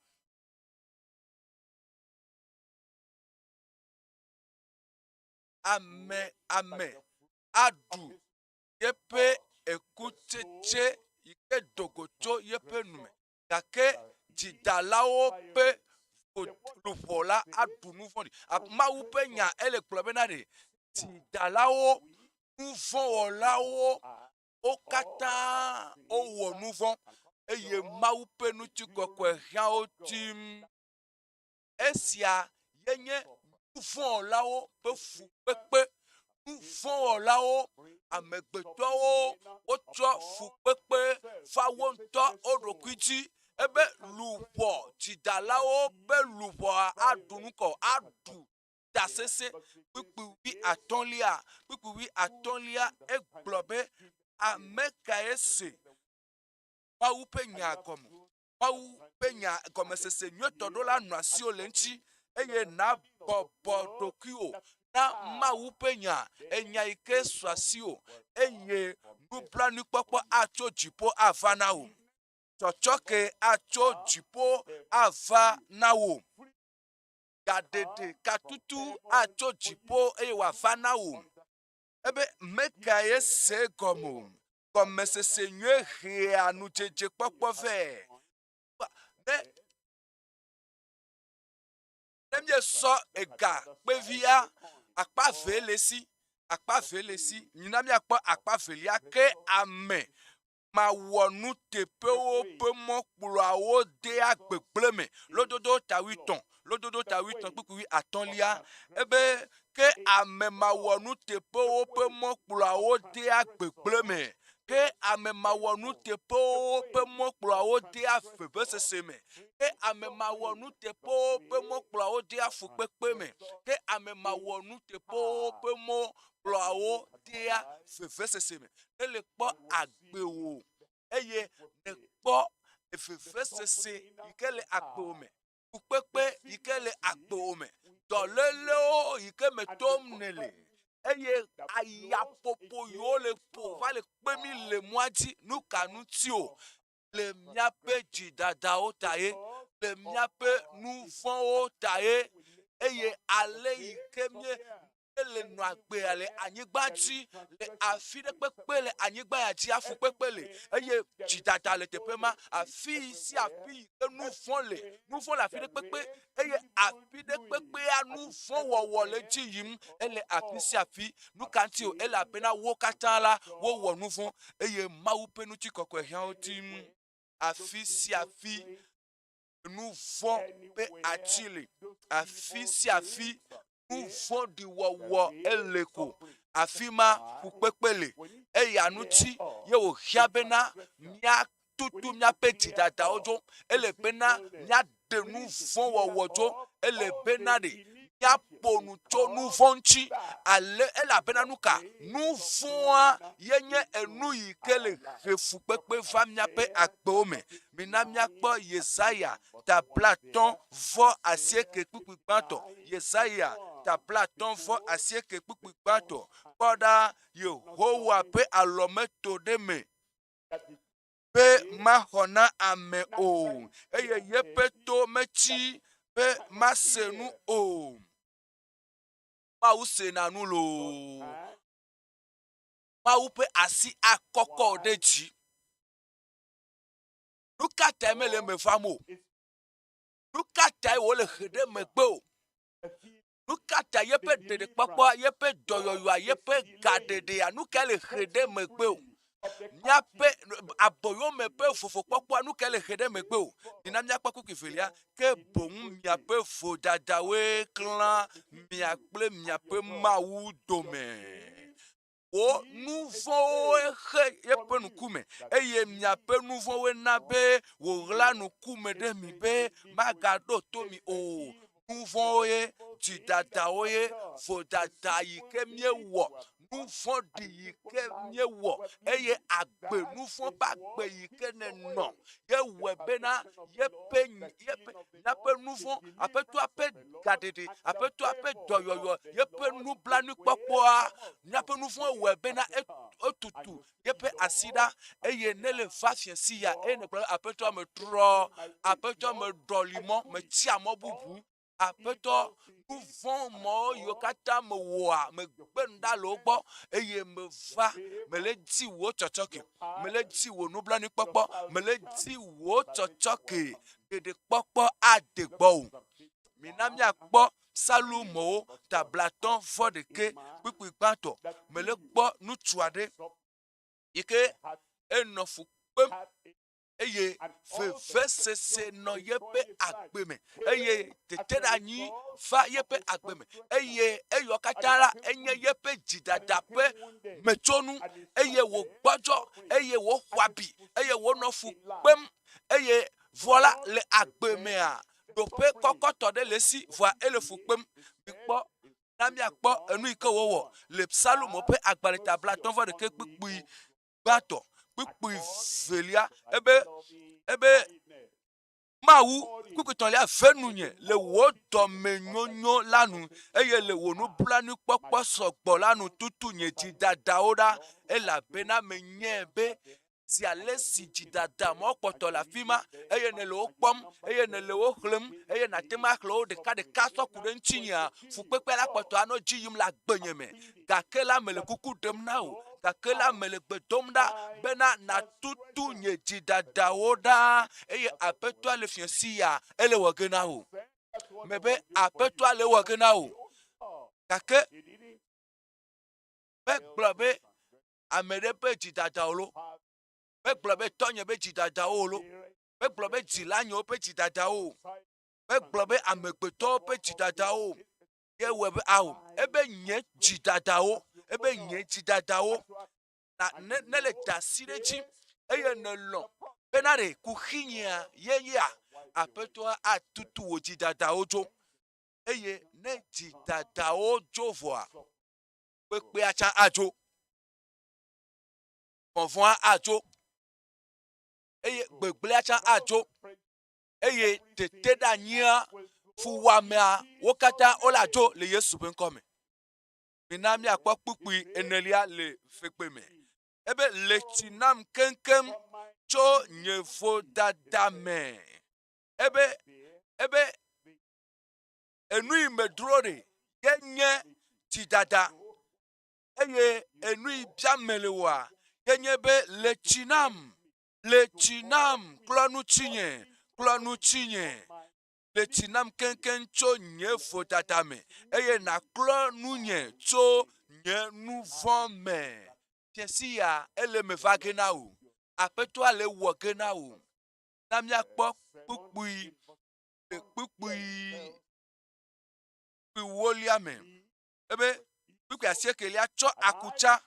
Ame ame aɖu yeƒe ekutsetse yi ke do go tso yeƒe nu me. Gake dzidalawo ƒe luʋɔ la aɖu nu vɔ̃ɖi. Mawu ƒe nya ele gblɔ bena ɖe dzidalawo, nu vɔ̃ wɔlawo, wo katã wowɔ nu vɔ̃ eye Mawu ƒe ŋutikɔkɔe hiã wo tim. Esia ye nye nu vɔ̃ wɔlawo ƒe fukpekpe. Nu vɔ̃ wɔlawo, amegbetɔwo, wotsɔ fukpekpe va wo ŋutɔ wo ɖokui dzi ebe luʋɔ dzidalawo ƒe luʋɔa aɖu nu kɔ, aɖu tasese. Kpukpui wuiatɔ̃lia, kpukpui wuiatɔ̃lia egblɔ be ame kae se Mawu ƒe nya gɔme? Mawu ƒe nya gɔmesese nyuietɔ ɖo la nɔ asiwò le eŋuti, eye nàbɔbɔ ɖokuiwò na Mawu ƒe nya, enya yi ke su asiwò, eye nublanuikpɔkpɔ atso dziƒo ava na wò. Tsɔtsɔke atso dziƒo ava na wò. Gaɖeɖe katutu atso dziƒo eye wòava na wò. Ebe mekae se egɔme o. Gɔmesese nyui hea ŋudzedzekpɔkpɔ vɛ. Ne ne míesɔ ega kpevia, akpa eve le esi, akpa eve le esi. Mina míakpɔ akpa evelia ke ame mawɔnuteƒewo ƒe mɔ kplɔa wo dea gbegblẽ me. Lododo ta wuietɔ̃, lododo ta wuietɔ̃ kpukpui wuiatɔ̃lia, ebe ke ame mawɔnuteƒewo ƒe mɔ kplɔa wo dea gbegblẽ me. Ke ame mawɔnuteƒewo ƒe mɔ kplɔa wo dea vevesese me. Ke ame mawɔnuteƒewo ƒe mɔ kplɔa wo dea fukpekpe me. Ke ame mawɔnuteƒewo ƒe mɔ kplɔa wo dea vevesese me. Ne le kpɔ agbe wò eye nèkpɔ vevesese yi ke le agbewò me, fukpekpe yi ke le agbewò me, dɔlélewo yi ke me tom nèle, eye ayaƒoƒo yiwo le ƒo va le kpe mí le mɔa dzi, nu ka ŋuti o? Le míaƒe dzidadawo ta ye, le míaƒe nu vɔ̃wo ta ye, eye ale yi ke mí le nɔ agbea le anyigba dzi le afi ɖe kpekpe le anyigba ya dzi afukpekpe le eye dzidada le teƒe ma afi sia afi yi ke nu vɔ̃ le nu vɔ̃ le afi ɖe kpekpe eye afi ɖe kpekpea nu vɔ̃ wɔwɔ le dzi yim ele afi sia afi nu ka ŋuti o elabena wo katã la wowɔ nu vɔ̃ eye Mawu ƒe ŋutikɔkɔe hiã wo tim afi sia afi nu vɔ̃ ƒe ati le afi sia afi nu vɔ̃ɖi wɔwɔ ele ko afi ma fukpekpe le eya ŋuti ye wòhiã bena míatutu míaƒe dzidadawo dzo ele bena míaɖe nu vɔ̃ wɔwɔ dzo ele bena ɖe míaƒo nu tso nu vɔ̃ ŋuti ale elabena nu ka nu vɔ̃a ye nye enu yi ke le he fukpekpe va míaƒe agbewo me mina míakpɔ Yesaya ta blatɔ̃ vɔ asieke kpukpui gbãtɔ. Yesaya ta blatɔ̃ vɔ asieke kpukpui gbãtɔ. Kpɔ ɖa, Yehowa ƒe alɔ meto ɖe me be maxɔ na ame o, eye yeƒe to metsi be mase nu o. Mawu sena nu loo. Mawu ƒe asi akɔkɔ ɖe dzi. Nu ka tae mele eme vam o? Nu ka tae wòle he ɖe megbe o? Nu ka ta yeƒe ɖeɖekpɔkpɔa, yeƒe dɔyɔyɔa, yeƒe gaɖeɖea, nu kae le he ɖe megbe o? Míaƒe aboyome ƒe vovokpɔkpɔa, nu kae le he ɖe megbe o? Mina míakpɔ kpukpui velia. Ke boŋ miaƒe vodadawoe klã mia kple miaƒe Mawu dome. Wò nu vɔ̃woe xe yeƒe ŋkume, eye miaƒe nu vɔ̃woe na be wòɣla ŋkume ɖe mi be magaɖo to mi o. Nu vɔ̃woe, dzidadawoe, vodada yi ke míewɔ, nu vɔ̃ɖi yi ke míewɔ, eye agbe nu vɔ̃ ƒe agbe yi ke nènɔ ye wɔe bena yeƒe yeƒe míaƒe nu vɔ̃, Aƒetɔa ƒe gaɖeɖe, Aƒetɔa ƒe dɔyɔyɔ, yeƒe nublanuikpɔkpɔa, míaƒe nu vɔ̃ wɔe bena etutu yeƒe asi ɖa eye ne le va fiẽ si ya eye nègblɔ be Aƒetɔ metrɔ, Aƒetɔ meɖɔli mɔ, metsia mɔ bubu, Aƒetɔ, nu vɔ̃ mawo yiwo katã mewɔa, megbe nu ɖa le wo gbɔ eye meva, mele di wò tsɔtsɔke, mele di wò nublanuikpɔkpɔ, mele di wò tsɔtsɔke ɖeɖekpɔkpɔ ade gbɔwò. Mina míakpɔ Psalmowo ta blatɔ̃ vɔ ɖekɛ kpukpui gbãtɔ. Mele kpɔ ŋutsu aɖe yi ke enɔ fu kpem eye vevesese nɔ yeƒe agbe me eye teteɖeanyi va yeƒe agbe me eye eyɔ katã la enye yeƒe dzidada ƒe metsonu eye wògbɔdzɔ eye wòxɔ abi eye wònɔ fu kpem eye vɔ la le agbe mea ɖoƒe kɔkɔtɔ ɖe le esi vɔa ele fu kpem mikpɔ na míakpɔ enu yi ke wòwɔ le Psalomo ƒe agbalẽ ta blatɔ̃ vɔ ɖekɛ kpukpui gbãtɔ kpukpui velia ebe ebe Mawu kpukpui tɔ̃lia ve nunye le wò dɔmenyonyo la nu eye le wò nublanuikpɔkpɔ sɔgbɔ la nu tutu nye dzidadawo ɖa elabena menyae be zi ale si dzidada mawo kpɔtɔ le afi ma eye nèle wo kpɔm eye nèle wo xlẽm eye nàte ŋu axlẽ wo ɖekaɖeka sɔ ku ɖe ŋutinyea, fukpekpe la kpɔtɔ anɔ dzi yim le agbenye me. Gake la mele kuku ɖem na wò, gake la mele gbe dom ɖa bena nàtutu nye dzidadawo ɖa eye Aƒetɔa le fiẽ si ya ele wɔ ge na wò. Mebe Aƒetɔa le ewɔ ge na wò. Gake megblɔ be ame ɖe ƒe dzidadawo lo. Megblɔ be tɔnye ƒe dzidadawo lo. Megblɔ be dzilanyewo ƒe dzidadawo o. Megblɔ be amegbetɔwo ƒe dzidadawo o. Ye wɔe be ao, ebe nye dzidadawo, ebe nye dzidadawo. Na ne ne le da asi ɖe edzi eye nèlɔ̃ bena ɖe kuxinyea ye yea, Aƒetɔa atutu wò dzidadawo dzo. Eye ne dzidadawo dzo vɔa, kpekpea tsã adzo. Vɔvɔ̃a adzo. gbegblẽa tsã adzo eye teteɖeanyia, fuwɔamea, wo katã wole adzo le Yesu ƒe ŋkɔ me. Mina míakpɔ kpukpui enelia le fekpe me. Ebe le tsi nam keŋkeŋ tso nye vodada me. Ebe ebe enu yi medro ɖe ye nye tsidada eye enu yi bia mele oa ye nye be le tsi nam, le tsi nam, klɔ nu tsinye, klɔ nu tsinye. Le tsi nam keŋkeŋ tso nye vodada me, eye nàklɔ nunye tso nye nu vɔ̃ me. Fiẽ ya ele eme va ge na wò. Aƒetɔa le ewɔ ge na wò. Na míakpɔ kpukpui le kpukpui ewolia me. Ebe kpukpui asiekelia tsɔ akutsa,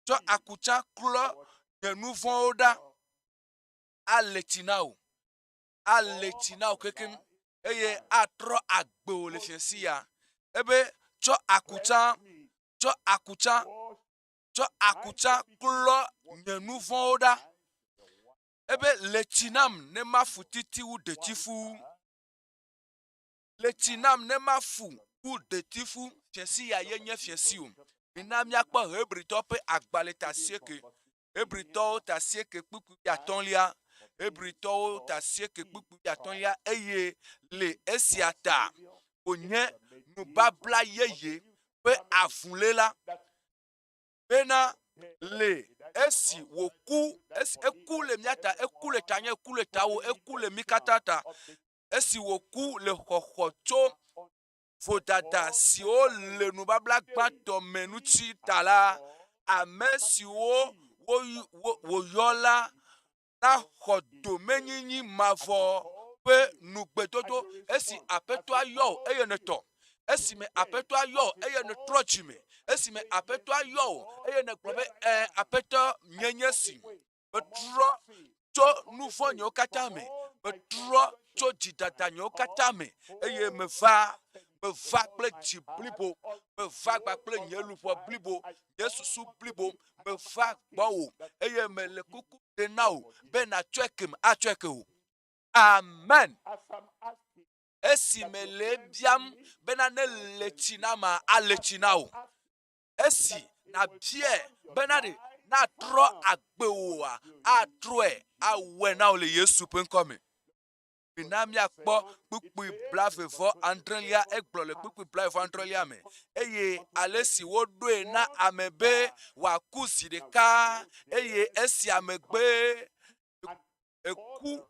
tsɔ akutsa klɔ nye nu vɔ̃wo ɖa. Ale tsi na wò. ale tsi na wò kekeŋ eye atrɔ agbe wò le fiẽ sia. Ebe tsɔ akutsa, tsɔ akutsa, tsɔ akutsa klɔ nye nu vɔ̃wo ɖa. Ebe le tsi nam ne mafu titi wu ɖetifu. Le tsi nam ne mafu wu ɖetifu. Fiẽ sia ye nye fiẽ si o. Mina míakpɔ Hebritɔwo ƒe agbalẽ ta asieke. Hebritɔwo ta asieke kpukpui atɔ̃lia. Hebritɔwo ta asieke kpukpui atɔ̃lia eye le esia ta wònye nubabla yeye ƒe avuléla bena le esi wòku, esi eku le mía ta, eku le tanye, eku le tawò, eku le mí katã ta, esi wòku le xɔxɔ tso vodada siwo le nubabla gbãtɔ me ŋuti ta la, ame siwo wòyɔ la naxɔ domenyinyi mavɔ ƒe nugbedodo. Esi Aƒetɔa yɔ wò eye nètɔ, esime Aƒetɔa yɔ wò eye nètrɔ dzime, esime Aƒetɔa yɔ wò eye nègblɔ be, Ẽ, Aƒetɔ, nye nye si. Metrɔ tso nu vɔ̃ nyewo katã me, metrɔ tso dzidada nyewo katã me, eye meva, meva kple dzi blibo, meva kpakple nye luʋɔ blibo, nye susu blibo, meva gbɔwò, eye mele kuku ɖem na wò be nàtsɔe kem, atsɔe ke wò. Amen. Esi mele ebiam bena ne le tsi nama, ale tsi na wò. Esi nàbiae bena ɖe natrɔ agbe wòa, atrɔe awɔe na wò le Yesu ƒe ŋkɔ me. Mina míakpɔ kpukpui blaeve vɔ adrelia, egblɔ le kpukpui blaeve vɔ adrelia me, eye ale si woɖoe na ame be wòaku zi ɖeka, eye esia megbe eku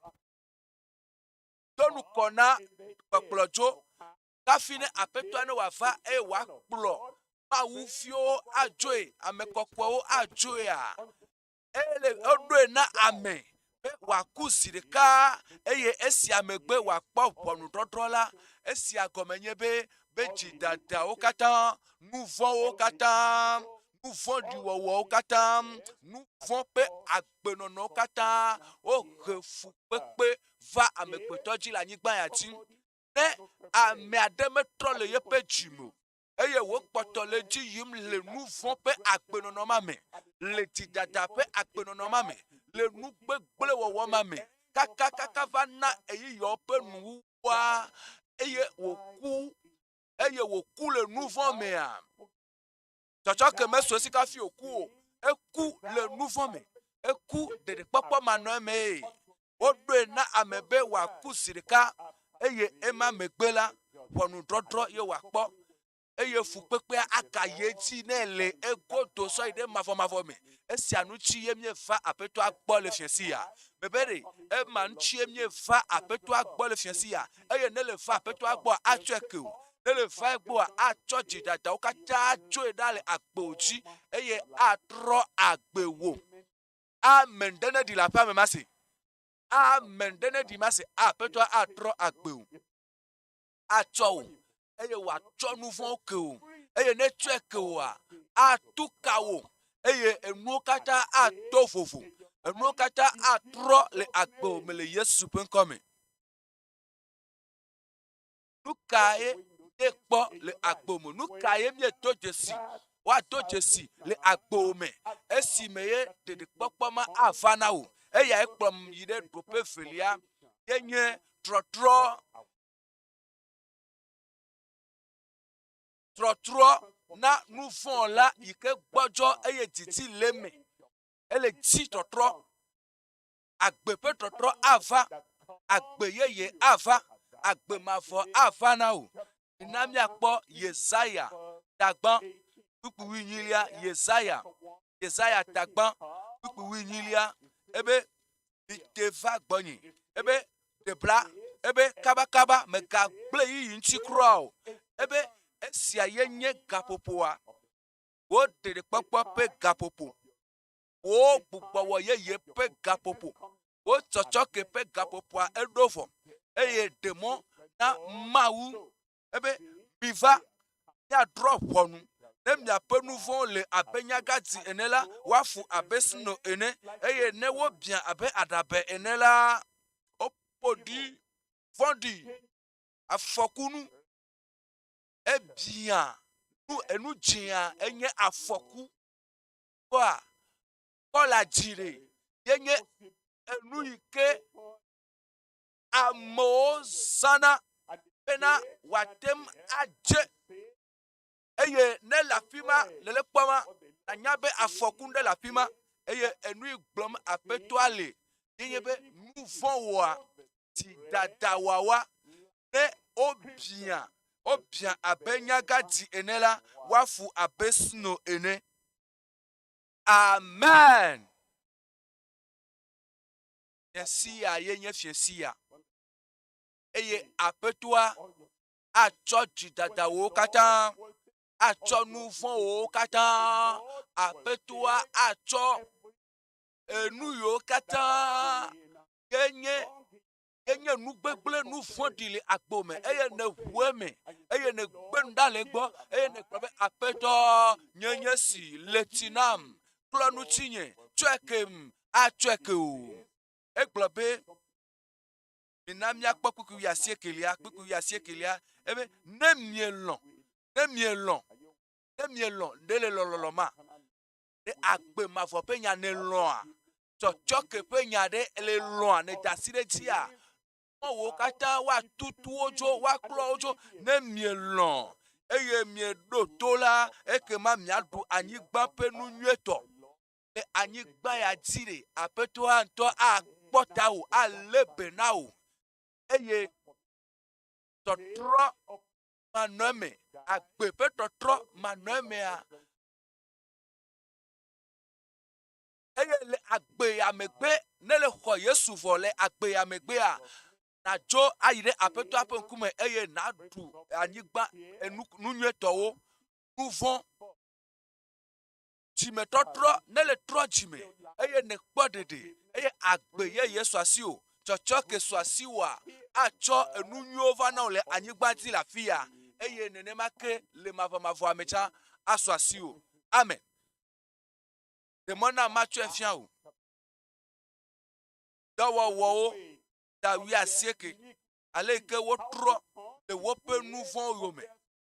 do ŋgɔ na kpɔkplɔdzo Hafi ne Aƒetɔa ne wòava eye wòakplɔ Mawu viwo adzoe, ame kɔkɔewo adzoea, ele eɖoe na ame be wòaku zi ɖeka eye esia megbe wòakpɔ ʋɔnudɔdrɔ̃ la. Esia gɔme nye be be dzidadawo katã, nu vɔ̃wo katã, nu vɔ̃ɖi wɔwɔwo katã, nu vɔ̃ ƒe agbenɔnɔwo katã wohe fukpekpe va amegbetɔ dzi le anyigba ya dzi. Ne ame aɖe metrɔ le yeƒe dzi me o, eye wòkpɔtɔ le edzi yim le nu vɔ̃ ƒe agbenɔnɔ ma me, le dzidada ƒe agbenɔnɔ ma me, le nu gbegblẽ wɔwɔ ma me, kakakaka va na ɣeyiɣiawo ƒe nuwuwua, eye wòku, eye wòku le nu vɔ̃ mea, tsɔtsɔke mesu esi hafi wòku o. Eku le nu vɔ̃ me. Eku ɖeɖekpɔkpɔ manɔmee. Woɖoe na ame be wòaku zi ɖeka eye ema megbe la, ʋɔnudɔdrɔ̃ ye wòakpɔ eye fukpekpea agayi edzi nɛ le egodo sɔ yi ɖe mavɔmavɔ me. Esia ŋuti ye míeva Aƒetɔa gbɔ le fiẽ sia. Mebe ɖe ema ŋutie míeva Aƒetɔa gbɔ le fiẽ sia eye ne le va Aƒetɔa gbɔa, atsɔe ke wò. Ne le va egbɔa, atsɔ dzidadawo katã atsoe ɖa le agbewò dzi eye atrɔ agbe wò. Amen ɖe ne ɖi le aƒea me mase. Amen ɖe ne ɖi mase. Aƒetɔa atrɔ agbe wò. Atsɔ wò eye wòatsɔ nu vɔ̃wo ke wò. Eye ne etsɔe ke wòa, atu ka wò eye enuwo katã ato vovo. Enuwo katã atrɔ le agbewò me le Yesu ƒe ŋkɔ me. Nu kae míekpɔ le agbo me? Nu kae míedo dzesi woado dzesi le agbo me esime ye ɖeɖekpɔkpɔ ma ava na wò? Eyae kplɔm yi ɖe ɖoƒe evelia ye nye trɔtrɔ trɔtrɔ na nu vɔ̃ la yi ke gbɔdzɔ eye didi le eme. Ele dzi trɔtrɔ. Agbe ƒe trɔtrɔ ava. Agbe yeye ava. Agbe mavɔ ava na wò. Mina míakpɔ Yesaya tagbã kpukpui wuienyilia. Yesaya, Yesaya tagbã kpukpui wuienyilia. Ebe mite va gbɔnye. Ebe ɖe bla. Ebe kabakaba mègagblẽ ɣeyiɣi ŋuti kura o. Ebe esia ye nye gaƒoƒoa. Wò ɖeɖekpɔkpɔ ƒe gaƒoƒo. Wò gbugbɔwɔ yeye ƒe gaƒoƒo. Wò tsɔtsɔke ƒe gaƒoƒoa eɖo vɔ. Eye ɖe mɔ na Mawu ebe miva míadrɔ̃ ʋɔnu. Ne miaƒe nu vɔ̃wo le abe nyagãdzi ene la, woafu abe sno ene, eye ne wobiã abe aɖabɛ ene la, woƒo ɖi vɔ̃ɖi, afɔkunu. Ebiã nu, enu dzĩa enye afɔku. Kpɔa, kɔla dzi ɖe ye nye enu yi ke amewo zãna bena wòate ŋu adze eye ne le afi ma le le kpɔma, anya be afɔku ɖe le afi ma eye enu yi gblɔm aƒetɔa le ye nye be nu vɔ̃ wɔa dzidada wawa ne wobiã wobiã abe nyagãdzi ene la woafu abe sno ene. Amen. Fiasia ye nye fiasia eye aƒetɔa atsɔ dzidadawo katã, atsɔ nu vɔ̃wo katã, aƒetɔa atsɔ enu yiwo katã ke nye ke nye nu gbegblẽ, nu vɔ̃ɖi le agbo me eye nèʋu eme eye nègbe nu ɖa le egbɔ eye nègblɔ be aƒetɔ nye nye si le tsi nam, klɔ nu tsinye, tsɔe kem, atsɔe ke o. Egblɔ be mina míakpɔ kpukpui wuiasiekelia, kpukpui wuiasiekelia, ebe ne mielɔ̃, ne mielɔ̃, ne mielɔ̃, ɖe le lɔlɔlɔ ma, ɖe agbe mavɔ ƒe nya nèlɔ̃a, tsɔtsɔke ƒe nya ɖe le lɔ̃a, nèda asi ɖe edzia, wo katã woatutu wo dzo, woaklɔ wo dzo. Ne mielɔ̃ eye mieɖo to la, ekema miaɖu anyigba ƒe nu nyuietɔ. Le anyigba ya dzi ɖe, Aƒetɔa ŋutɔ akpɔ tawò, alé be na wò, eye tɔtrɔ manɔ eme, agbe ƒe tɔtrɔ manɔ emea, eye le agbe ya megbe, ne le xɔ Yesu vɔ le agbe ya megbea, nàdzo ayi ɖe Aƒetɔa ƒe ŋkume eye nàɖu anyigba enu nu nyuietɔwo, nu vɔ̃ Dzimetɔtrɔ, ne le trɔ dzime eye nèkpɔ ɖeɖe eye agbe yeye su asiwò, tsɔtsɔke su asiwòa, atsɔ enu nyuiwo va na wò le anyigba dzi le afiya eye nenema ke le mavɔmavɔa me tsã asu asiwò. Amen. Ɖe mɔ nam matsɔe fia wò. Dɔwɔwɔwo ta wuiasieke, ale yi ke wotrɔ le woƒe nu vɔ̃wo yome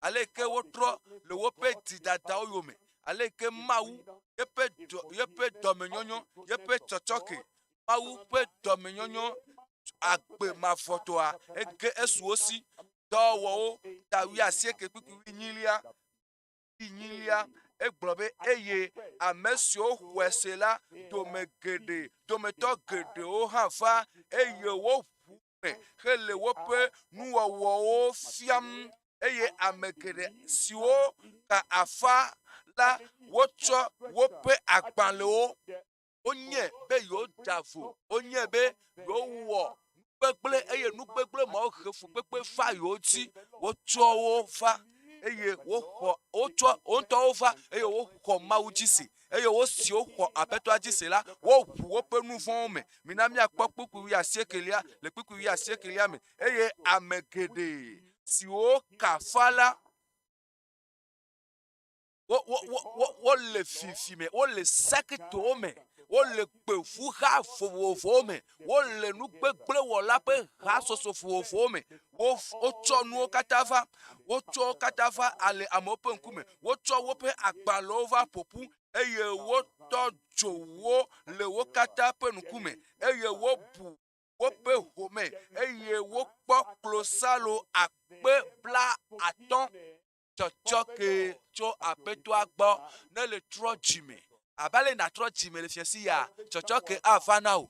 ale yi ke wotrɔ le woƒe dzidadawo yome, ale yi ke Mawu yeƒe dɔ yeƒe dɔmenyonyo, yeƒe tsɔtsɔke, Mawu ƒe dɔmenyonyo agbe mavɔtɔa ege esu wo si. Dɔwɔwɔwo ta wuiasieke kpukpui wuienyilia wuienyilia egblɔ be eye ame siwo xɔe se la dome geɖe dometɔ geɖewo hã va eye woʋu me hele woƒe nuwɔwɔwo fiam eye ame geɖe siwo ka afa la wotsɔ woƒe agbalẽwo wonye be yewoda vo wonye be yewowɔ nugbegblẽ eye nugbegblẽ mawo he fukpekpe va yewo dzi wotsɔ wo va eye woxɔ wotsɔ wo ŋutɔwo va eye woxɔ Mawu dzi se eye wo siwo xɔ Aƒetɔa dzi se la, woʋu woƒe nu vɔ̃wo me. Mina míakpɔ kpukpui wuiasiekelia le kpukpui wuiasiekelia me. Eye ame geɖe siwo ka fa la, wo, wo, wo, wo, wole fifi me, wole sektowo me, wole gbevuha vovovowo me, wole nu gbegblẽ wɔla ƒe hasoso vovovowo me. Wo, wotsɔ nuwo katã va, wotsɔ wo katã va ale amewo ƒe ŋkume, wotsɔ woƒe agbalẽwo va ƒo ƒu eye wo tɔ dzo wo le wo katã ƒe ŋkume, eye wobu woƒe home, eye wokpɔ klosalo akpe 50 tsɔtsɔke tso Aƒetɔa gbɔ ne le trɔ dzime. Abe ale nàtrɔ dzime le fiasi ya, tsɔtsɔke ava na wò,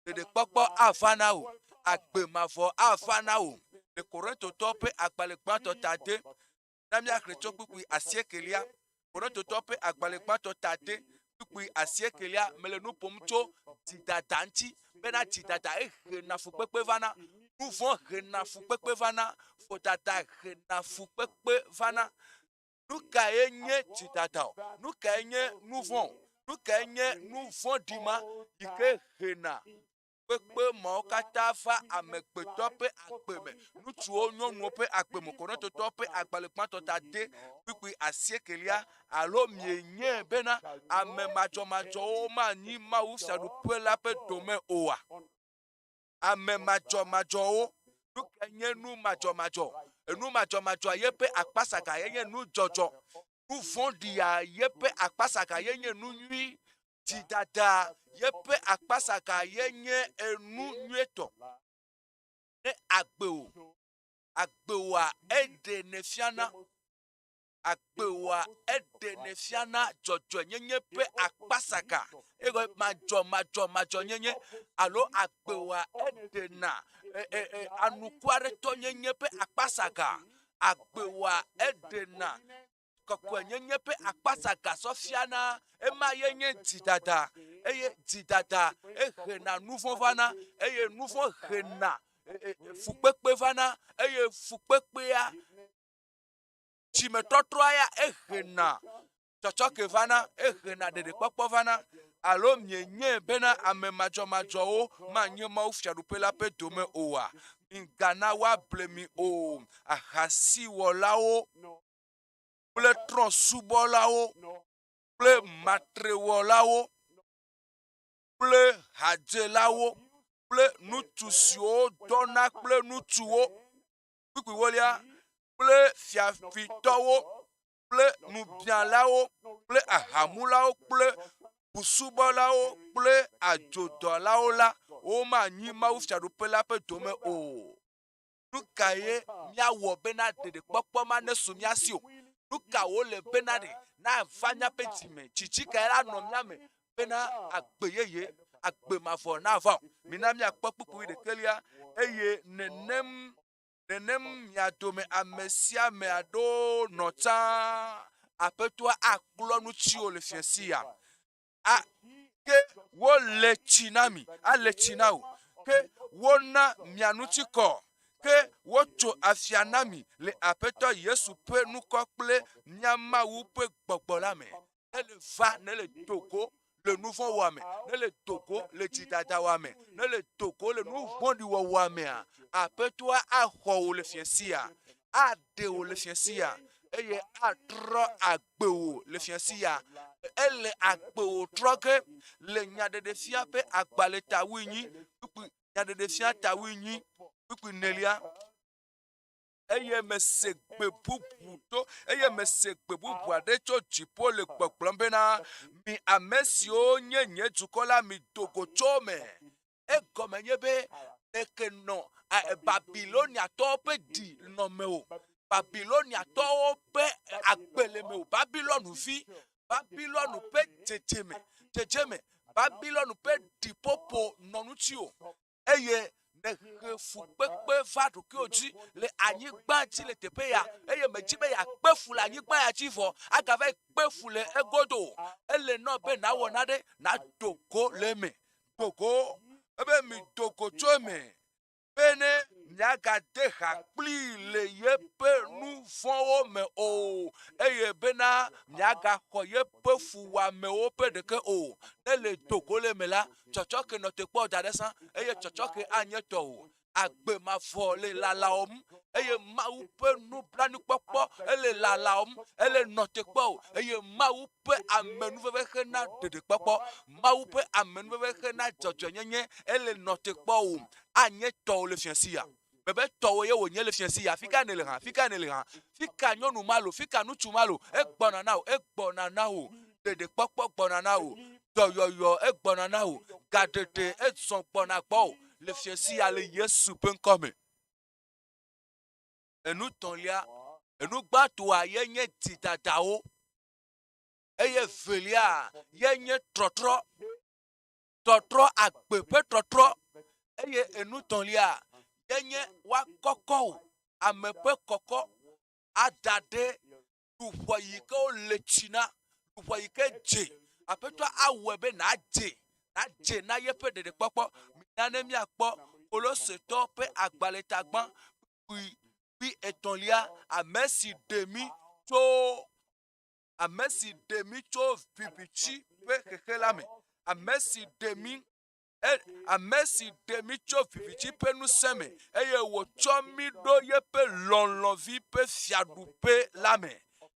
ɖeɖekpɔkpɔ ava na wò, agbe mavɔ ava na wò. Le Korintotɔwo ƒe agbalẽ gbãtɔ ta ade, na míaxlẽ tso kpukpui asiekelia. Korintotɔwo ƒe agbalẽ gbãtɔ ta ade, kpukpui asiekelia, mele nu ƒom tso dzidada ŋuti, bena dzidada ehena fukpekpe vana, nu vɔ̃ hena fukpekpe vana, vodada hena fukpekpe vana. Nu kae nye dzidada o? Nu kae nye nu vɔ̃ o? Nu kae nye nu vɔ̃ɖi ma yi ke hena kpekpe mawo katã va amegbetɔ ƒe agbe me, ŋutsuwo, nyɔnuwo ƒe agbe me, Korintotɔwo ƒe agbalẽ gbãtɔ ta de kpukpui asiekelia, alo mienyae bena ame madzɔmadzɔwo manyi Mawu fiaɖuƒe la ƒe dome oa? Ame madzɔmadzɔwo, nu kae nye nu madzɔmadzɔ? Enu madzɔmadzɔa yeƒe akpasaga yenye nudzɔdzɔ. Nu vɔ̃ɖia yeƒe akpasaga yenye nu nyui. Dzidada yeƒe akpasaga yenye enu nyuietɔ. Ne agbe wò, agbe wòa eɖenɛ fiana, agbe wòa eɖenɛ fiana dzɔdzɔenyenye ƒe akpasaga, eye madzɔmadzɔmadzɔnyenye alo agbe wòa eɖena e, e, e, anukwaretɔnyenye ƒe akpasaga, agbe wòa eɖena kɔkɔenyenye ƒe akpasaga sɔ fiana, ema ye nye dzidada, eye dzidada ehena nuvɔ̃ vana, eye nuvɔ̃ hena fukpekpe vana, eye fukpekpea dzimetɔtrɔa ya ehena tsɔtsɔke vana, ehena ɖeɖekpɔkpɔ vana. Alo mienyae bena ame madzɔmadzɔwo manye Mawu Fiaɖuƒe la ƒe dome oa? Migana woable mi o, ahasiwɔlawo kple trɔ̃subɔlawo kple matrewɔlawo kple hadzelawo kple ŋutsu siwo dɔna kple ŋutsuwo, kpukpui ewolia, kple fiafitɔwo kple nubialawo kple ahamulawo kple busubɔlawo kple adzodɔlawo la, womanyi Mawu Fiaɖuƒe la ƒe dome o. Nu kae míawɔ bena ɖeɖekpɔkpɔ ma nesu mía si o? Nu ka wòle bena ɖe nava míaƒe dzi me? Tsitsi kae anɔ mía me bena agbe yeye, agbe mavɔ nava o? Mina míakpɔ kpukpui ɖekɛlia, eye nenem nenem mia dome ame sia ame aɖewo nɔ tsã. Aƒetɔa aklɔ nu tsiwò le fiẽsi ya. A, ke wole tsi na mi, ale tsi na wò. Ke wona mia ŋuti kɔ. Ke wotso afia na mi le Aƒetɔ Yesu ƒe ŋkɔ kple mía Mawu ƒe gbɔgbɔ la me. Ne le va, ne le do go le nu vɔ̃ wɔa me, ne le do go le dzidada wɔa me, ne le do go le nu vɔ̃ɖi wɔwɔa mea, Aƒetɔa axɔ wò le fiasia, aɖe wò le fiasia, eye atrɔ agbe wò le fiasia. Ele agbe wò trɔ ge le Nyaɖeɖefia ƒe agbalẽ ta wuienyi, kpukpui Nyaɖeɖefia ta wuienyi, kpukpui enelia. Eye mese gbe bubu to, eye mese gbe bubu aɖe tso dziƒo le gbɔgblɔm bena, Mi ame siwo nye nye dukɔ la, mido go tso eme. Egɔme nye be eke nɔ Babiloniatɔwo ƒe ɖi nɔ mewò. Babiloniatɔwo ƒe agbe le mewò. Babilɔnuvi, Babilɔnu ƒe dzedzeme, dzedzeme, Babilɔnu ƒe ɖiƒoƒo nɔ ŋutiwò. Eye nèhe fukpekpe va ɖokuiwò dzi le anyigba dzi le teƒe ya, eye mèdi be yeakpe fu le anyigba ya dzi vɔ agava yi kpe fu le egodo o. Ele nɔ be nàwɔ nane nàdo go le eme. Do go, ebe mido go tso eme, bene miagade ha kplii le yeƒe nu vɔ̃wo me o, eye bena miagaxɔ yeƒe fuwɔamewo ƒe ɖeke o. Ne le do go le eme la, tsɔtsɔke nɔ te kpɔ da ɖe sã, eye tsɔtsɔke anye tɔwò. Agbe mavɔ le lalawòm, eye Mawu ƒe nublanuikpɔkpɔ ele lalawòm, ele nɔ te kpɔ wò, eye Mawu ƒe amenuveve hena ɖeɖekpɔkpɔ, Mawu ƒe amenuveve hena dzɔdzɔenyenye ele nɔ te kpɔ wò, anye tɔwò le fiasi ya. Mebe tɔwò ye wònye le fiasi ya. Fika nèle hã? Fika nèle hã? Fika nyɔnu ma lo? Fika ŋutsu ma lo? Egbɔna na wò, egbɔna na wò. Ɖeɖekpɔkpɔ gbɔna na wò. Dɔyɔyɔ egbɔna na wò. Gaɖeɖe ezɔ gbɔna gbɔwò le fiẽsi ya le Yesu ƒe ŋkɔ me. Enu tɔ̃lia, enu gbãtɔa ye nye dzidadawo eye velia ye nye trɔtrɔ. Trɔtrɔ, agbe ƒe trɔtrɔ eye enu tɔ̃lia ye nye woakɔkɔ wò, ame ƒe kɔkɔ ada ɖe luʋɔ yi ke wole tsi na, luʋɔ yi ke dze. Aƒetɔ awɔe be nàdze, nàdze na yeƒe ɖeɖekpɔkpɔ. Mina ne míakpɔ Kolosetɔwo ƒe agbalẽtagbã kpui kpui etɔ̃lia, ame si ɖe mí tso ame si ɖe mí tso viviti ƒe xexe la me, ame si ɖe mí E, ame si ɖe mí tso viviti ƒe ŋusẽ me, eye wòtsɔ mí ɖo yeƒe lɔlɔ̃vi ƒe fiaɖuƒe la me.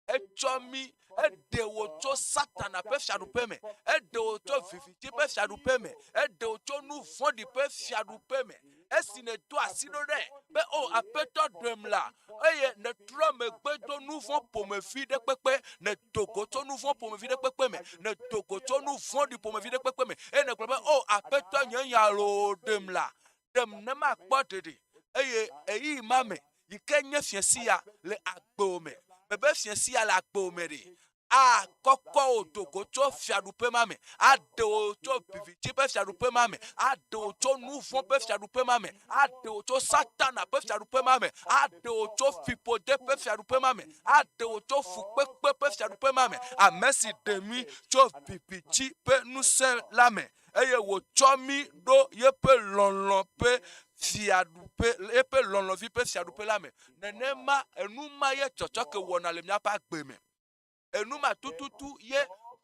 Etsɔ mí, eɖe wò tso Satana ƒe fiaɖuƒe me, eɖe wò tso viviti ƒe fiaɖuƒe me, eɖe wò tso nu vɔ̃ɖi ƒe fiaɖuƒe me. Esi nèdo asi ɖo ɖe be, O Aƒetɔ, ɖem la, eye nètrɔ megbe do nu vɔ̃ ƒomevi ɖe kpekpe, nèdo go tso nu vɔ̃ ƒomevi ɖe kpekpe me, nèdo go tso nu vɔ̃ɖi ƒomevi ɖe kpekpe me, eye nègblɔ be, O Aƒetɔ, nye nya loo, ɖem la, ɖem ne makpɔ ɖeɖe. Eye ɣeyiɣi ma me, yi ke nye fiẽsi ya le agbewò me, mebe fiẽsi ya le agbewò me ɖe, akɔkɔ wò do go tso fiaɖuƒe ma me, aɖe wò tso viviti ƒe fiaɖuƒe ma me, aɖe wò tso nu vɔ̃ ƒe fiaɖuƒe ma me, aɖe wò tso Satana ƒe fiaɖuƒe ma me, aɖe wò tso fiƒode ƒe fiaɖuƒe ma me, aɖe wò tso fukpekpe ƒe fiaɖuƒe ma me, ame si ɖe mí tso viviti ƒe ŋusẽ la me, eye wòtsɔ mí ɖo yeƒe lɔlɔ̃ ƒe fiaɖuƒe, yeƒe lɔlɔ̃vi ƒe fiaɖuƒe la me. Nenema enu ma ye tsɔtsɔke wɔna le míaƒe agbe me. Enu ma tututu ye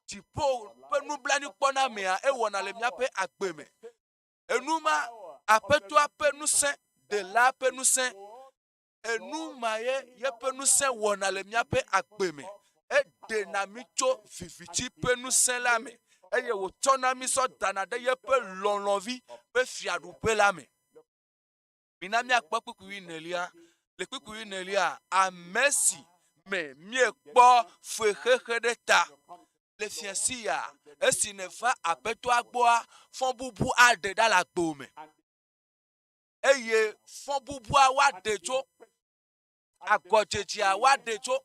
dziƒo ƒe nublanuikpɔnamea ewɔna le míaƒe agbe me. Enu ma Aƒetɔa ƒe ŋusẽ, Ɖela ƒe ŋusẽ, enu ma ye yeƒe ŋusẽ wɔna le míaƒe agbe me. Eɖena mí tso viviti ƒe ŋusẽ la me eye wòtsɔna mí sɔ dana ɖe yeƒe lɔlɔ̃vi ƒe fiaɖuƒe la me. Mina míakpɔ kpukpui wuienelia. Le kpukpui wuienelia, ame si me míekpɔ fexexe ɖe ta le fiasi ya, esi nèva Aƒetɔa gbɔa, fɔbubu aɖe ɖa le agbewò me. Eye fɔbubua woaɖe tso agɔdzedzea woaɖe tso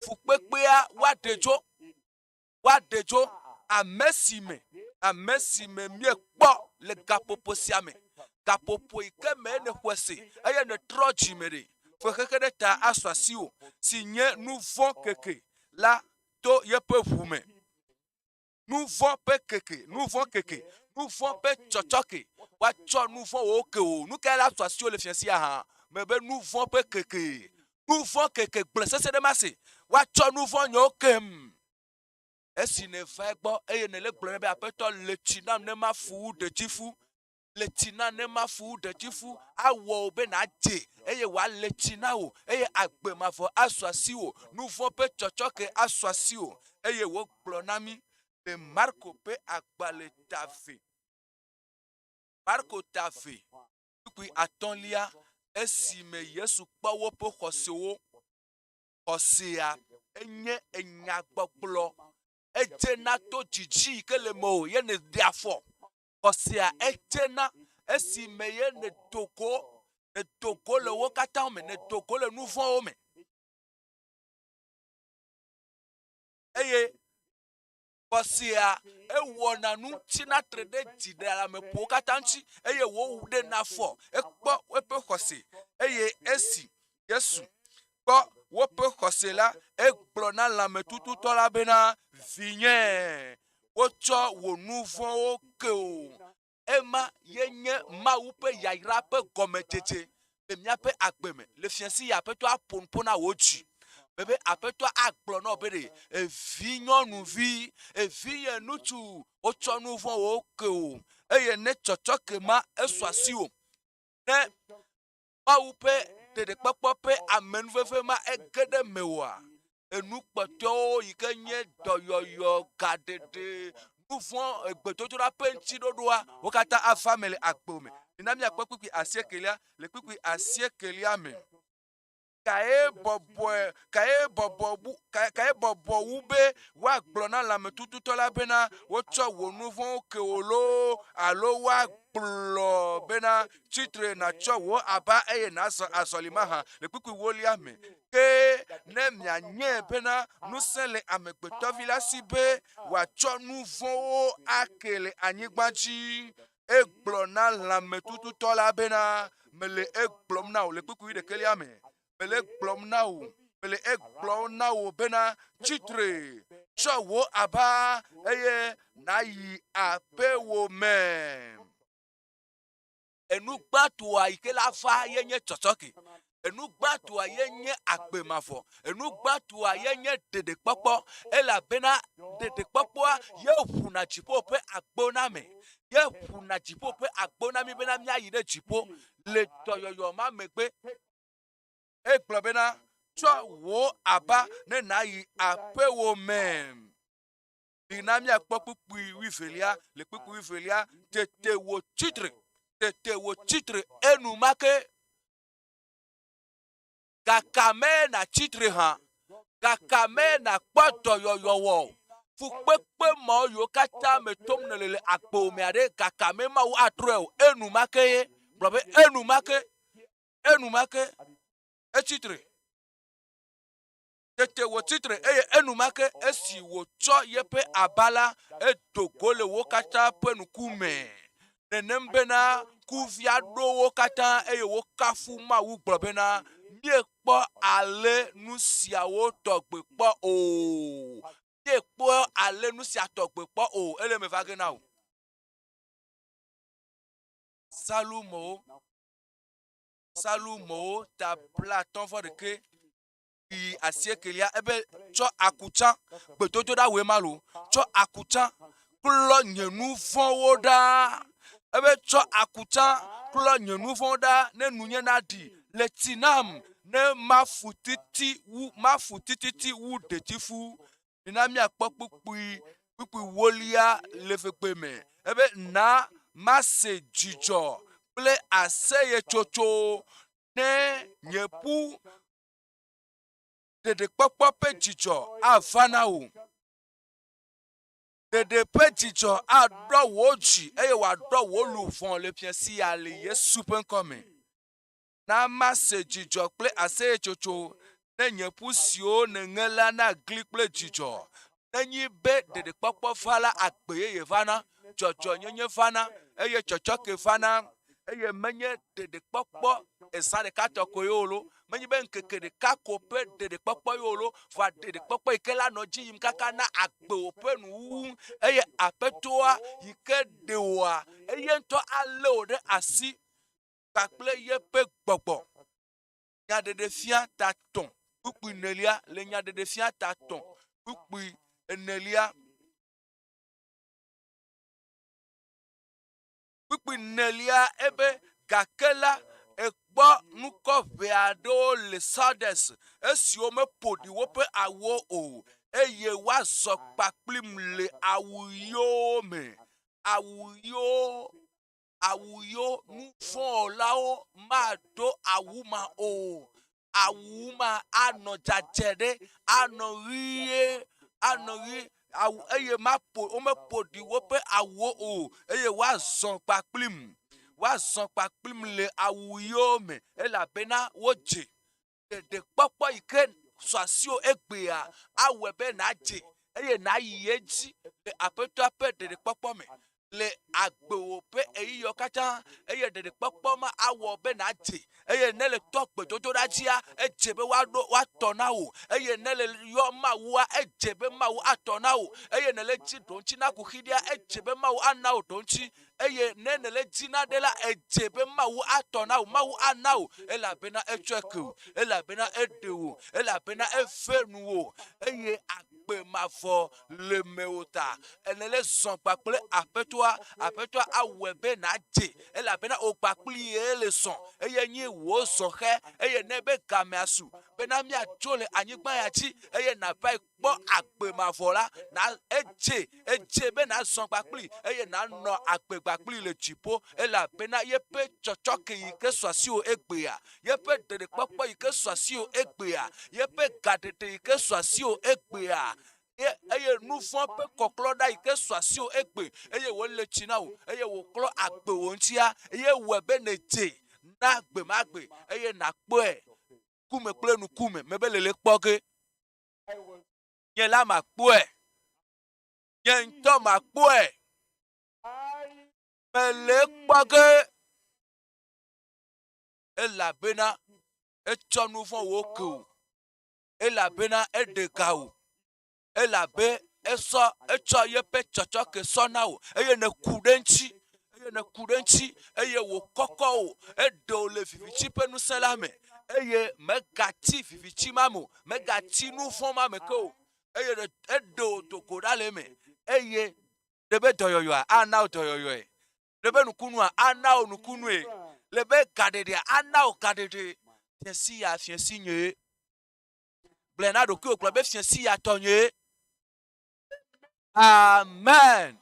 fukpekpea woaɖe tso woaɖe tso ame si me ame si me míekpɔ le gaƒoƒo sia me gaƒoƒo yi ke me nèxɔe se eye nètrɔ dzi me ɖe fexexe ɖe ta asu asiwò si nye nu vɔ̃ keke la to yeƒe ʋu me. Nu vɔ̃ ƒe keke, nu vɔ̃ keke, nu vɔ̃ ƒe tsɔtsɔke. Woatsɔ nu vɔ̃wo ke wò. Nu kae la su asiwò le fiẽ sia hã? Mebe nu vɔ̃ ƒe keke. Nu vɔ̃ keke gblẽ sese ɖe mase. Woatsɔ nu vɔ̃ nyewo kem. Esi nèva egbɔ eye nèle gblɔm nɛ be, Aƒetɔ, le tsi nam ne mafu wu ɖetifu. Le tsi na ne mafu wu ɖetifu. Awɔ wò be nàdze eye wòale tsi na wò eye agbe mavɔ asu asiwò. Nu vɔ̃ ƒe tsɔtsɔke asu asiwò. Eye wògblɔ na mí le Marko ƒe agbalẽ ta ve. Marko ta ve, kpukpui atɔ̃lia, esime Yesu kpɔ woƒe xɔsewo. Xɔsea enye enyagbɔgblɔ. Edzena to dzidzi yi ke le mewò ye nèɖea afɔ. Xɔsea edzena esime ye nèdo go, nèdo go le wo katã me, nèdo go le nu vɔ̃wo me. Eye xɔsea ewɔna nu tsina tre ɖe dziɖeleameƒowo katã ŋuti eye wòɖena afɔ. Ekpɔ eƒe xɔse eye esi Yesu kpɔ woƒe xɔse la, egblɔ na lãmetututɔ la bena, Vinye, wotsɔ wò nu vɔ̃wo ke wò. Ema ye nye Mawu ƒe yayra ƒe gɔmedzedze le míaƒe agbe me. Le fiẽ si ya Aƒetɔ aƒo nuƒo na wò dzi. Mebe Aƒetɔ agblɔ na wò be ɖe, Evi nyɔnuvi, evinye ŋutsu, wotsɔ nu vɔ̃wo ke wò. Eye ne tsɔtsɔke ma esu asiwò, ne Mawu ƒe ɖeɖekpɔkpɔ ƒe amenuveve ma ege ɖe mewòa, enu kpɔtɔewo yi ke nye dɔyɔyɔ, gaɖeɖe, nuvɔ̃, egbedodoɖa ƒe ŋutiɖoɖoa, wo katã ava eme le agbe me. Mina míakpɔ kpukpui asiekelia. Le kpukpui asiekelia me, Kae bɔbɔe, kae bɔbɔ bu, kae, kae bɔbɔ wu be woagblɔ na lãmetututɔ la bena, Wotsɔ wò nu vɔ̃wo ke wò loo, alo woagblɔ bena, Tsi tre nàtsɔ wò aba eye nàzɔ azɔli mahã? Le kpukpui ewolia me. Ke ne mianyae bena ŋusẽ le Amegbetɔvi la si be wòatsɔ nu vɔ̃wo ake le anyigba dzi, egblɔ na lãmetututɔ la bena, Mele egblɔm na wò le kpukpui wuiɖekɛlia me, mele egblɔm na wò, mele egblɔm na wò bena, tsi tre, tsɔ wò aba eye nàyi aƒewò me. Enu gbãtɔa yi ke la va ye nye tsɔtsɔke. Enu gbãtɔa ye nye agbe mavɔ. Enu gbãtɔa ye nye ɖeɖekpɔkpɔ elabena ɖeɖekpɔkpɔa ye ʋuna dziƒo ƒe agbo na ame. Ye ʋuna dziƒo ƒe agbo na mí bena míayi ɖe dziƒo le dɔyɔyɔ ma megbe. Egblɔ bena, Tsɔ wò aba ne nàyi aƒewò me. Mina míakpɔ kpukpui wuievelia. Le kpukpui wuievelia, tete wòtsi tre, tete wòtsi tre enumake. Gakame nàtsi tre hã, gakame nàkpɔ dɔyɔyɔ wɔ o. Fukpekpe mawo yiwo katã me tom nèle le agbewò mea ɖe, gakame Mawu atrɔe o. Enumake ye. Gblɔ be enumake, enumake etsi tre. Tete wòtsi tre, eye enumake esi wòtsɔ yeƒe aba la, edo go le wo katã ƒe ŋku me. Nenem bena kuvia ɖo wo katã, eye wokafu Mawu gblɔ bena, Míekpɔ ale nu siawo tɔgbe kpɔ o. Míekpɔ ale nu sia tɔgbe kpɔ o. Ele eme va ge na wò. Psalmowo, Psalmowo ta blaatɔ̃ vɔ ɖekɛ. yi asiekelia ebe tsɔ akutsa gbedodoɖa wòe ma lo tsɔ akutsa klɔ nye nu vɔ̃wo ɖa ebe tsɔ akutsa klɔ nye nu vɔ̃wo ɖa ne nunye naɖi le tsi nam ne mafu titi wu mafu tititi wu ɖetifu mina míakpɔ kpukpui kpukpui wolia le ƒekpe me ebe na mase dzidzɔ kple aseyetsotso ne nye ƒu Ɖeɖekpɔkpɔ ƒe dzidzɔ ava na wò. Ɖeɖe ƒe dzidzɔ aɖɔ wò dzi eye wòaɖɔ wò luʋɔ le fiẽ sia le Yesu ƒe ŋkɔ me. Na mase dzidzɔ kple aseyetsotso ne nye ƒu siwo nèŋe la nagli kple dzidzɔ. Nenye be ɖeɖekpɔkpɔ va la, agbe yeye vana, dzɔdzɔenyenye vana, eye tsɔtsɔke vana, eye menye ɖeɖekpɔkpɔ ezã ɖeka tɔ koe o lo, menye be ŋkeke ɖeka ko ƒe ɖeɖekpɔkpɔ ye o lo, vɔa ɖeɖekpɔkpɔ yi ke la nɔ edzi yim kaka na agbewò ƒe nuwuwu, eye Aƒetɔa yi ke ɖe wòa, eye ŋutɔ alé wò ɖe asi kpakple yeƒe gbɔgbɔ. Nyaɖeɖefia ta tɔ̃ kpukpui enelia le Nyaɖeɖefia ta tɔ̃ kpukpui enelia. Kpukpui enelia ebe gake la ekpɔ ŋkɔ ʋɛ aɖewo le Sardes esiwo meƒo ɖi woƒe awuwo o eye woazɔ kpakplim le awu ɣiwo me. Awu ɣiwo awu yiwo nuvɔ̃wɔlawo mado awu ma o. Awu ma anɔ dzadzɛ ɖe, anɔ ɣie, anɔ ɣi awu eye maƒo womeƒo ɖi woƒe awuwo o eye woazɔ kpakplim. Woazɔ kpakplim le awu ɣiwo me elabena wodze. Ɖeɖekpɔkpɔ yi ke su asiwò egbea awɔe be nàdze eye nàyi edzi le Aƒetɔa ƒe ɖeɖekpɔkpɔ me le agbewò ƒe ɣeyiɣiwo katã eye ɖeɖekpɔkpɔ ma awɔ be nàdze eye ne le tɔ gbedodoɖa dzia, edze be woaɖo woatɔ na wò eye ne le yɔ Mawua, edze be Mawu atɔ na wò eye ne le dzi ɖoŋtsi na kuxi ɖea, edze be Mawu ana wò ɖoŋtsi Eye ne nèle dzi na ɖe la, edze be Mawu atɔ na wò, Mawu ana wò, elabena etsɔe ke wò, elabena eɖe wò, elabena eve nuwò, eye agbe mavɔ le mewò ta. Nèle zɔ kpakple Aƒetɔa, Aƒetɔa awɔe be nàdze, elabena wò kpakpli ye le zɔ, eye nyi wò zɔhɛ, eye ne be gamea su bena míatso le anyigba ya dzi eye nàvae kpɔ agbe mavɔ la, na edze, edze be nàzɔ kpakpli eye nànɔ agbe kpakpli le dziƒo, elabena yeƒe tsɔtsɔke yi ke su asiwò egbea, yeƒe ɖeɖekpɔkpɔ yi ke su asiwò egbea, yeƒe gaɖeɖe yi ke su asiwò egbea, ye eye nu vɔ̃ ƒe kɔklɔ ɖa yi ke su asiwò egbe eye wòle tsi na wò eye wòklɔ agbe wò ŋutia, eye wɔe be nèdze na gbe ma gbe eye nàkpɔe ŋkume kple ŋkume mebe lele kpɔ ge. Nye la makpɔe. Nye ŋutɔ makpɔe. Mele kpɔ ge. Elabena etsɔ nu vɔ̃ wo ke wò. Elabena eɖe ga wò. Elabe esɔ etsɔ yeƒe tsɔtsɔke sɔ na wò eye nèku ɖe eŋuti eye nèku ɖe eŋuti eye wòkɔkɔ wò eɖe wò le viviti ƒe ŋusẽ la me eye mègatsi viviti ma me o, mègatsi nu vɔ̃ ma me ke o eye eɖe wò do go ɖa le eme eye le be dɔyɔyɔa ana wò dɔyɔyɔe, le be nukunua ana wò nukunue, le be gaɖeɖea ana wò gaɖeɖe. Fiẽsi ya fiẽsi nyee. Gblɔe na ɖokuiwò gblɔ be fiẽsi ya tɔnyee. Amen.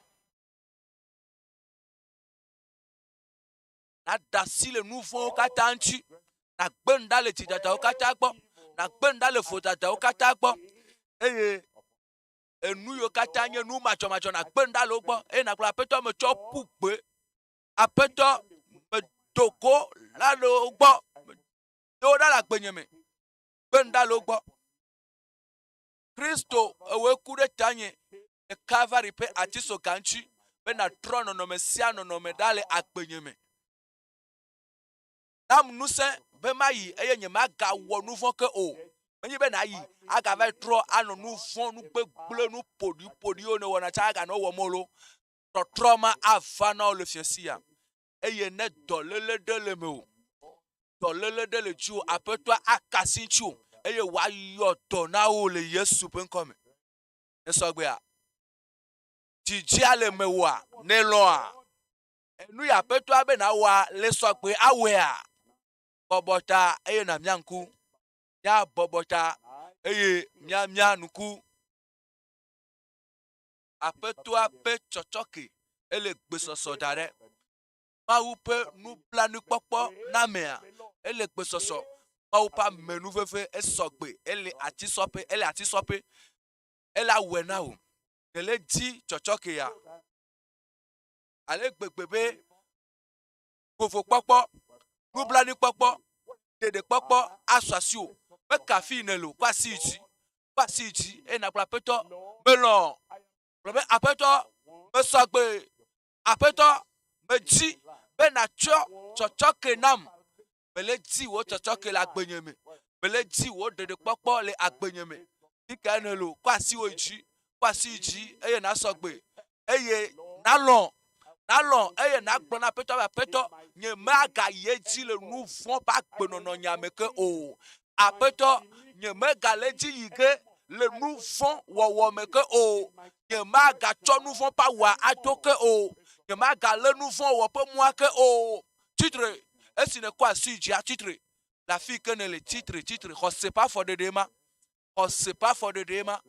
Nàɖe asi le nu vɔ̃wo katã ŋuti. Nàgbe nu ɖa le dzidadawo katã gbɔ. Nàgbe nu ɖa le vodadawo katã gbɔ. Eye enu yiwo katã nye nu madzɔmadzɔ nàgbe nu ɖa le wo gbɔ. Eye nàgblɔ Aƒetɔ metsɔ ƒu gbe. Aƒetɔ medo go la le wo gbɔ. Medo wo ɖa le agbenye me. Gbe nu ɖa le wo gbɔ. Kristo ewɔe ku ɖe tanye le Kalvari ƒe atisoga ŋuti be nàtrɔ nɔnɔme sia nɔnɔme ɖa le agbenye me. Nam ŋusẽ be mayi eye nyemagawɔ nu vɔ̃ ke o. Menye be nàyi agavae trɔ anɔ nu vɔ̃, nu gbegblẽ, nu ƒoɖiƒoɖiwo nèwɔna tsã aganɔ wɔm o loo. Tɔtrɔ ma ava na wò le fiẽ sia. Eye ne dɔléle ɖe le mewò, dɔléle ɖe le dziwò, Aƒetɔa aka asi ŋutiwò eye wòayɔ dɔ na wò le Yesu ƒe ŋkɔ me. Esɔgbea? Dzidzia le mewòa? Nèlɔ̃a? Enu yi Aƒetɔa be nàwɔa le sɔgbe awɔea? Bɔbɔ ta eye nàmia ŋku. Míabɔbɔ ta eye míamia ŋku. Aƒetɔa ƒe tsɔtsɔke ele gbesɔsɔ da ɖe. Mawu ƒe nublanuikpɔkpɔ na amea, ele gbesɔsɔ. Mawu ƒe amenuveve esɔ gbe, ele atisɔƒe, ele atisɔƒe. Ele awɔe na wò. Nèle dzi tsɔtsɔke ya. Ale gbegbe be vovokpɔkpɔ, nublanuikpɔkpɔ, ɖeɖekpɔkpɔ asu asiwò. Meka afii nèle o, kɔ asi yi dzi. Kɔ asi yi dzi eye nàgblɔ Aƒetɔ, melɔ̃. Gblɔ be, Aƒetɔ, mesɔ gbe. Aƒetɔ, medzi be nàtsɔ tsɔtsɔke nam. Mele di wò tsɔtsɔke le agbenye me. Mele di wò ɖeɖekpɔkpɔ le agbenye me. Fi kae nèle o? Kɔ asiwò yi dzi. Kɔ asi yi dzi eye nàsɔ gbe. Eye nàlɔ̃, nàlɔ̃ eye nàgblɔ na Aƒetɔ be, Aƒetɔ, nyemagayi edzi le nu vɔ̃ ƒe agbenɔnɔ nya me ke o. Aƒetɔ, nyemegale edzi yi ge le nu vɔ̃ wɔwɔ me ke o. Nyemagatsɔ nu vɔ̃ ƒe awua ado ke o. Nyemagalé nu vɔ̃ wɔwɔ ƒe mɔa ke o. Tsi tre! Esi nèkɔ asi yi dzia, tsi tre! Le afi yi ke nèle, tsi tre, tsi tre. Xɔse ƒe afɔɖeɖee ma. Xɔse ƒe afɔɖeɖee ma.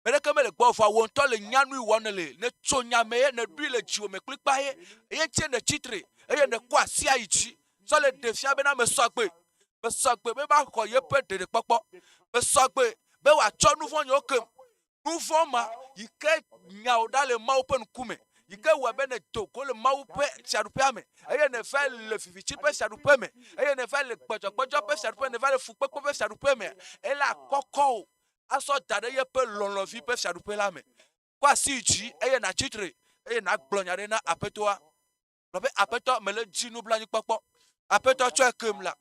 Ame ɖeke mele gbɔwò vɔa wò ŋutɔ le nya nui wɔm nèle. Nètso nya me ye nèɖoe le dziwò me kplikpaa ye. Eye ŋutie nètsi tre eye nèkɔ asi ayi dzi tsɔ le ɖe fia bena mesɔ gbe. Mesɔ gbe be maxɔ yeƒe ɖeɖekpɔkpɔ. Mesɔ gbe be wòatsɔ nu vɔ̃ nyewo kem. Nu vɔ̃ ma yi ke nya wò ɖa le Mawu ƒe ŋkume, yi ke wɔe be nèdo go le Mawu ƒe fiaɖuƒea me eye nèvae le viviti ƒe fiaɖuƒe me eye nèvae le gbɔdzɔgbɔdzɔ ƒe fiaɖuƒe, nèvae le fukpekpe ƒe fiaɖuƒe mea, ele akɔkɔ wò asɔ da ɖe yeƒe lɔlɔ̃vi ƒe fiaɖuƒe la me. Kɔ asi yi dzi eye nàtsi tre eye nàgblɔ nya ɖe na Aƒetɔa. Gblɔ be, Aƒetɔ, mele dzi nublanuikpɔkpɔ. Aƒetɔ, tsɔe kem la.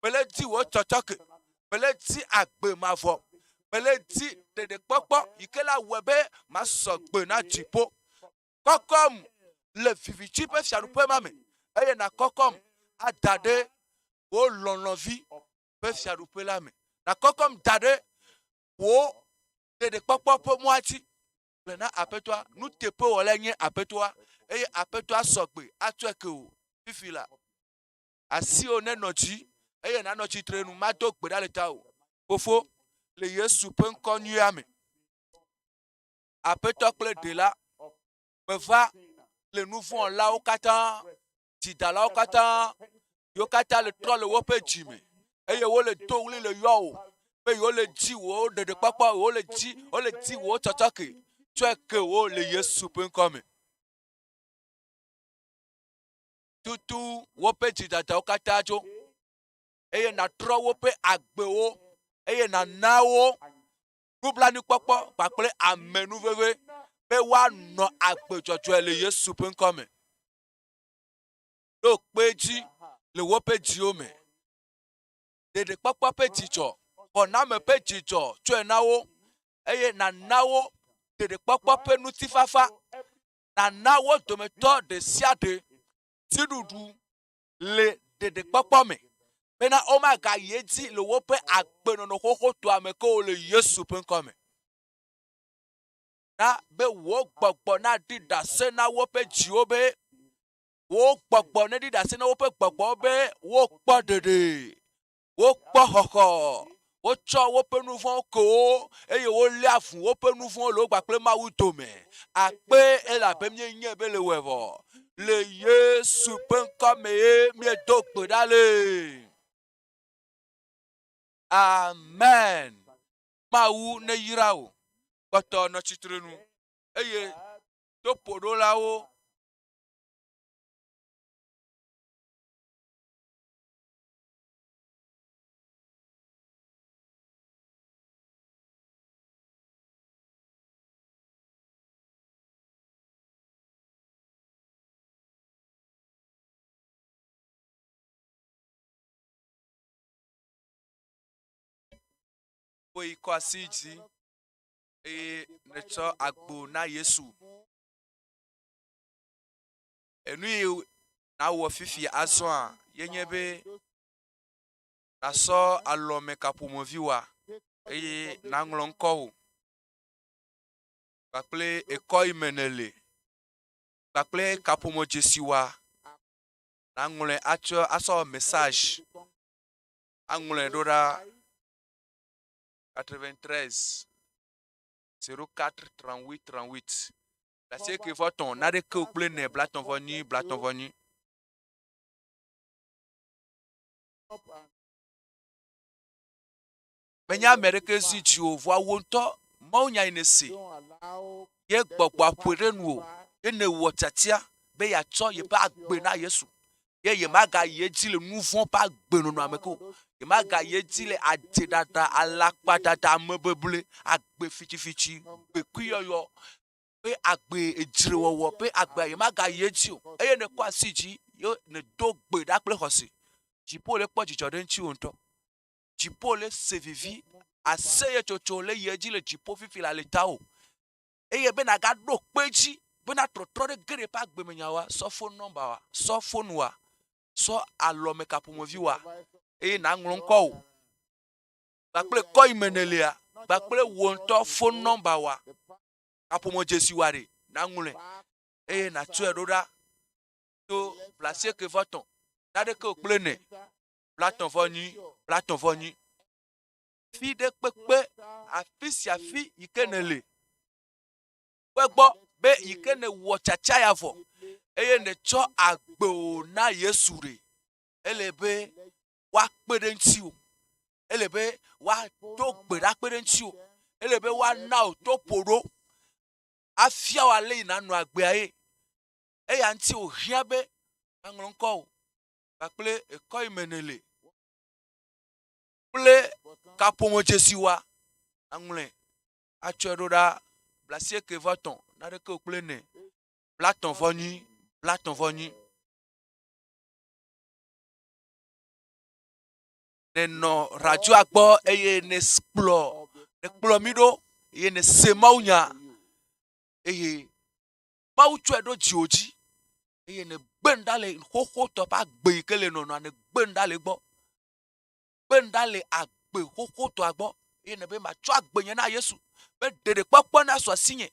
Mele di wò tsɔtsɔke. Mele di agbe mavɔ. Mele di ɖeɖekpɔkpɔ yi ke la wɔe be masɔ gbe na dziƒo. Kɔkɔm le viviti ƒe fiaɖuƒe ma me eye nàkɔkɔm ada ɖe wò lɔlɔ̃vi ƒe fiaɖuƒe la me. Nàkɔkɔm da ɖe wò ɖeɖekpɔkpɔ ƒe mɔa dzi. Gblɔe na Aƒetɔa, nuteƒewɔlae nye Aƒetɔa, eye Aƒetɔa sɔ gbe atsɔe ke wò fifi la. Asiwò nenɔ dzi eye nànɔ tsitre nu. Mado gbe ɖa le tawò, Fofo, le Yesu ƒe ŋkɔ nyuia me. Aƒetɔ kple Ɖela, meva le nu vɔ̃lawo katã, dzidalawo katã, yiwo katã le trɔ le woƒe dzi me eye wole do ɣli le yɔ wò be yewole di wò ɖeɖekpɔkpɔ, wole di, wole di wò tsɔtsɔke. Tsɔe ke wo le Yesu ƒe ŋkɔ me. Tutu woƒe dzidadawo katã tso eye nàtrɔ woƒe agbewo eye nàna wo nublanuikpɔkpɔ kpakple amenuveve be woanɔ agbe dzɔdzɔe le Yesu ƒe ŋkɔ me. Ɖo kpe edzi le woƒe dziwo me. Ɖeɖekpɔkpɔ ƒe dzidzɔ, xɔname ƒe dzidzɔ tsɔe na wo eye nàna wo ɖeɖekpɔkpɔ ƒe ŋutifafa. Nàna wo dometɔ ɖe sia ɖe dziɖuɖu le ɖeɖekpɔkpɔ me bena womagayi edzi le woƒe agbenɔnɔ xoxotɔa me ke o le Yesu ƒe ŋkɔ me. Na be wò gbɔgbɔ naɖi ɖase na woƒe dziwo be wò gbɔgbɔ neɖi ɖase na woƒe gbɔgbɔ be wokpɔ ɖeɖe, wokpɔ xɔxɔ, wotsɔ woƒe nu vɔ̃wo ke wo eye wolé avu woƒe nu vɔ̃wo le wo kpakple Mawu dome. Akpe elabe míenyae be le wɔe vɔ. Le Yesu ƒe ŋkɔ mee míedo gbe ɖa le. Amen. Mawu neyra wò. Kpɔtɔ nɔ tsitrenu eye toƒoɖolawo Woyi kɔ asi dzi eye nètsɔ agbo na Yesu. Enu yi nawɔ fifi azɔa ye nye be nàsɔ alɔme kaƒomevi wa eye nàŋlɔ ŋkɔwò kpakple ekɔ yi me nèle kpakple kaƒomedzesi wa nàŋlɔe atsɔ asɔ message aŋlɔe ɖo ɖa 93 04 38 38 asieke vɔ tɔ̃ naɖeke kple ene blatɔ̃ vɔ nyi blatɔ̃ vɔ nyi. Menye ame aɖeke zi dziwò o, vɔa wò ŋutɔ mawunya yi nèse ye gbɔgbɔa ƒoe ɖe nuwò ye nèwɔ tiatia be yeatsɔ yeƒe agbe na Yesu ye yemagayi edzi le nu vɔ̃ ƒe agbenɔnɔa me ke o. Yemagayi edzi le adzeɖaɖa, alakpadada, amebeble, agbe fitifiti, gbekuiyɔyɔ ƒe agbe edzrewɔwɔ ƒe agbea yemagayi edzi o. Eye nèkɔ asi dzi ye nèdo gbe ɖa kple xɔse. Dziƒo le kpɔ dzidzɔ ɖe ŋutiwò ŋutɔ. Dziƒo le se vivi, aseyetsotso le yi edzi le dziƒo fifi le alitawò. Eye be nàgaɖo kpe edzi bena trɔtrɔ ɖe ge ɖe eƒe agbemenyawoa, sɔ fon nɔmba wa, sɔ fon wa, sɔ alɔme ka ƒomevi wa, eye nàŋlɔ ŋkɔwò kpakple kɔ yi me nèlea, kpakple wò ŋutɔ fon nɔmba wa, kaƒomedzesi wa ɖe, nàŋlɔe eye nàtsɔe ɖo ɖa to blaasieke vɔ tɔ̃, naɖeke o kple ene, blatɔ̃ vɔ nyi, blatɔ̃ vɔ nyi. Fi ɖe kpekpe afi sia afi yi ke nèle. Kpɔe gbɔ be yi ke nèwɔ tsatsa ya vɔ eye nètsɔ agbewò na Yesu ɖe, ele be woakpe ɖe ŋutiwò. Ele be woado gbe ɖa kpe ɖe ŋutiwò. Ele be woana wò toƒo ɖo afia wò ale yi nànɔ agbea ye. Eya ŋuti wòhiã be nàŋlɔ ŋkɔwò kpakple ekɔ yi me nèle. kple kaƒomedzesiwoa, aŋlɔe atsɔe ɖo ɖa blaasieke vɔ etɔ̃, naɖeke o kple ene, blatɔ̃ vɔ nyi, blatɔ̃ vɔ nyi. Nènɔ radioa gbɔ eye nèkplɔ nèkplɔ mí ɖo eye nèse mawunya eye Mawu tsɔe ɖo dziwò dzi eye nègbe nu ɖa le xoxotɔ ƒe agbe yi ke le nɔnɔa nègbe nu ɖa le egbɔ. Gbe nu ɖa le agbe xoxotɔa gbɔ eye nèbe matsɔ agbenye na Yesu be ɖeɖekpɔkpɔ nasu asinye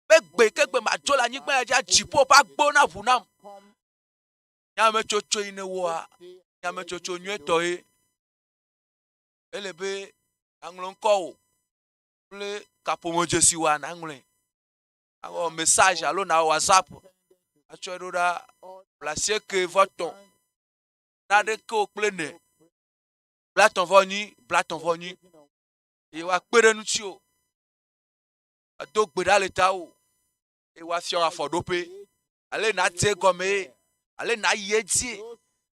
be gbe ke gbe madzo le anyigba ya dzi dziƒo ƒe agbo naʋu nam. Nyametsotso yi nèwɔa Nyametsotso nyuietɔ ye. Ele be nàŋlɔ ŋkɔwò kple kaƒomedzesi wòa nàŋlɔe. Awɔ message alo nàwɔ WhatsApp atsɔe ɖo ɖa blaasieke vɔ tɔ̃ naɖeke wò kple ene blatɔ̃ vɔ nyi blatɔ̃ vɔ nyi eye woakpe ɖe ŋutiwò. Ado gbe ɖa le tawò eye woafia wò afɔɖoƒe ale nàdze egɔmee, ale nàyi edzie,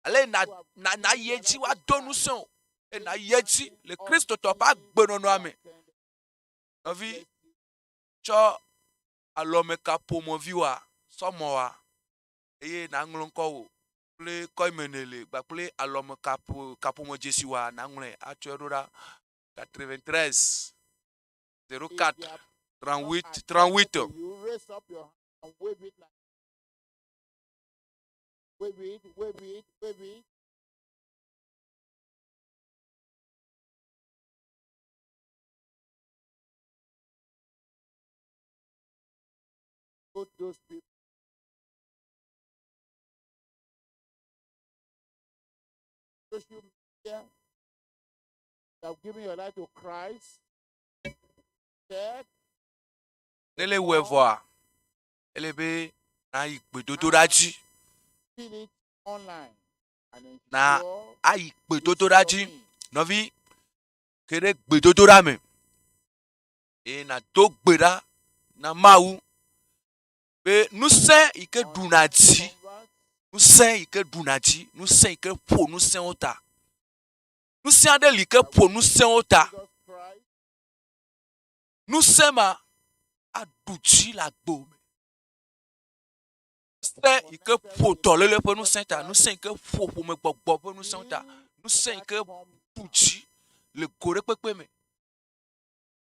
ale na, na, nàyi edzi woado ŋusẽ wò, eye nàyi edzi le Kristotɔ ƒe agbenɔnɔa me. Nɔvi, tsɔ alɔmekaƒomɔviwoa sɔ mɔa eye nàŋlɔ ŋkɔwò kple kɔime nèle kpakple alɔmekaƒomɔdzesiwoa nàŋlɔe atsɔe ɖo ɖa. 93 04 38 38. You raise up your hand and wave it like wave it, wave it, wave it. Put those people. Social media. You have given your life to Christ. Check. Ne le wɔe vɔa, ele be nayi gbedodoɖa dzi. Na ayi gbedodoɖa dzi. Nɔvi, ke ɖe gbedodoɖa me eye nàdo gbe ɖa na Mawu be ŋusẽ yi ke ɖuna dzi, ŋusẽ yi ke ɖuna dzi, ŋusẽ yi ke ƒo ŋusẽwo ta. Ŋusẽ aɖe li ke ƒo ŋusẽwo ta. Ŋusẽ ma aɖu dzi le agbo me. Ŋusẽ yi ke ƒo dɔléle ƒe ŋusẽ ta, ŋusẽ yi ke ƒo ƒomegbɔgbɔ ƒe ŋusẽ ta, ŋusẽ yi ke ɖu dzi le go ɖe kpekpe me.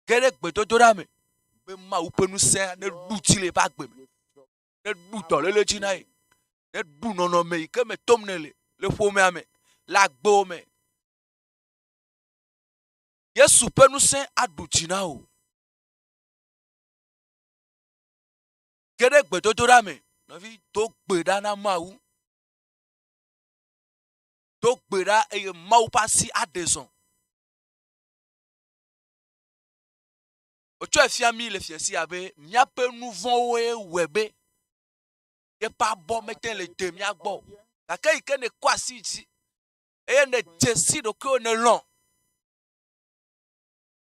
Ge ɖe gbedodoɖa me be Mawu ƒe ŋusẽ neɖu dzi le eƒe agbe me, neɖu dɔléle dzi na ye, neɖu nɔnɔme yi ke me tom nèle le ƒomea me, le agbewò me. Yesu ƒe ŋusẽ aɖu dzi na wò. Ge ɖe gbedodoɖa me, nɔvi, do gbe ɖa na Mawu. Do gbe ɖa eye Mawu ƒe asi aɖe zɔ. Wotsɔe fia mí le fiasia abe míaƒe nu vɔ̃woe wɔe be yeƒe abɔ mete le de mía gbɔ o. Gake yi ke nèkɔ asi dzi eye nèdze si ɖokuiwò nèlɔ̃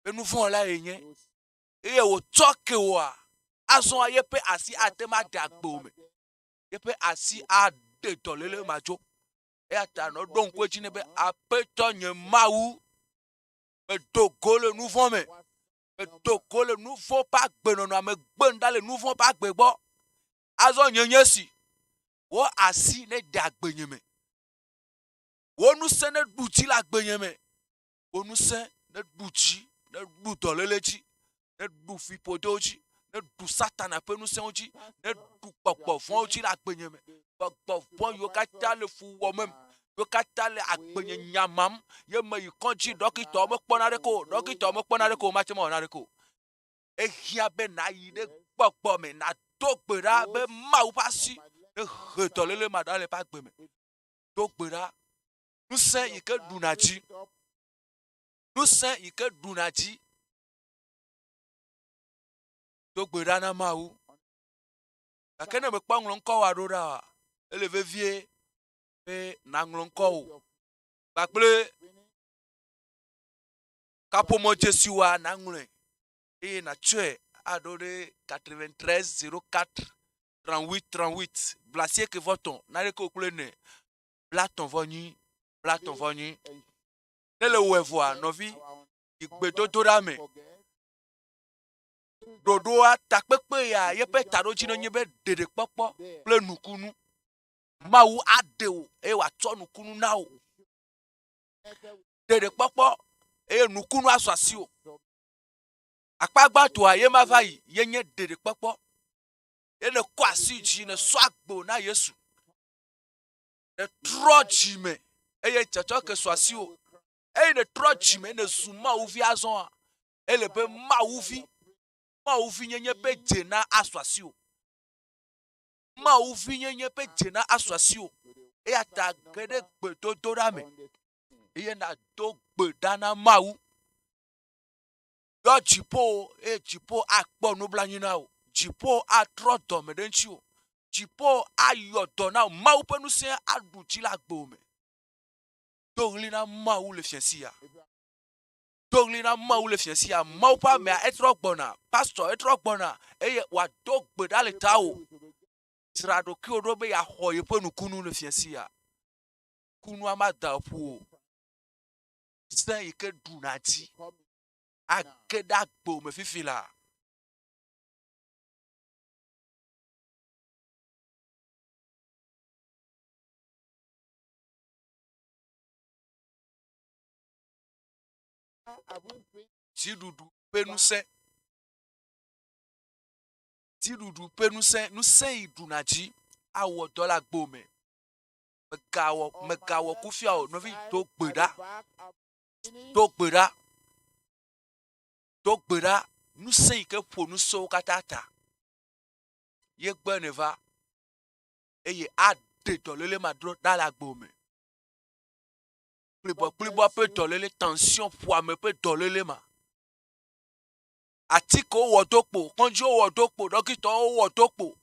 be nu vɔ̃ la yenye eye wòtsɔ ke wòa, azɔ yeƒe asi ate ŋu aɖe agbewò me. Yeƒe asi aɖe dɔléle ma dzo. Eya ta nɔ ɖo ŋku edzi nɛ be, Aƒetɔ nye Mawu, medo go le nu vɔ̃ me. Medo go le nu vɔ̃ ƒe agbenɔnɔa me, gbe nu ɖa le nu vɔ̃ ƒe agbe gbɔ. Azɔ nye nye si, wò asi neɖe agbenye me. Wò ŋusẽ neɖu dzi le agbenye me. Wò ŋusẽ neɖu dzi, neɖu dɔléle dzi, neɖu fiƒodewo dzi, neɖu Satana ƒe ŋusẽwo dzi, neɖu gbɔgbɔ vɔ̃wo dzi le agbenye me. Gbɔgbɔ vɔ̃ yiwo katã le fu wɔmem, yiwo katã le agbenye nyamam, ye meyi kɔdzi, ɖɔkitɔwo mekpɔ naneke o, ɖɔkitɔwo mekpɔ naneke o, mate ŋu awɔ naneke o. Ehiã be nàyi ɖe gbɔgbɔ me, nàdo gbe ɖa be Mawu ƒe asi nehe dɔléle ma ɖa le eƒe agbe me. Do gbe ɖa. Ŋusẽ yi ke ɖuna dzi. Ŋusẽ yi ke ɖuna dzi. Do gbe ɖa na Mawu. Gake ne mekpɔ ŋlɔ ŋkɔwòa ɖo ɖa oa, ele vevie be nàŋlɔ ŋkɔwò kpakple kaƒomɔdzesiwòa nàŋlɔe eye nàtsɔe aɖo ɖe 93 04 38 38 blaasieke vɔ tɔ̃ naɖeke wò kple ene blatɔ̃ vɔ nyi blatɔ̃ vɔ nyi. Ne le wɔe vɔa, nɔvi, yi gbedodoɖa me. Ɖoɖoa takpekpe ya yeƒe taɖodzinu nye be ɖeɖekpɔkpɔ kple nukunu. Mawu aɖe wò eye wòatsɔ nukunu na wò. Ɖeɖekpɔkpɔ eye nukunu asu asiwò. Akpa gbãtɔa ye ma va yi ye nye ɖeɖekpɔkpɔ. Ye nèkɔ asi dzi nèsɔ agbo na Yesu. Nètrɔ dzi me eye tsɔtsɔke su asiwò. Eye nètrɔ dzi me nèzu Mawu vi azɔa, ele be Mawu vi, Mawu vi nyenye ƒe dze na asu asiwò. Mawu vi nyenye ƒe dze na asu asiwò. Eya ta ge ɖe gbedodoɖa me eye nàdo gbe ɖa na Mawu. Yɔ dziƒowo eye dziƒo akpɔ nublanui na wò. Dziƒo atrɔ dɔme ɖe ŋutiwò. Dziƒo ayɔ dɔ na wò. Mawu ƒe ŋusẽ aɖu dzi le agbewò me. Do ɣli na Mawu le fiẽ sia. Do ɣli na Mawu le fiẽ sia. Mawu ƒe amea etrɔ gbɔna. Pastor etrɔ gbɔna eye wòado gbe ɖa le tawò. Dzra ɖokuiwò ɖo be yeaxɔ yeƒe nukunu le fiẽ sia. Kunua mada ƒu o. Ŋusẽ yi ke ɖuna dzi age ɖe agbewò me fifi laa. Dziɖuɖu ƒe ŋusẽ. Dziɖuɖu ƒe ŋusẽ, ŋusẽ yi ɖuna dzi awɔ dɔ le agbewò me. Mègawɔ, mègawɔ kufia o, nɔvi, do gbe ɖa. Do gbe ɖa. Do gbe ɖa. Ŋusẽ yi ke ƒo ŋusẽwo katã ta ye gbɔe nèva eye aɖe dɔléle ma ɖo ɖa le agbewò me. Kplibɔkplibɔ ƒe dɔléle, tension ƒoame ƒe dɔléle ma. Atikewo wɔ do kpo, kɔdziwo wɔ do kpo, ɖɔkitɔwo wɔ do kpo.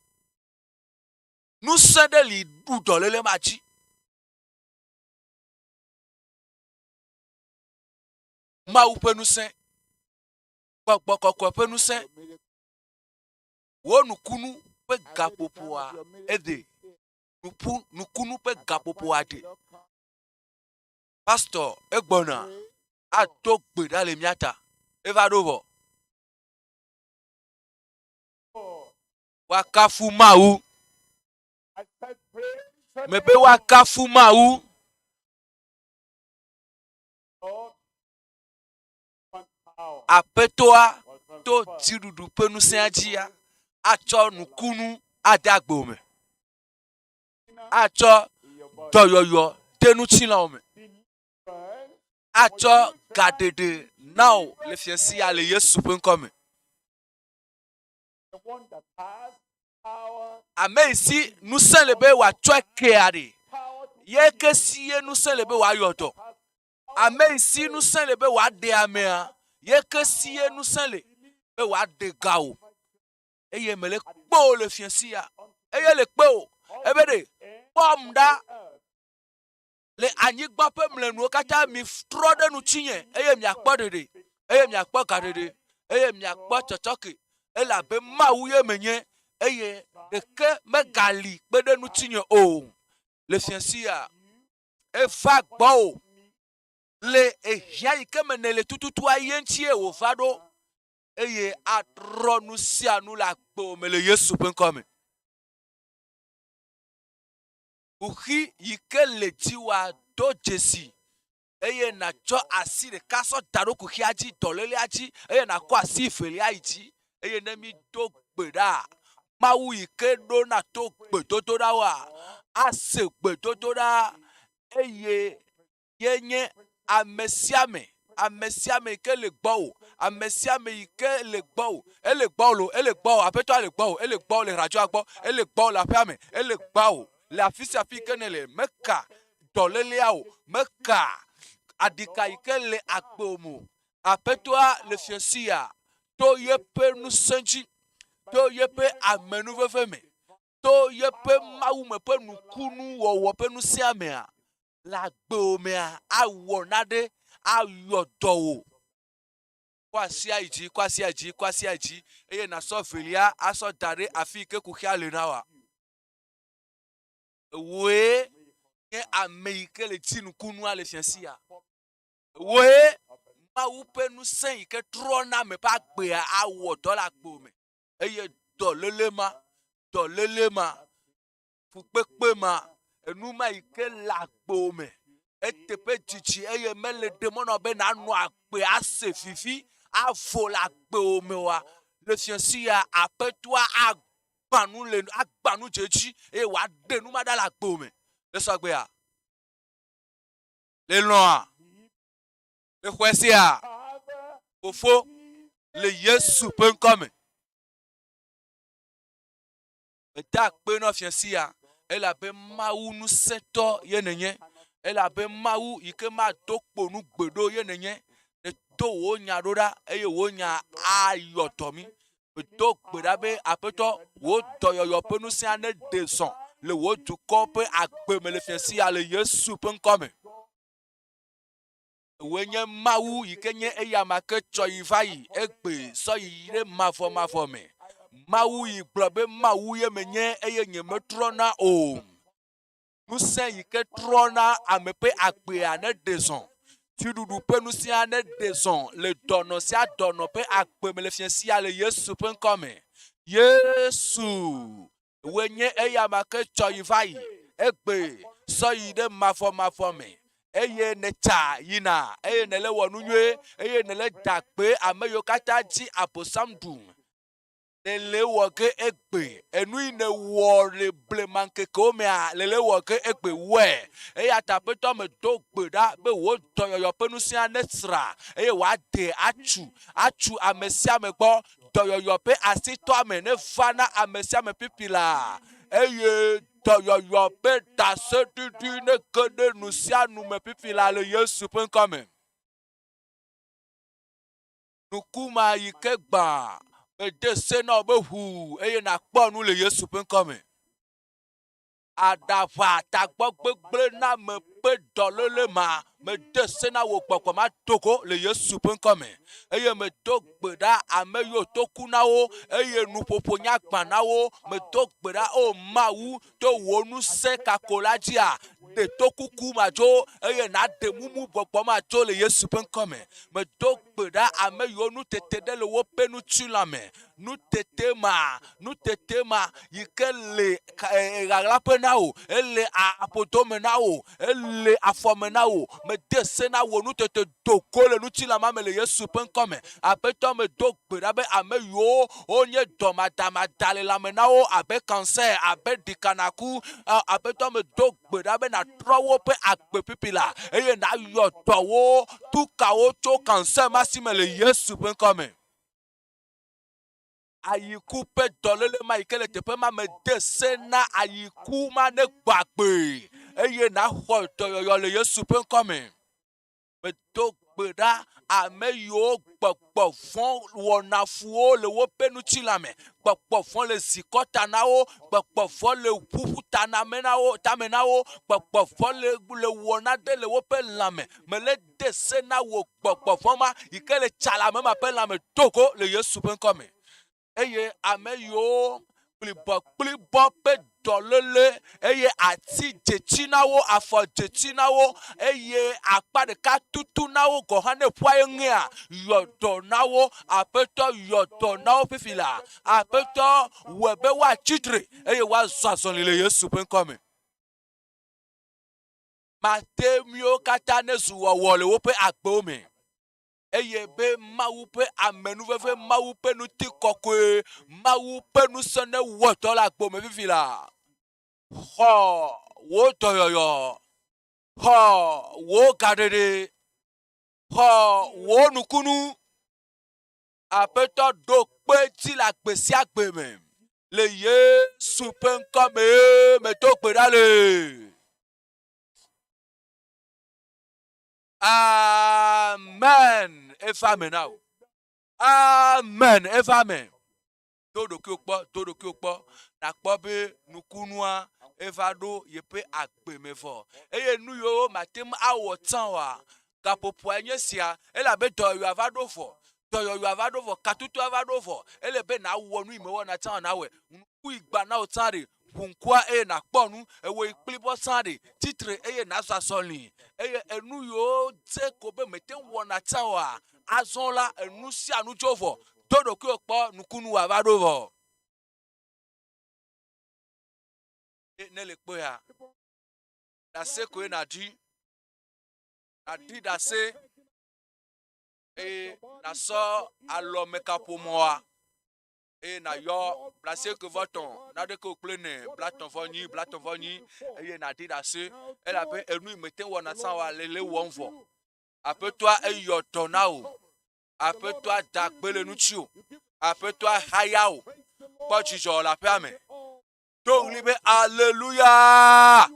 Ŋusẽ ɖe li ɖu dɔléle ma dzi. Mawu ƒe ŋusẽ, gbɔgbɔ kɔkɔe ƒe ŋusẽ, wò nukunu ƒe gaƒoƒoa ede. Nuƒu, nukunu ƒe gaƒoƒoa de. Pastor egbɔna ado gbe ɖa le mía ta. Eva ɖo vɔ. Woakafu Mawu. Mebe woakafu Mawu. Aƒetɔa to dziɖuɖu ƒe ŋusẽa dzia atsɔ nukunu ade agbewò me. Atsɔ dɔyɔyɔ de ŋutilãwò me. Atsɔ gaɖeɖe na wò le fiasia le Yesu ƒe ŋkɔ me. Ame yi si ŋusẽ le be wòatsɔe kea ɖe, ye ke si ye ŋusẽ le be wòayɔ dɔ. Ame yi si ŋusẽ le be wòaɖe amea, ye ke si ye ŋusẽ le be wòaɖe ga wò. Eye mele kpe wò le fiẽ sia. Eye le kpe wò. Ebe ɖe, kpɔm ɖa le anyigba ƒe mlɔenuwo katã mitrɔ ɖe ŋutinye eye miakpɔ ɖeɖe, eye miakpɔ gaɖeɖe, eye miakpɔ tsɔtsɔke, elabe Mawu ye menye, eye ɖeke megali kpe ɖe ŋutinye o. Le fiẽ sia, eva gbɔwò le ehiã yi ke me nèle tututua ye ŋutie wòva ɖo, eye atrɔ nu sia nu le agbewò me le Yesu ƒe ŋkɔ me. Kuxi yi ke le dziwòa do dzesi eye nàtsɔ asi ɖeka sɔ da ɖo kuxia dzi, dɔlélea dzi eye nàkɔ asi evelia yi dzi. Eye ne mído gbe ɖa, Mawu yi ke ɖona to gbedodoɖawoa, ase gbedodoɖa eye ye nye ame sia ame, ame sia ame yi ke le gbɔwò, ame sia ame yi ke le gbɔwò, ele gbɔwò lo, ele gbɔwò, aƒetɔa le gbɔwò, ele gbɔwò le radioa gbɔ, ele gbɔwò le aƒea me, ele gbɔwò le afi sia afi yi ke nèle, meka dɔlélea o, meka aɖika yi ke le agbewò me o. Aƒetɔa le fiẽ sia to yeƒe ŋusẽ dzi, to yeƒe amenuveve me, to yeƒe mawume ƒe nukunuwɔwɔ ƒe ŋusẽa mea, le agbewò mea, awɔ nane ayɔ dɔ wò. Kɔ asi ayi dzi, kɔ asi ayi dzi, kɔ asi ayi dzi eye nàsɔ evelia asɔ da ɖe afi yi ke kuxia le na wòa. Ewòe nye ame yi ke le dzi nukunua le fia sia. Ewòe Mawu ƒe ŋusẽ yi ke trɔna ame ƒe agbea awɔ dɔ le agbewò me eye dɔléle ma, dɔléle ma fukpekpe ma, enu ma yi ke le agbewò me, eteƒe didi eye mele ɖe mɔ nɔ be nànɔ agbe ase vivi avo le agbewò me oa, le fiẽsi ya Aƒetɔa agbã nu le agbã nu dze edzi eye wòaɖe nu ma ɖa le agbewò me. Le sɔgbea? Le lɔ̃a? Le xɔe sea? Fofo, le Yesu ƒe ŋkɔ me. Meda akpe na fia sia. Elabe Mawu ŋusẽtɔ ye nènye. Elabe Mawu yi ke mado kpo nu gbeɖe o ye nènye. Nèto wò nya ɖo ɖa eye wò nya ayɔ dɔ mí. Medo gbe ɖa be Aƒetɔ, wò dɔyɔyɔ ƒe ŋusẽa neɖe zɔ le wò dukɔ ƒe agbe me le fiẽ sia le Yesu ƒe ŋkɔ me. Wòe nye Mawu yi ke nye eyama ke tsɔ yi va yi, egbe sɔ yi ɖe mavɔmavɔ me. Mawu yi gblɔ be Mawu ye menye eye nyemetrɔna o. Ŋusẽ yi ke trɔna ame ƒe agbea neɖe zɔ. Dziɖuɖu ƒe ŋusẽa neɖe zɔ le dɔnɔ sia dɔnɔ ƒe agbe me le fiẽ sia le Yesu ƒe ŋkɔ me. Yesu, wòe nye eyama ke tsɔ yi va yi, egbe sɔ yi ɖe mavɔmavɔ me. Eye nètsa yina, eye nèle wɔ nu nyui, eye nèle da gbe ame yiwo katã dzi Abosam ɖu. Lele wɔ ge egbe. Enu yi nèwɔ le blema ŋkekewo mea, lele wɔ ge egbe. Wɔe. Eya ta Aƒetɔ medo gbe ɖa be wò dɔyɔyɔ ƒe ŋusẽa nesra eye wòade atsu, atsu ame sia ame gbɔ. Dɔyɔyɔ ƒe asitɔame neva na ame sia ame pipi laa eye dɔyɔyɔ ƒe ɖaseɖiɖi nege ɖe nu sia nu me pipi laa le Yesu ƒe ŋkɔ me. Nuku ma yi ke gbã, mede se na wò be ʋu eye nàkpɔ nu le Yesu ƒe ŋkɔ me. Aɖaʋa tagbɔ gbegblẽ na ame ƒe dɔléle ma, mede se na wò gbɔgbɔ ma do go le Yesu ƒe ŋkɔ me. Eye medo gbe ɖa ame yiwo to ku na wo eye nuƒoƒo nya gbã na wo. Medo gbe ɖa, O Mawu, to wò ŋusẽ kako la dzia, ɖe tokuku ma dzo eye nàɖe mumu gbɔgbɔ ma dzo le Yesu ƒe ŋkɔ me. Medo gbe ɖa ame yiwo nutete ɖe le woƒe ŋutilã me, nutete ma, nutete ma yi ke le ɣaɣlaƒe na wò, ele aƒodo me na wò, ele afɔ me na wò. Mede se na wò nutete do go le ŋutilã ma me le Yesu ƒe ŋkɔ me. Aƒetɔ, medo gbe ɖa be ame yiwo wonye dɔmadamada le lãme na wo abe cancer, abe ɖikanaku, Aƒetɔ, medo gbe ɖa be nàtrɔ woƒe agbe pipi la eye nàyɔ dɔ wo, tu ka wo tso cancer ma si me le Yesu ƒe ŋkɔ me. Ayiku ƒe dɔléle ma yi ke le teƒe ma mede se na ayiku ma negbɔ agbee eye nàxɔ dɔyɔyɔ le Yesu ƒe ŋkɔ me. Medo gbe ɖa ame yiwo gbɔgbɔ vɔ̃ wɔna fu wo le woƒe ŋutilã me. Gbɔgbɔ vɔ̃ le zikɔ ta na wo, gbɔgbɔ vɔ̃ le ʋuʋu ta na me na wo, tame na wo, gbɔgbɔ vɔ̃ le le wɔ nane le woƒe lãme. Mele de se na wò gbɔgbɔ vɔ̃ ma yi ke le tsa le ame ma ƒe lãme do go le Yesu ƒe ŋkɔ me. Eye ame yiwo kplibɔkplibɔ ƒe dɔléle eye ati dzetsi na wo, afɔ dzetsi na wo eye akpa ɖeka tutu na wo gɔ̃ hã ne ƒua ye ŋea, yɔ dɔ na wo. Aƒetɔ yɔ dɔ na wo fifi laa. Aƒetɔ wɔe be woatsi tre eye woazɔ azɔli le Yesu ƒe ŋkɔ me. Mate ŋuiwo katã nezu wɔwɔ le woƒe agbewo me. Eye be Mawu ƒe amenuveve, Mawu ƒe ŋutikɔkɔe, Mawu ƒe ŋusẽ newɔ dɔ le agbo me fifi la. Xɔ wò dɔyɔyɔ, xɔ wò gaɖeɖe, xɔ wò nukunu. Aƒetɔ ɖo kpe edzi le agbe sia agbe me. Le Yesu ƒe ŋkɔ mee medo gbe ɖa le. Amen. Eva me na wò. Amen. Eva me. Do ɖokuiwò kpɔ, do ɖokuiwò kpɔ. Nàkpɔ be nukunua eva ɖo yeƒe agbe me vɔ. Eye nu yiwo mate ŋu awɔ tsã oa, gaƒoƒoae nye esia. Elabe dɔyɔyɔa va ɖo vɔ. Dɔyɔyɔa va ɖo vɔ, katutua va ɖo vɔ. Ele be nàwɔ nu yi mewɔna tsã oa, nàwɔe. Ŋku yi gbã na wò tsã ɖe, Ʋu ŋkua eye nàkpɔ nu, ewɔ yi kplibɔ sã ɖe, tsitre eye nàzɔ azɔli. Eye enu yiwo dze ko be mète ŋu wɔna tsã oa, azɔ la, enu sia nu dzo vɔ. Do ɖokuiwò kpɔ, nukunu wòava ɖo vɔ. Ne le kpɔea, ɖase koe nàɖi. Nàɖi ɖase eye nàsɔ alɔmekaƒomɔa. eye nàyɔ blaasieke vɔ etɔ̃, naɖeke o kple ene, blaetɔ̃ vɔ enyi, blaetɔ̃ vɔ enyi, eye nàɖi ɖase, elabe enu yi mète ŋu wɔna tsã oa, le le wɔm vɔ. Aƒetɔa eyɔ dɔ na wò. Aƒetɔa da gbe le ŋutiwò. Aƒetɔa haya wò. Kpɔ dzidzɔ le aƒea me. Do ɣli be aleluya!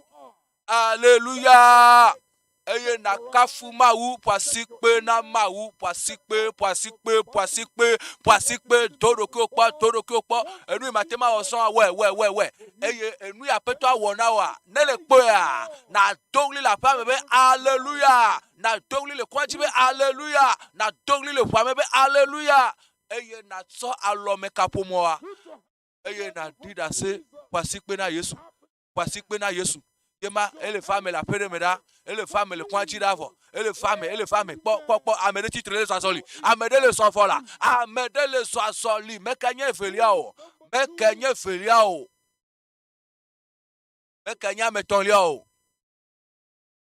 Aleluya! Eye nàkafu Mawu, ƒo asikpe na Mawu, ƒo asikpe, ƒo asikpe, ƒo asikpe, ƒo asikpe, do ɖokuiwò kpɔ, do ɖokuiwò kpɔ. Enu yi mate ŋu awɔ sɔŋ, wɔe, wɔe, wɔe, wɔe. Eye enu yi Aƒetɔ awɔ na wòa, ne le kpɔea, nàdo ɣli le aƒea me be aleluya! Nàdo ɣli le kɔa dzi be aleluya! Nàdo ɣli le ʋua me be aleluya! Eye nàtsɔ alɔme kaƒomɔa eye nàɖi ɖase ƒo asikpe na Yesu. Ƒo asikpe na Yesu. Ye ma, ele va me le aƒe ɖe me ɖa. Ele va me le kɔa dzi ɖa vɔ. Ele va me, ele va me. Kpɔ, kpɔ, kpɔ. Ame ɖe tsitre le zɔ azɔli. Ame ɖe le zɔ vɔ la. Ame ɖe le zɔ azɔli. Meke nye evelia o. Meke nye evelia o. Meke nye ame etɔ̃lia o.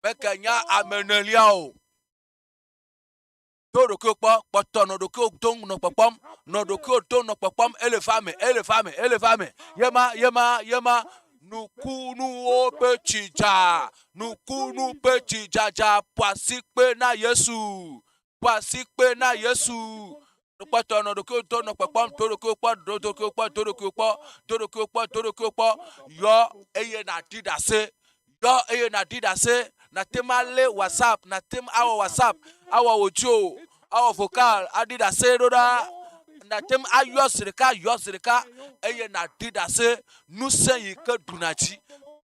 Meke nye ame enelia o. Do ɖokuiwò kpɔ, kpɔtɔ nɔ ɖokuiwò dom nɔ kpɔkpɔm, nɔ ɖokuiwò dom nɔ kpɔkpɔm, ele va me, ele va me, ele va me. Yema, yema, yema. Nukunuwo ƒe tsi dza, nukunu ƒe tsi dzadza, ƒo asikpe na Yesu, ƒo asikpe na Yesu. Kpɔtɔ nɔ ɖokuiwò dom nɔ kpɔkpɔm, do ɖokuiwò kpɔ, do ɖokuiwò kpɔ, do ɖokuiwò kpɔ, do ɖokuiwò kpɔ, do ɖokuiwò kpɔ. Yɔ eye nàɖi ɖase. Yɔ eye nàɖi ɖase. Nàte ŋu alé WhatsApp, nàte ŋu awɔ WhatsApp, awɔ audio, awɔ vocal, aɖi ɖase ɖo ɖa. Nàte ŋu ayɔ zi ɖeka, yɔ zi ɖeka eye nàɖi ɖase. Ŋusẽ yi ke ɖuna dzi,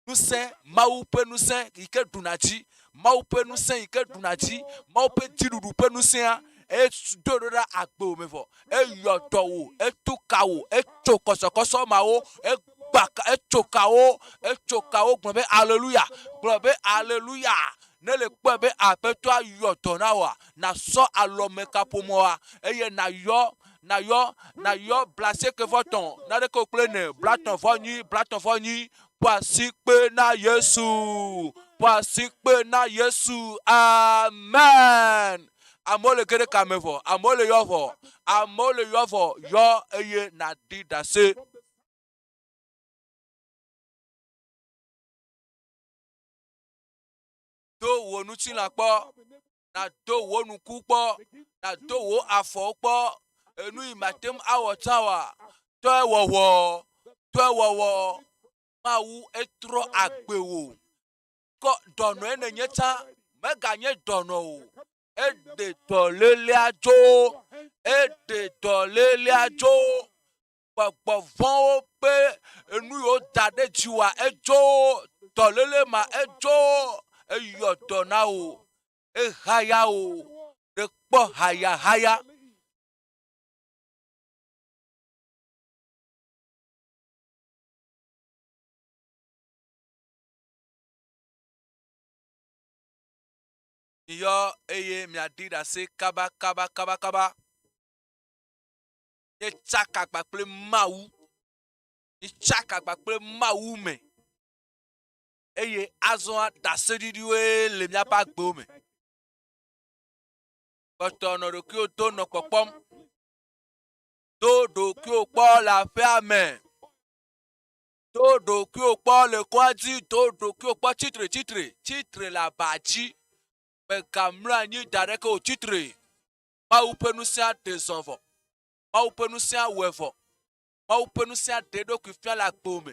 ŋusẽ, Mawu ƒe ŋusẽ yi ke ɖuna dzi, Mawu ƒe ŋusẽ yi ke ɖuna dzi, Mawu ƒe dziɖuɖu ƒe ŋusẽa, edoe ɖo ɖa agbewò me vɔ. Eyɔ dɔ wò, etu ka wò, etso kɔsɔkɔsɔ mawo, egba ka, etso kawo, etso kawo. Gblɔ be aleluya, gblɔ be aleluya. Ne le kpɔe be Aƒetɔa yɔ dɔ na wòa, nàsɔ alɔme kaƒomɔa eye nàyɔ, nàyɔ, nàyɔ blasieke vɔ tɔ̃, naneke o kple ene, blatɔ̃ vɔ nyi, blatɔ̃ vɔ nyi. Ƒo asikpe na Yesu, ƒo asikpe na Yesu. Amen. Amewo le ge ɖe kame vɔ, amewo le yɔ vɔ, amewo le yɔ vɔ, yɔ eye nàɖi ɖase. Do wò ŋutilã kpɔ, nàdo wò ŋku kpɔ, nàdo wò afɔwo kpɔ. Enu yi mate ŋu awɔ tsã oa, tɔe wɔwɔ, tɔe wɔwɔ. Mawu etrɔ agbe wò. Kɔ dɔnɔe nènye tsã, meganye dɔnɔ o. Eɖe dɔlélea dzo, eɖe dɔlélea dzo. Gbɔgbɔ vɔ̃wo ƒe enu yiwo da ɖe dziwòa, edzo dɔléle ma, edzo eyɔ dɔ na wò, ehaya wò, ɖekpɔ hayahaya. Miyɔ eye miaɖi ɖase kaba kaba kaba kaba. Míetsaka kpakple Mawu. Míetsaka kpakple Mawu me. Eye azɔa ɖaseɖiɖiwoe le míaƒe agbewo me. Kpɔtɔ nɔ ɖokuiwò do nɔ kpɔkpɔm. Do ɖokuiwò kpɔ le aƒea me. Do ɖokuiwò kpɔ le kɔa dzi. Do ɖokuiwò kpɔ tsitre tsitre tsitre le aba dzi. Mègamlɔ anyi da ɖeke o tsitre. Mawu ƒe ŋusẽa ɖe zɔ vɔ. Mawu ƒe ŋusẽa wɔe vɔ. Mawu ƒe ŋusẽa ɖe eɖokui fia le agbewò me.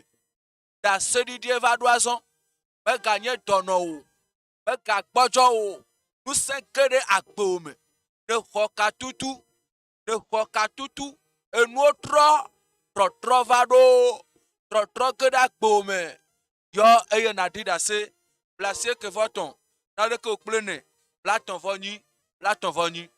Ɖaseɖiɖie va ɖo azɔ. Meganye dɔnɔ o. Megagbɔdzɔ o. Ŋusẽ ge ɖe agbewò me. Nèxɔ katutu. Nèxɔ katutu. Enuwo trɔ. Trɔtrɔ va ɖo. Trɔtrɔ ge ɖe agbewò me. Yɔ eye nàɖi ɖase. Blaasieke vɔ etɔ̃, naneke wò kple ene, blaetɔ̃ vɔ enyi, blaetɔ̃ vɔ enyi.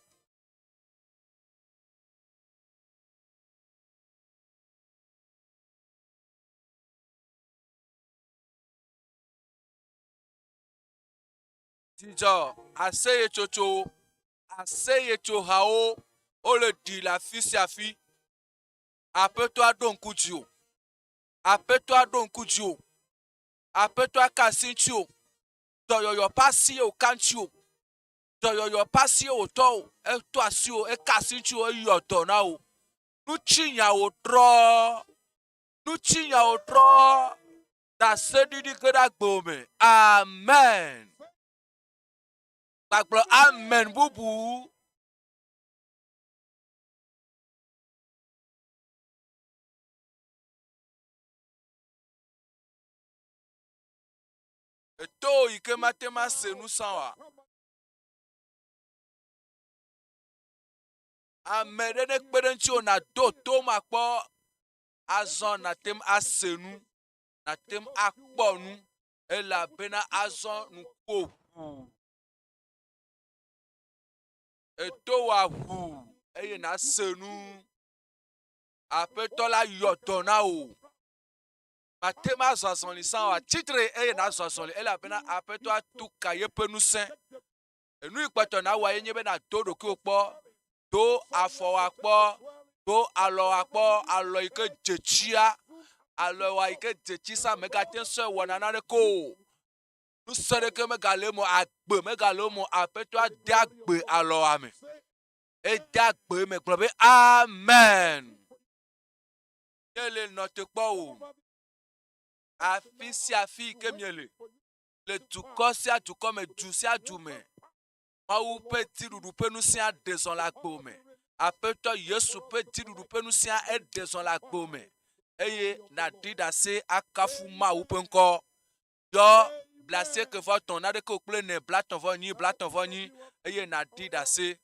Dzidzɔ, aseyetsotsowo, aseyetsohawo, wole ɖi le afi sia afi. Aƒetɔa ɖo ŋku dziwò. Aƒetɔa ɖo ŋku dziwò. Aƒetɔa ka asi ŋutiwò. Dɔyɔyɔ ƒe asie wòka ŋutiwò. Dɔyɔyɔ ƒe asie wòtɔ wò. Etɔ asiwò, eka asi ŋutiwò, eyɔ dɔ na wò. Ŋutinyawo trɔ. Ŋutinyawo trɔ. Ɖaseɖiɖi ge ɖe agbewò me. Amen. Gbagblɔ amen bubu. Eto yi ke mate ŋu ase nu sã oa? Ame ɖe nekpe ɖe ŋutiwò nàdo tom akpɔ. Azɔ nàte ŋu ase nu, nàte ŋu akpɔ nu, elabena azɔ ŋkuwò ʋu. Eto wòa ʋu eye nàse nu. Aƒetɔ la yɔ dɔ na wò. Màte ŋu azɔ azɔli sã o. Atsi tre eye nàzɔ azɔli elabena Aƒetɔ atu ka yeƒe ŋusẽ. Enu yi kpɔtɔ nàwɔa ye nye be nàdo ɖokuiwò kpɔ, do afɔwòa kpɔ, do alɔwòa kpɔ, alɔ yi ke dze tsia, alɔwòa yi ke dze tsi sã mègate ŋu sɔe wɔna naneke o. Ŋusẽ ɖeke megale eme o, agbe megale eme o. Aƒetɔa de agbe alɔwòa me. Ede agbe eme gblɔ be amen. Míele nɔ te kpɔ o. Afi sia afi yi ke miele, le dukɔ sia dukɔ me, du sia du me, Mawu ƒe dziɖuɖu ƒe ŋusẽa ɖe zɔ le agbo me. Aƒetɔ Yesu ƒe dziɖuɖu ƒe ŋusẽa eɖe zɔ le agbo me. Eye nàɖi ɖase akafu Mawu ƒe ŋkɔ. Yɔ blaasieke vɔ etɔ̃ naɖeke o kple ene blatɔ̃ vɔ enyi blatɔ̃ vɔ enyi eye nàɖi ɖase.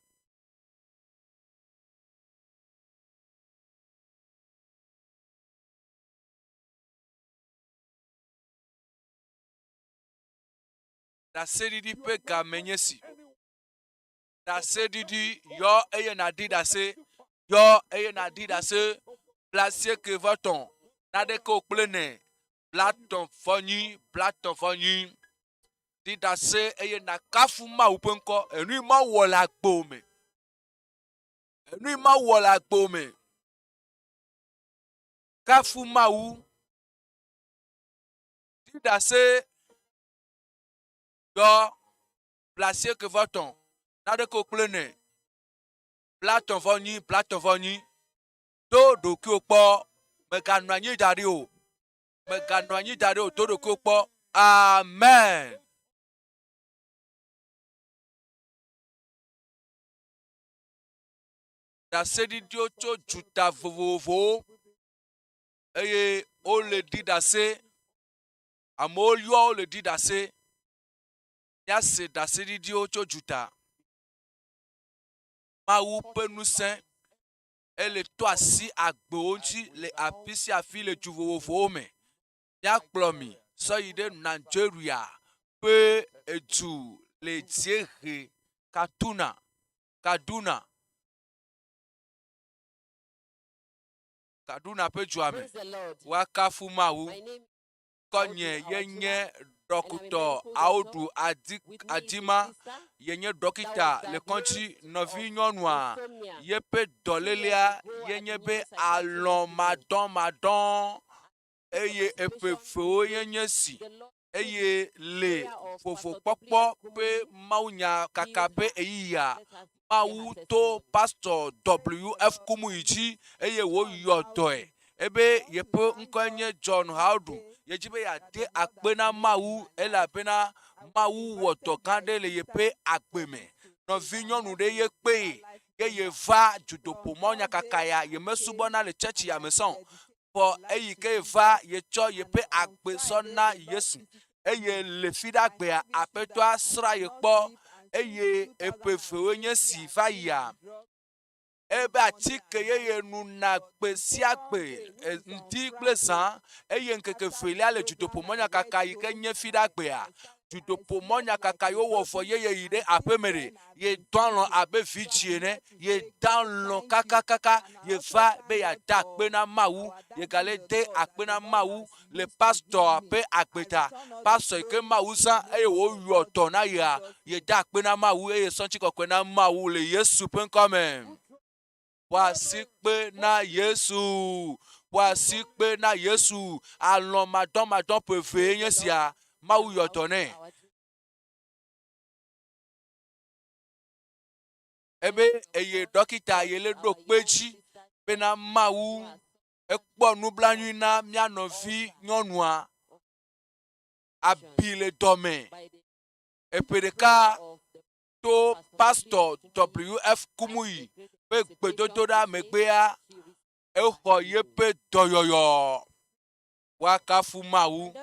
Ɖaseɖiɖi ƒe game nye si. Ɖaseɖiɖi yɔ eye nàɖi ɖase. Yɔ eye nàɖi ɖase. Blaasieke vɔ etɔ̃, naɖeke o kple ene, blatɔ̃ vɔ enyi, blatɔ̃ vɔ enyi. Ɖi ɖase eye nàkafu Mawu ƒe ŋkɔ. Enu yi Mawu wɔ le agbewò me. Enu yi Mawu wɔ le agbewò me. Kafu Mawu. Ɖi ɖase yɔ blaasieke vɔ etɔ̃, naɖeke o kple ene, blatɔ̃ vɔ enyi, blatɔ̃ vɔ enyi. Do ɖokuiwò kpɔ, mèganɔ anyi da ɖi o. Mèganɔ anyi da ɖi o, do ɖokuiwò kpɔ. Amen. Ɖaseɖiɖiwo tso duta vovovowo eye wole ɖi ɖase. Amewo yɔ wo le ɖi ɖase. Míase ɖaseɖiɖiwo tso duta. Mawu ƒe ŋusẽ ele to asi agbewo ŋuti le afi sia afi le du vovovowo me. Míakplɔ mi sɔ yi ɖe Nigeria ƒe edu le dziehe Katuna, Kaduna. Kaduna ƒe dua me. Woakafu Mawu. Ŋkɔnye ye nye Ɖɔkutɔ Audu Adi, Adima. Ye nye ɖɔkita le kɔdzi. Nɔvinyɔnua yeƒe dɔlélea ye nye be alɔ̃ madɔmadɔ eye eƒe fewo ye nye si. Eye le vovokpɔkpɔ ƒe mawunya kaka ƒe ɣeyiɣia, Mawu to Pastor WF Kumuyi dzi eye wòyɔ dɔe ebe yeƒe ŋkɔe nye John Haudu. Yedi be yeade akpe na Mawu elabena Mawu wɔ dɔ gã aɖe le yeƒe agbe me. Nɔvinyɔnu ɖe ye kpee ye yeva dutoƒo mawunyakaka ya yemesubɔna le tsɛtsi ya me sã o. Vɔ eyi ke yeva yetsɔ yeƒe agbe sɔ na Yesu eye le fiɖagbea Aƒetɔa srã ye kpɔ eye eƒe evewoe nye esi va yia. Ebe atike yeye nuna gbe sia gbe, ŋdi kple zã eye ŋkeke evelia le dutoƒo mɔnyakaka yi ke nye fiɖagbea. Dutoƒo mɔnyakaka yi wowɔ vɔ yeye yi ɖe aƒeme ɖe, ye dɔ alɔ̃ abe vidzĩ ene, ye da alɔ̃ kakakaka, ye va be yeade akpe na Mawu, ye gale de akpe na Mawu le pastɔa ƒe agbe ta. Pastɔ yi ke Mawu zã eye wòyɔ dɔ na yea, ye da akpe na Mawu eye sɔ ŋutikɔkɔe na Mawu le Yesu ƒe ŋkɔ me. Ƒo asikpe na Yesu. Ƒo asikpe na Yesu. Alɔ̃ madɔmadɔ ƒe evee nye sia. Mawu yɔ dɔ nɛ. Ebe eye ɖɔkita ye le ɖo kpe dzi bena Mawu ekpɔ nublanui na mía nɔvi nyɔnua. Abi le dɔme. Eƒe ɖeka to Pastor WF Kumuyi ƒe gbedodoɖa megbea, exɔ yeƒe dɔyɔyɔ. Woakafu Mawu.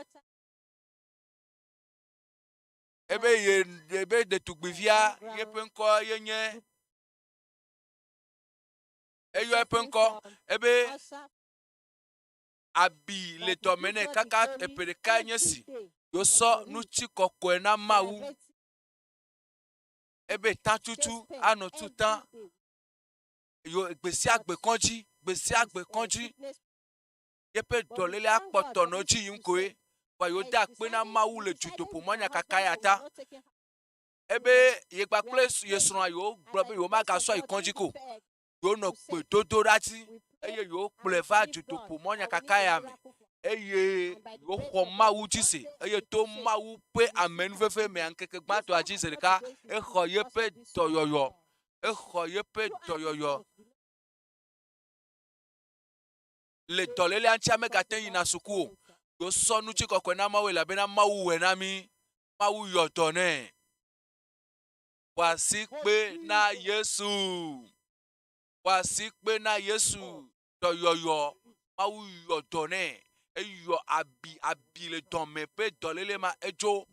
Ebe ye ebe ɖetugbivia yeƒe ŋkɔ ye nye eyɔ eƒe ŋkɔ ebe abi le dɔme nɛ kaka eƒe ɖeka nye si yosɔ nutsi kɔkɔe na Mawu ebe tatutu anɔ tu ta yo gbe sia gbe kɔdzi gbe sia gbe kɔdzi yeƒe dɔlélea kpɔtɔ nɔ dzi yim koe vɔa yewo da akpe na Mawu le dutoƒo mɔnyakaka ya ta ebe ye kpakple ye srɔ̃a yewo gblɔ be yewo magasɔ yi kɔdzi ko yewo nɔ gbedodo ɖa dzi eye yewo kplɔe va dutoƒo mɔnyakaka ya me eye yewo xɔ Mawu dzi se eye to Mawu ƒe amenuveve mea ŋkeke gbãtɔa dzi zi ɖeka exɔ yeƒe dɔyɔyɔ exɔ yeƒe dɔyɔyɔ le dɔlélea ŋuti megate yina suku o yosɔ nutsi kɔkɔe na Mawu elabena Mawu wɔe na mí Mawu yɔ dɔ nɛ wòasi kpe na Yesu wòasi kpe na Yesu dɔyɔyɔ Mawu yɔ dɔ nɛ eyɔ abi abi le dɔme ƒe dɔléle ma edzo.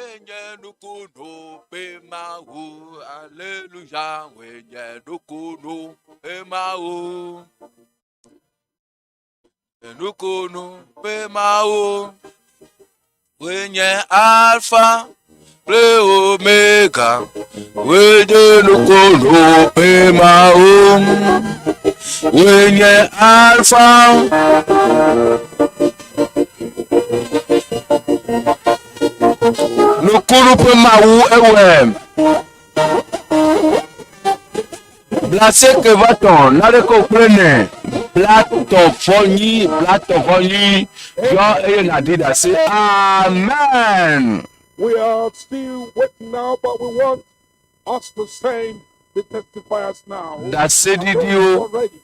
Enye nukunu ƒe Mawu, aleluya, enye nukunu ƒe Mawu. Nukunu ƒe Mawu, enye Alfa kple Omega, enye nukunu ƒe Mawu, enye Alfa. Nukunu ƒe Mawu ewɔe. Blasieke va tɔn naneke kple ne blatɔ vɔ nyi blatɔ vɔ nyi yɔ eye nàɖi ɖase. Amen. We are still waiting now, but we want us to send the testifiers now. Ɖaseɖiɖiwo. Already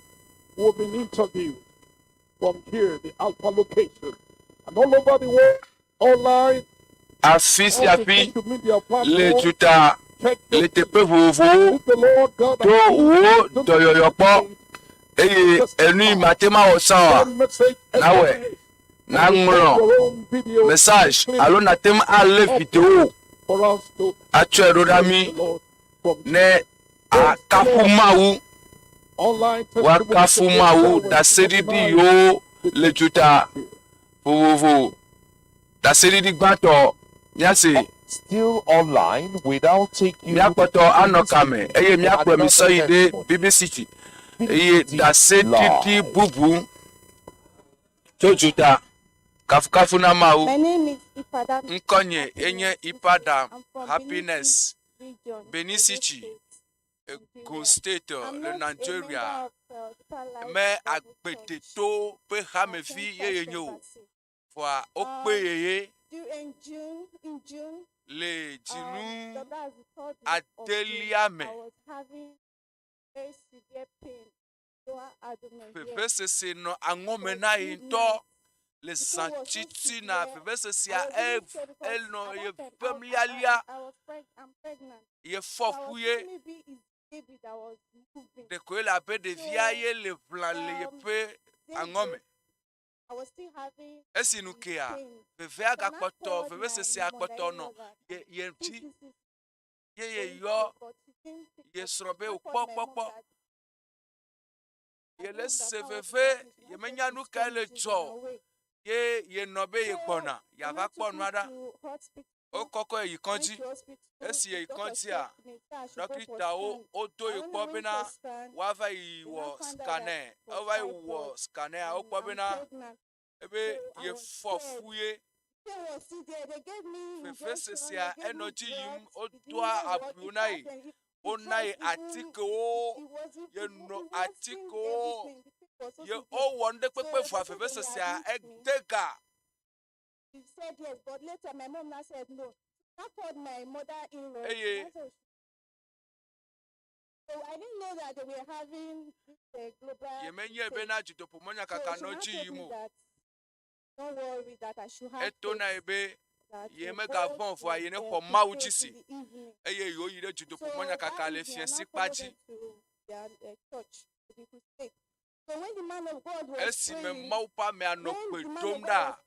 who have been interviewed from here, the Alpha location, and all over the world, online, Afi sia all the fi social media le platforms. duta le teƒe vovovowo to to wò dɔyɔyɔ kpɔ eye enu yi mate ma wɔ sã oa nawɔe naŋlɔ message alo nate ŋu alé video atsɔe ɖo ɖa mí ne akafu Mawu woakafu Mawu ɖaseɖiɖi yiwo le duta vovovo ɖaseɖiɖi gbãtɔ míase. Still online without taking míakpɔtɔ anɔ kame eye míakplɔ mi sɔ yi ɖe BBC eye ɖaseɖiɖi bubu tso duta kafukafu na Mawu. My name is Ipada. Ŋkɔnye enye Ipada I'm from Happiness Region, Benin Edo City, State, Ogun State I'm le not a Nigeria. member of, Deeper Life Me Bible Church. agbedeto ƒe hamevi yeye nye o. Vɔa wokpe yeye In June, in June, le dzinu that's the third week of June, adelia me. I was having very severe pain lower abdomen here. Vevesese nɔ aŋɔme na ye ŋutɔ le zã titina vevesesea e enɔ ye vem lialia I was preg- I'm pregnant. ye So fɔ I fu was ye thinking maybe it's baby that was moving. ɖeko ele abe ɖevia ye le ʋla le yeƒe aŋɔme. I was still having Esi nu kea pain. vevea So now gakpɔtɔ called my vevesesea kpɔtɔ nɔ mother-in-law that ye ye this dzi is is ye ye going yɔ to, but she didn't pick ye up. srɔ̃ be I wòkpɔ called my kpɔ mom kpɔ that ye le se veve ye menya nu kae le dzɔ o. ye ye nɔ be ye gbɔna yeava kpɔ nua ɖa wokɔkɔ yi kɔdzi esi ye yi kɔdzia dɔkitawo wodo yi kpɔ bena woava yi wɔ scanner wova yi wɔ scanner wokpɔ bena ebe ye fɔ fu ye vevesesea enɔ dzi yim wodoa abiwo na ye wona ye atikewo ye no atikewo ye wowɔ nu ɖe kpekpe vɔa vevesesea ede ga. She said yes, but later my mom now said no. I called my mother-in-law. Eye She now said So I didn't know that they were having this global. yemenye bena dutoƒomɔnyakaka So she nɔ now dzi told yim me o. that don't worry, that I should have Eto na faith, ye be that ye we'll megavɔ̃ go vɔa to ye ne the xɔ Mawu crusade dzi si in the evening. eye yewo yi ɖe So dutoƒomɔnyakaka that le evening, I fiẽsi now kpa followed dzi. them to their church, to the crusade. Esime Mawu ƒe amea nɔ gbe dom ɖa,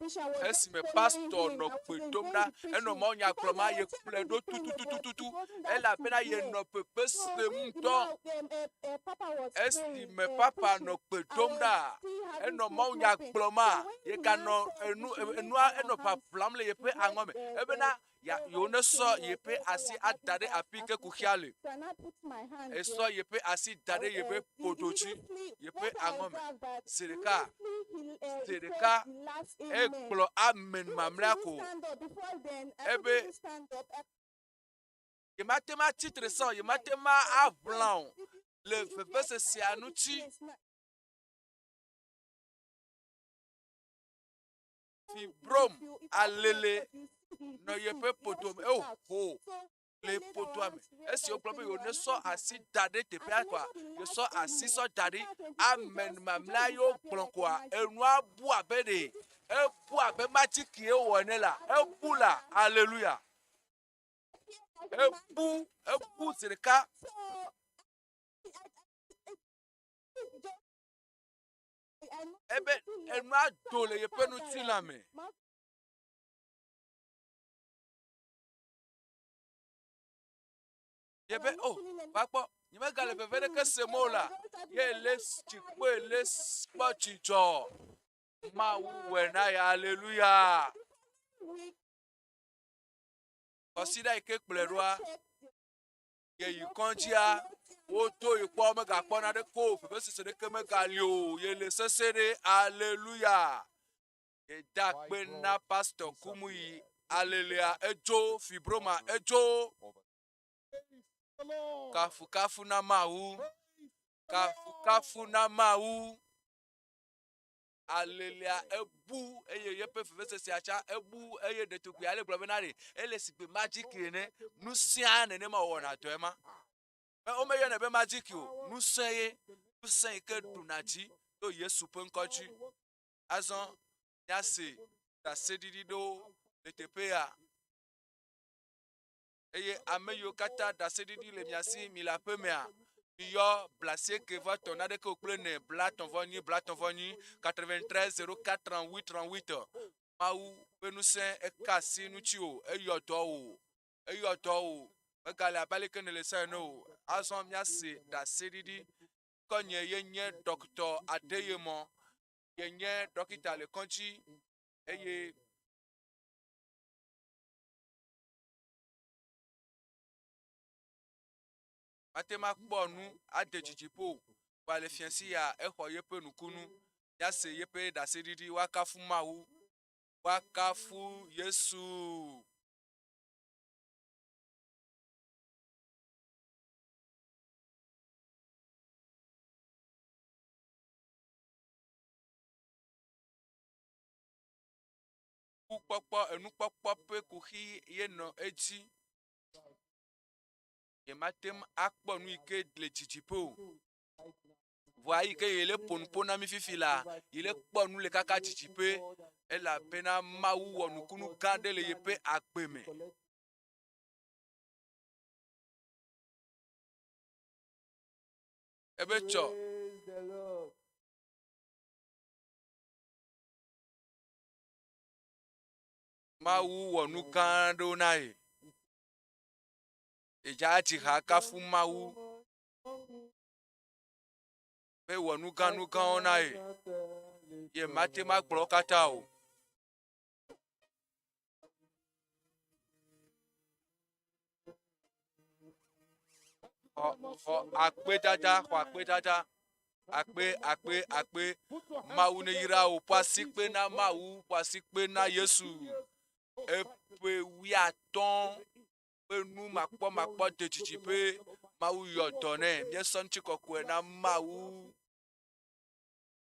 esime pastɔ nɔ gbe dom ɖa, enɔ mawunya gblɔm ma, ye kplɔe ɖo tututututu, elabena yenɔ veve sem ŋutɔ. Esime papa nɔ gbe dom ɖa, enɔ mawunya gblɔm ma, yeganɔ enu enua enɔ ʋaʋlam le yeƒe aŋɔ me ebena ya yewo nesɔ yeƒe asi ada ɖe afi ke kuxia le. Esɔ yeƒe asi da ɖe yeƒe ƒodo dzi, yeƒe aŋɔ me. Zi ɖeka, zi ɖeka, egblɔ amen mamlɛa ko. Ebe yemate ŋu atsi tre sã o, yemate ŋu aʋlã o le vevesesea ŋuti. Fibrom alele nɔ yeƒe ƒodo me. Eho le ƒodoa me. Esi wogblɔ be yewonesɔ asi da ɖe teƒea koa, yesɔ asi sɔ da ɖi. Amen mamlɛa ye wogblɔ koa, enua bu abe ɖe ebu abe majiki ye wowɔ ene la, ebu la. Aleluya. Ebu, ebu zi ɖeka. Ebe enua do le yeƒe ŋutilã me. Yebe o, oh, va kpɔ, nyemegale veve ɖeke sem o la, ye le tsi kpɔe le kpɔ dzidzɔ. Mawu wɔe na ya, aleluya. Kɔsiɖa yi ke kplɔe ɖoa, Ye yi kɔdzia, wodo yi kpɔ megakpɔ naɖeke o, vevesese ɖeke megali o, ye le sese ɖe. Aleluya! Ye da akpe na Pastor Kumuyi. Aleluya! Edzo fibroma, edzo. Kafukafu na Mawu. Kafukafu na Mawu. Alelia ebu eye yeƒe vevesesea tsã ebu eye ɖetugbui ale gblɔ bena ɖe ele sigbe majiki ene. Ŋusẽa nenema wòwɔna dɔe ma. Me womeyɔnɛ be majiki o, ŋusẽ ye, ŋusẽ yi ke ɖuna dzi to Yesu ƒe ŋkɔ dzi. Azɔ míase ɖaseɖiɖi ɖewo le teƒe ya. Eye ame yiwo katã ɖaseɖiɖi le mia si mi le aƒe mea, miyɔ blasieke vɔ etɔ̃ naɖeke o kple ene, blatɔ̃ vɔ nyi, blatɔ̃ vɔ nyi, 93 04 38 38. Mawu ƒe ŋusẽ eka asi ŋuti o, eyɔ dɔ wò, eyɔ dɔ wò, megale abe aleke nèle sa ene o. Azɔ míase ɖaseɖiɖi. Ŋkɔnye ye nye Ɖɔkitɔ Adeyemɔ. Ye nye ɖɔkita le kɔdzi eye Mate ŋu akpɔ nu ade dzidziƒo o, vɔa le fiẽsi ya exɔ yeƒe nukunu. Míase yeƒe ɖaseɖiɖi, woakafu Mawu, woakafu Yesu. Nukpɔkpɔ, enukpɔkpɔ ƒe kuxi ye nɔ edzi. Nyemate ŋu akpɔ nu yi ke le didiƒe o. Vɔa eyi ke ye le ƒo nu ƒo na mi fifi la, yi le kpɔ nu le kaka didiƒe elabena Mawu wɔ nukunu gã aɖe le yeƒe agbe me. Ebe tsɔ. Mawu wɔ nu gã aɖewo na ye. Edza dzi ha kafu Mawu be wɔ nu gã nu gãwo na ye. Ye mate ŋu agblɔ wo katã o. Xɔ xɔ akpedada xɔ akpedada akpe akpe akpe Mawu ne yra wò ƒo asikpe na Mawu ƒo asikpe na Yesu eƒe wuiatɔ̃ ƒe nu makpɔmakpɔ de dzidziƒe Mawu yɔ dɔ nɛ míesɔ ŋutikɔkɔe na Mawu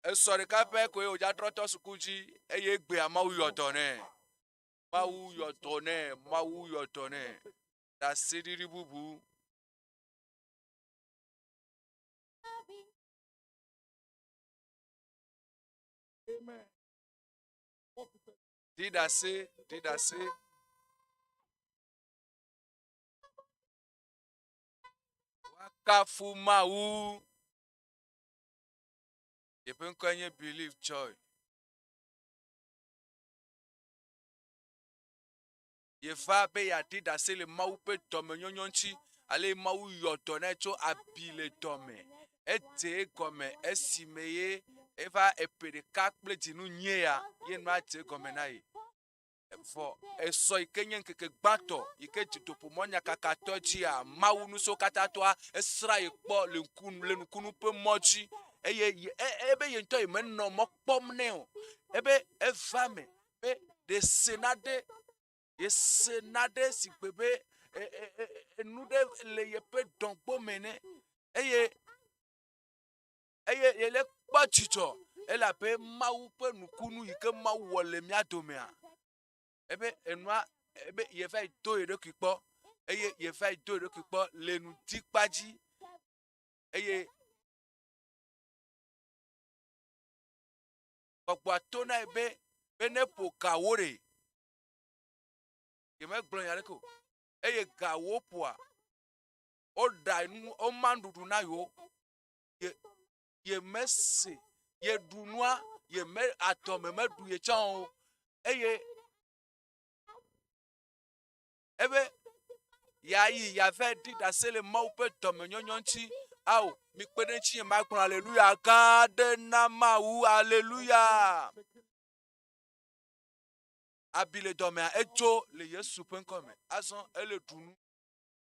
esɔ ɖeka pɛ koe wòdza trɔ tɔ suku dzi eye egbea Mawu yɔ dɔ nɛ Mawu yɔ dɔ nɛ Mawu yɔ dɔ nɛ ɖaseɖiɖi bubu. Ɖi ɖase, ɖi ɖase. Woakafu Mawu. Yeƒe ŋkɔe nye Believe Joy. Yeva be yeaɖi ɖase le Mawu ƒe dɔmenyonyo ŋuti, ale yi Mawu yɔ dɔ nɛ tso abi le dɔme. Edze egɔme esime ye eva eƒe ɖeka kple dzinu nyie ya ye nua dze egɔme na ye. Vɔ esɔ yi ke nye ŋkeke gbãtɔ yi ke dutoƒomɔ nyakakatɔ dzia, Mawu Ŋusẽkatãtɔa esrã ye kpɔ le ŋku le nukunu ƒe mɔ dzi eye ye e ebe ye ŋutɔ yemenɔ mɔ kpɔm nɛ o. Ebe eva eme be ɖe se naɖe yese naɖe si gbe be e e e enu ɖe le yeƒe dɔgbo me ene eye eye yele kpɔ dzidzɔ elabe Mawu ƒe nukunu yi ke Mawu wɔ le mía domea, ebe enua ebe yeva yi do ye ɖokui kpɔ eye yeva yi do ye ɖokui kpɔ le ŋutikpa dzi eye gbɔgbɔa to na ye be be ne ƒo gawo ɖe yemegblɔ nya ɖeke o eye gawo ƒoa woɖa nu woma nuɖuɖu na yewo ye yemese yeɖu nua yeme atɔme meɖu ye tsã o eye ebe yeayi yeava ɖi ɖase le Mawu ƒe dɔmenyonyo ŋuti. Ao, mikpe ɖe ŋutinye magblɔ aleluya gã aɖe na Mawu, aleluya. Abi le dɔmea, edzo le Yesu ƒe ŋkɔ me. Azɔ ele ɖu nu.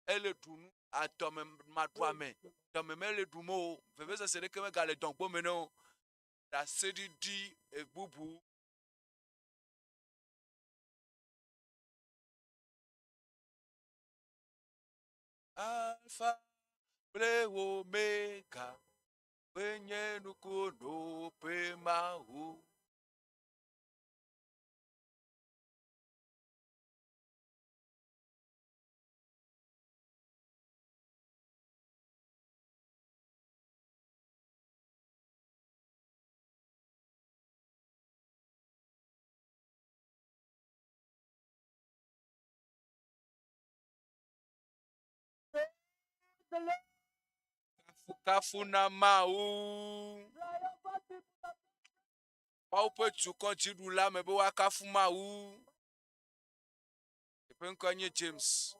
ele ɖu nu adɔme maɖuame dɔme mele ɖum o vevesese ɖeke megale dɔgbo me ne o ɖaseɖiɖi ebubu. Alfa kple Omega ƒe nye nukunu ƒe Mawu. Kafukafu na Mawu. Mawu ƒe dukɔ dziɖula me be woakafu Mawu. Eƒe ŋkɔe nye James.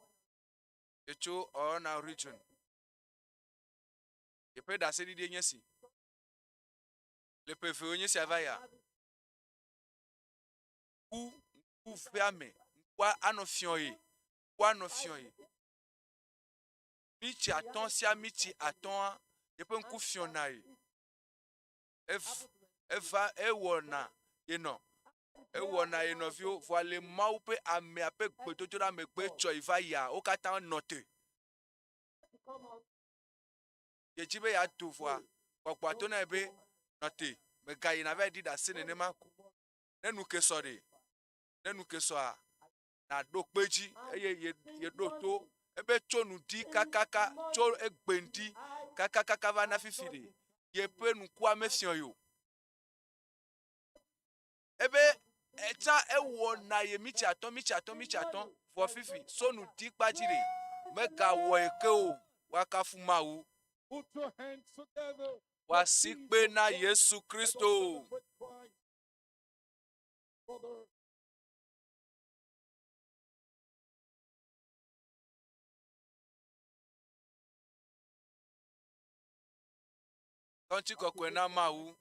Etso Orana Region. Eƒe ɖaseɖiɖie nye si. Le ƒe evewo nye sia va yia, ŋku ŋku vea me, ŋkua anɔ fiɔ ye, ŋkua anɔ fiɔ ye. Mitsi atɔ̃ sia mitsi atɔ̃a, yeƒe ŋku fiɔna ye. Ev eva ewɔna yenɔ ewɔna ye nɔviwo vɔa le Mawu ƒe amea ƒe gbedodoɖa megbe tsɔ yi va yia wo katã nɔ te. Yedzi be yeado vɔa gbɔgbɔa to na ye be nɔ te megayi nava yi ɖi ɖase nenema ko. Ne nu ke sɔ ɖe ne nu ke sɔa nàɖo kpe edzi eye ye yeɖo to ebe tso ŋdi kakaka tso egbe ŋdi kakakaka va na fifi ɖe yeƒe ŋkua mefiɔ ye o. Ebe etsa ewɔ na ye mitsi atɔ mitsi atɔ mitsi atɔ vɔ fifi so ŋdi kpa dzi ɖe megawɔ ye ke o. Woakafu Mawu. Put your hands together. Woasi kpe na Yesu Kristo. Brother Ŋutikɔkɔe na Mawu.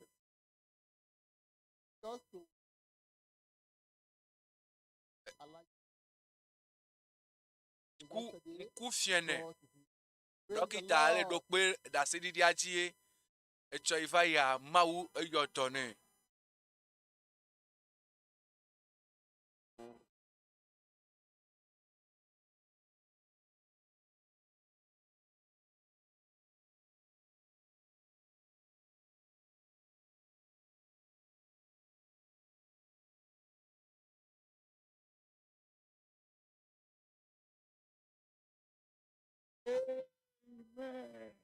Ŋku ŋku fiɛnɛ. Ɖɔkita le ɖo kpe ɖaseɖiɖia dzi ye etsɔ yi va yia Mawu eyɔ dɔ nɛ. Amen.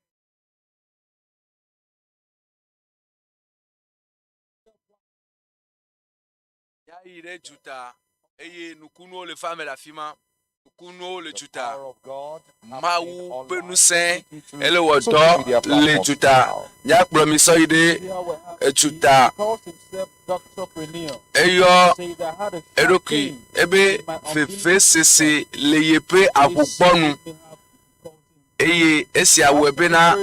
Míayi ɖe duta eye nukunuwo le va me le afi ma. Nukunuwo le duta. Mawu ƒe ŋusẽ ele wɔ dɔ le duta. Míakplɔ mi sɔ yi ɖe eduta. Eyɔ eɖokui ebe vevesese le yeƒe aʋugbɔnu eye esia wɔe bena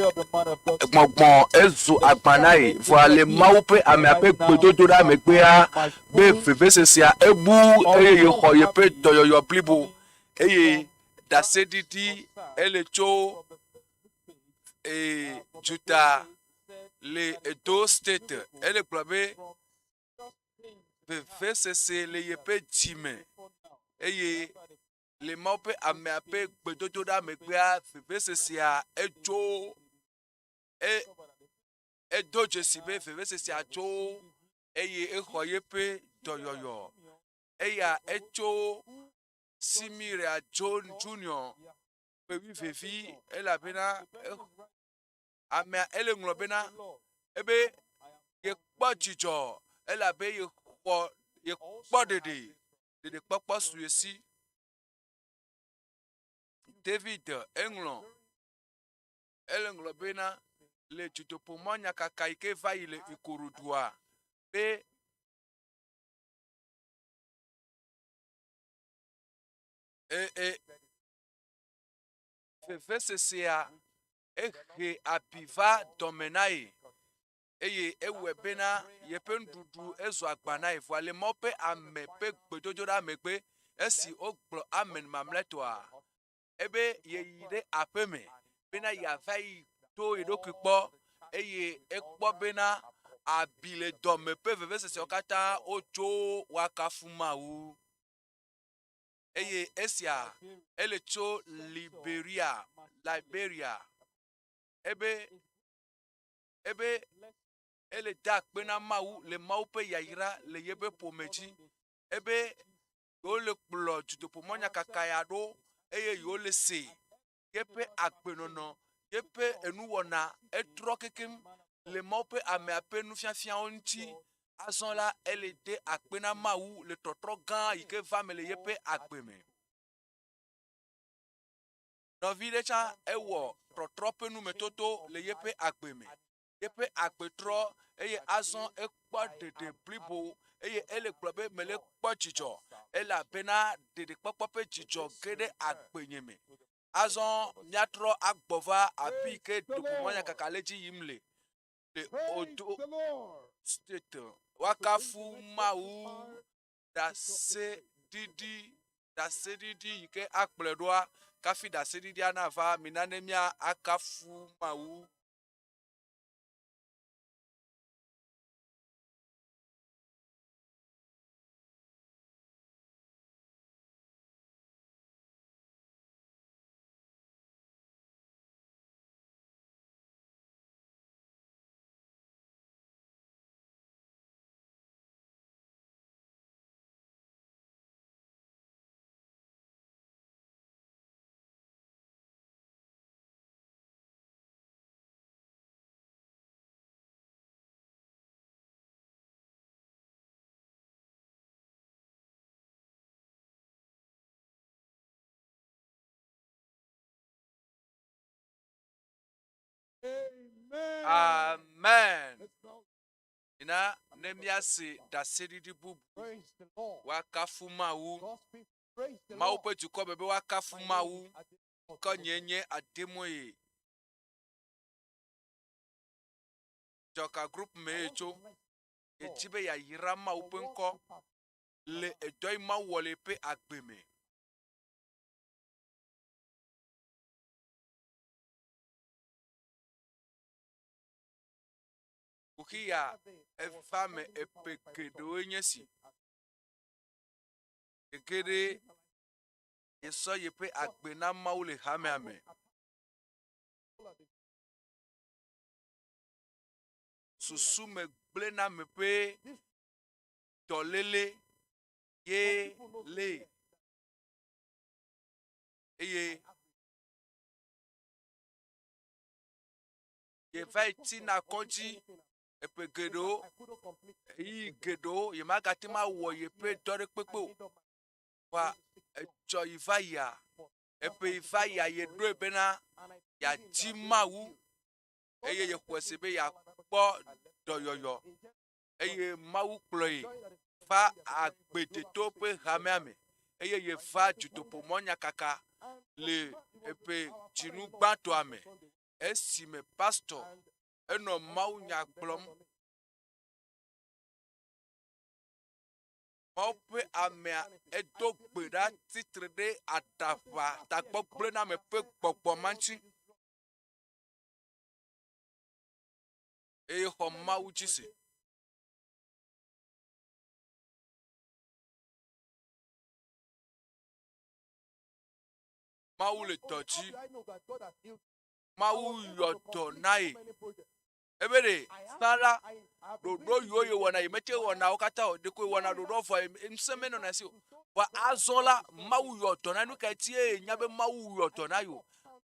gbɔgbɔ ezu agba na ye. Vɔa le Mawu ƒe amea ƒe gbedodoɖa megbea be vevesesea ebu eye yexɔ yeƒe dɔyɔyɔ blibo eye ɖaseɖiɖi ele tso ee duta le Edo State ele gblɔ be vevesese le yeƒe dzi me eye le Mawu ƒe amea ƒe gbedodoɖa megbea, vevesesea etso e edo dzesi be vevesesea tso eye exɔ yeƒe dɔyɔyɔ. Eya etso Simiria John Junior ƒe wuivevi elabena amea ele ŋlɔ bena ebe yekpɔ dzidzɔ elabe yexɔ yekpɔ ɖeɖe. Ɖeɖekpɔkpɔ su ye si. David eŋlɔ, ele ŋlɔ bena le dutoƒomɔ nyakaka yi ke va yi le Ikorodua be e, e, vevesesea ehe abi va dɔme na ye. eye ewɔe bena yeƒe nuɖuɖu ezu agba na ye. Vɔa le Mawu ƒe ame ƒe gbedodoɖa megbe, esi wogblɔ amen mamlɛtɔa, ebe yeyi ɖe aƒe me bena yeava yi do ye ɖokui kpɔ eye ekpɔ bena abi le dɔme ƒe vevesesewo katã wotso woakafu Mawu. Eye esia ele tso Liberia, Liberia. Ebe ebe ele da akpe na Mawu le Mawu ƒe yayra le yeƒe ƒome dzi. Ebe yewole kplɔ dutoƒomɔnyakaka ya ɖo eye yewole se yeƒe agbenɔnɔ, yeƒe enuwɔna etrɔ kekeŋ le Mawu ƒe amea ƒe nufiafiawo ŋuti. Azɔ la, ele de akpe na Mawu le tɔtrɔ gã yi ke va me le yeƒe agbe me. Nɔvi ɖe tsã ewɔ trɔtrɔ ƒe numetoto le yeƒe agbe me. Yeƒe agbe trɔ eye azɔ ekpɔ ɖeɖe blibo eye ele gblɔ be mele kpɔ dzidzɔ elabena ɖeɖekpɔkpɔ ƒe dzidzɔ ge ɖe agbenye me. Azɔ míatrɔ agbɔ va afi yi ke doƒomɔnyakaka le dzi yim le le Odo State. Woakafu Mawu ɖaseɖiɖi, ɖaseɖiɖi yi ke akplɔe ɖoa, kafi ɖaseɖiɖia nava, mina ne mía akafu Mawu. Amen. Mina ne míase ɖaseɖiɖi bubu. Woakafu Mawu. Mawu ƒe dukɔ be be woakafu Mawu. Ŋkɔ nye nye Ademoye. Dzɔka group mee tso. Yedi be yeayra Mawu ƒe ŋkɔ le edɔ yi Mawu wɔ le yeƒe agbe me. Kuxi ya eva me eƒe geɖewoe nye si. Gege ɖe yesɔ yeƒe agbe na Mawu le hamea me. Susu me gblẽname ƒe dɔléle ye lée eye yevae tina kɔdzi eƒe geɖewo, ɣeyiɣi geɖewo yemagate ŋu awɔ yeƒe dɔ ɖe kpekpe o. Vɔa etsɔ yi va yia, eƒe yi va yia yeɖoe bena yeadi Mawu eye yexɔe se be yeakpɔ dɔyɔyɔ eye Mawu kplɔe va agbedeto ƒe hamea me eye yeva dutoƒomɔ nyakaka le eƒe dzinu gbãtɔa me esime pastɔ enɔ mawunya gblɔm. Mawu ƒe amea edo gbe ɖa tsitre ɖe aɖaʋa tagbɔgblẽname ƒe gbɔgbɔ ma ŋuti eye xɔ Mawu dzi se. Mawu le dɔ dzi. Mawu yɔ dɔ na ye. Ebe ɖe sã la, ɖoɖo yiwo yewɔna yi mete wɔna wo katã o. Ɖeko yewɔna ɖoɖoa vɔ ŋusẽ menɔna esi o. Vɔ azɔ la, Mawu yɔ dɔ na ye. Nu ka ŋuti ye nya be Mawu yɔ dɔ na ye o?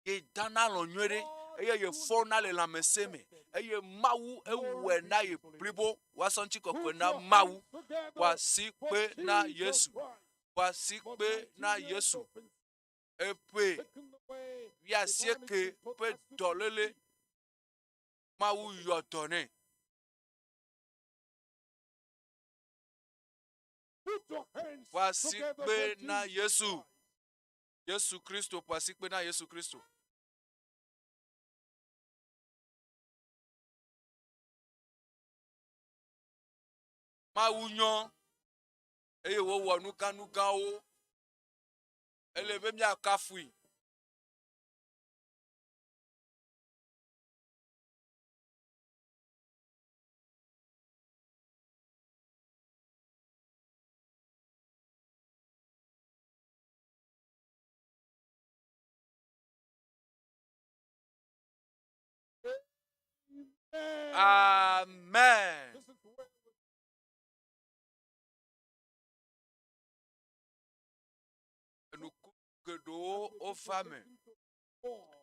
Ye dana alɔ̃ nyuie ɖe eye yefɔna le lãmesẽ me eye Mawu ewɔe na ye blibo. Woasɔ ŋutikɔkɔe na Mawu. Woasi kpe na Yesu. Woasi kpe na Yesu. Eƒe wuiasieke ƒe dɔléle Mawu yɔ dɔ nɛ. Ƒo asi kpe na Yesu. Yesu Kristo ƒo asi kpe na Yesu Kristo. Mawu nyɔ eye wòwɔ nuganugãwo. Ele be míakafui. Amen. Enuku geɖewo wova me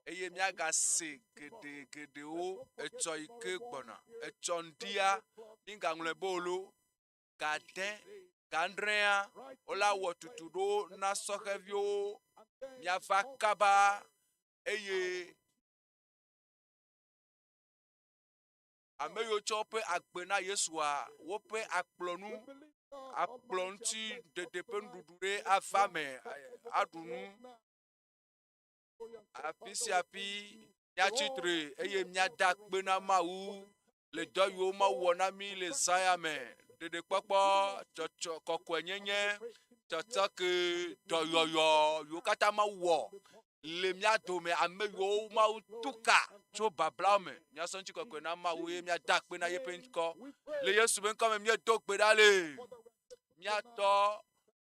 eye míagase geɖe geɖewo etsɔ yi ke gbɔna. Etsɔ ŋdia, mígaŋlɔe be o loo, ga ade, ga adrea, wola wɔ tutuɖo na sɔhɛviwo. Míava kaba eye Ame yiwo tsɔ woƒe agbe na Yesua, woƒe akplɔnu, akplɔ ŋuti ɖeɖe ƒe nuɖuɖu ɖe ava me aɖu nu. Afi sia afi míatsi tre eye míada akpe na Mawu le dɔ yiwo Mawu wɔ na mí le zã ya me. Ɖeɖekpɔkpɔ, tsɔtsɔ, kɔkɔenyenye, tsɔtsɔke, dɔyɔyɔ yiwo katã Mawu wɔ le mía dome, ame yiwo Mawu tu ka tso bablawo me. Míasɔ ŋutikɔkɔe na Mawu eye míada akpe na yeƒe ŋkɔ. Le Yesu ƒe ŋkɔ me míedo gbe ɖa le. Mía Tɔ,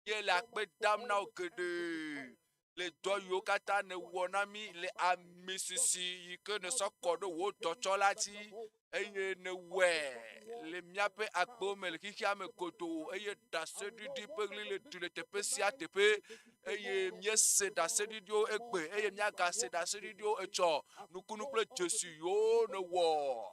míele akpe dam na wò geɖe le dɔ yiwo katã nèwɔ na mí le ami sisi yi ke nèsɔ kɔ ɖe wò dɔtsɔla dzi eye nèwɔe le míaƒe agbewo me le xexea me godoo eye ɖaseɖiɖi ƒe ɣli le du le teƒe sia teƒe eye míese ɖaseɖiɖiwo egbe eye míagase ɖaseɖiɖiwo etsɔ nukunu kple dzesi yiwo nèwɔ.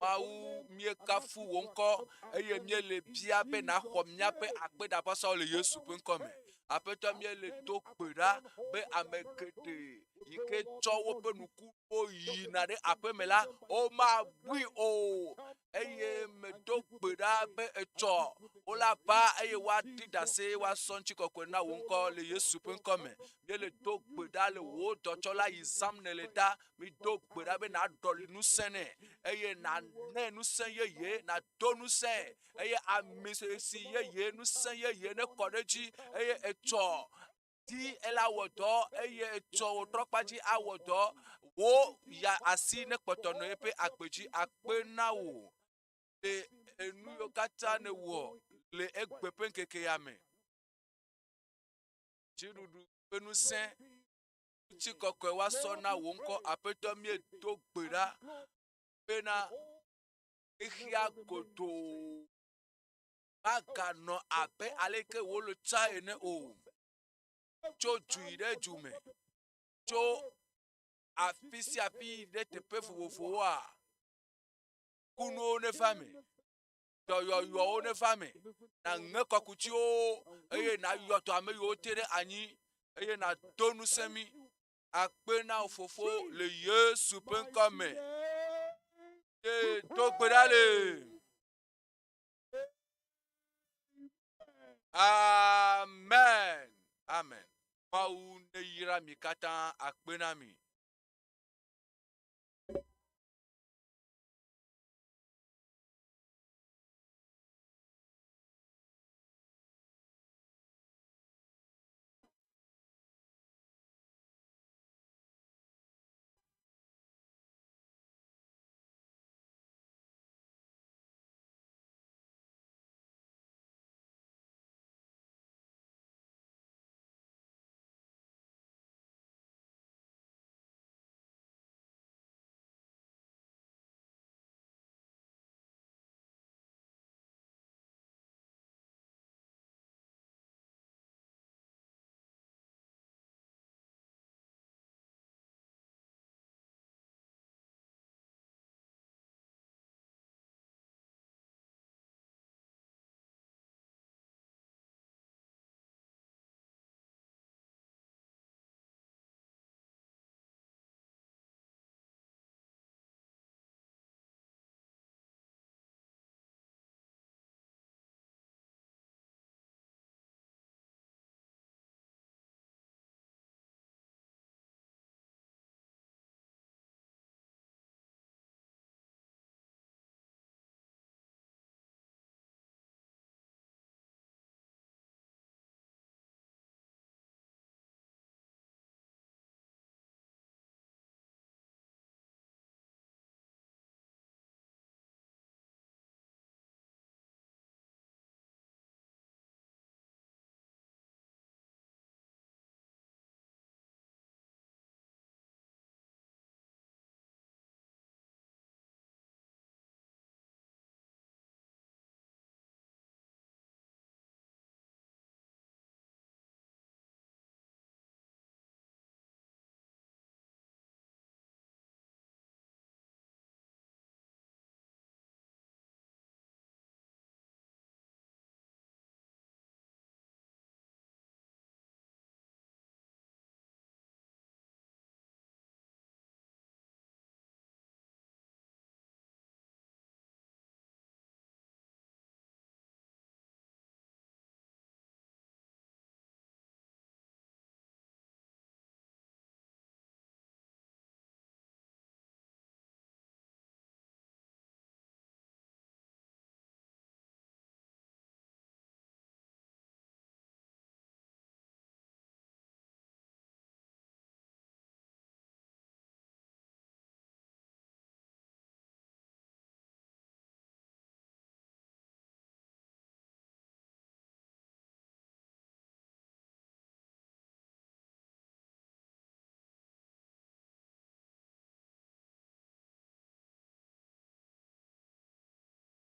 Mawu, míekafu wò ŋkɔ eye míele bia be nàxɔ míaƒe akpeɖavɔsawo le Yesu ƒe ŋkɔ me. Aƒetɔ, míele do gbe ɖa be ame geɖe yi ke tsɔ woƒe nukuwo yina ɖe aƒeme la, womabui o. Eye medo gbe ɖa be etsɔ wola va eye woaɖi ɖase eye woasɔ ŋutikɔkɔe na wò ŋkɔ le Yesu ƒe ŋkɔ me. Míele do gbe ɖa le wò dɔtsɔla yi zãm nèle ta. Mido gbe ɖa be nàɖɔli ŋusẽ nɛ eye nànɛ ŋusẽ yeye, nàdo ŋusẽe eye ami si yeye, ŋusẽ yeye nekɔ ɖe edzi eye etsɔ di ela wɔ dɔ eye etsɔ wò trɔkpa dzi awɔ dɔ. Wò ya asi nekpɔtɔ nɔ eƒe agbe dzi akpe na wò le enu yiwo katã nèwɔ le egbe ƒe ŋkeke ya me. Dziɖuɖu ƒe ŋusẽ ŋutikɔkɔe woasɔ na wò ŋkɔ, Aƒetɔ, míedo gbe ɖa bena xexea godoo maganɔ abe aleke wòle tsã ene o, tso du yi ɖe du me, tso afi sia afi yi ɖe teƒe vovovowoa, kunuwo neva eme. Dɔyɔyɔwo neva eme. Nàŋe kɔkutiwo eye nàyɔ dɔ ame yiwo te ɖe anyi eye nàdo ŋusẽ mí. Akpe na wò Fofo le Yesu ƒe ŋkɔ me. Ye do gbe ɖa le. Amen. Amen. Mawu neyra mi katã akpe na mi.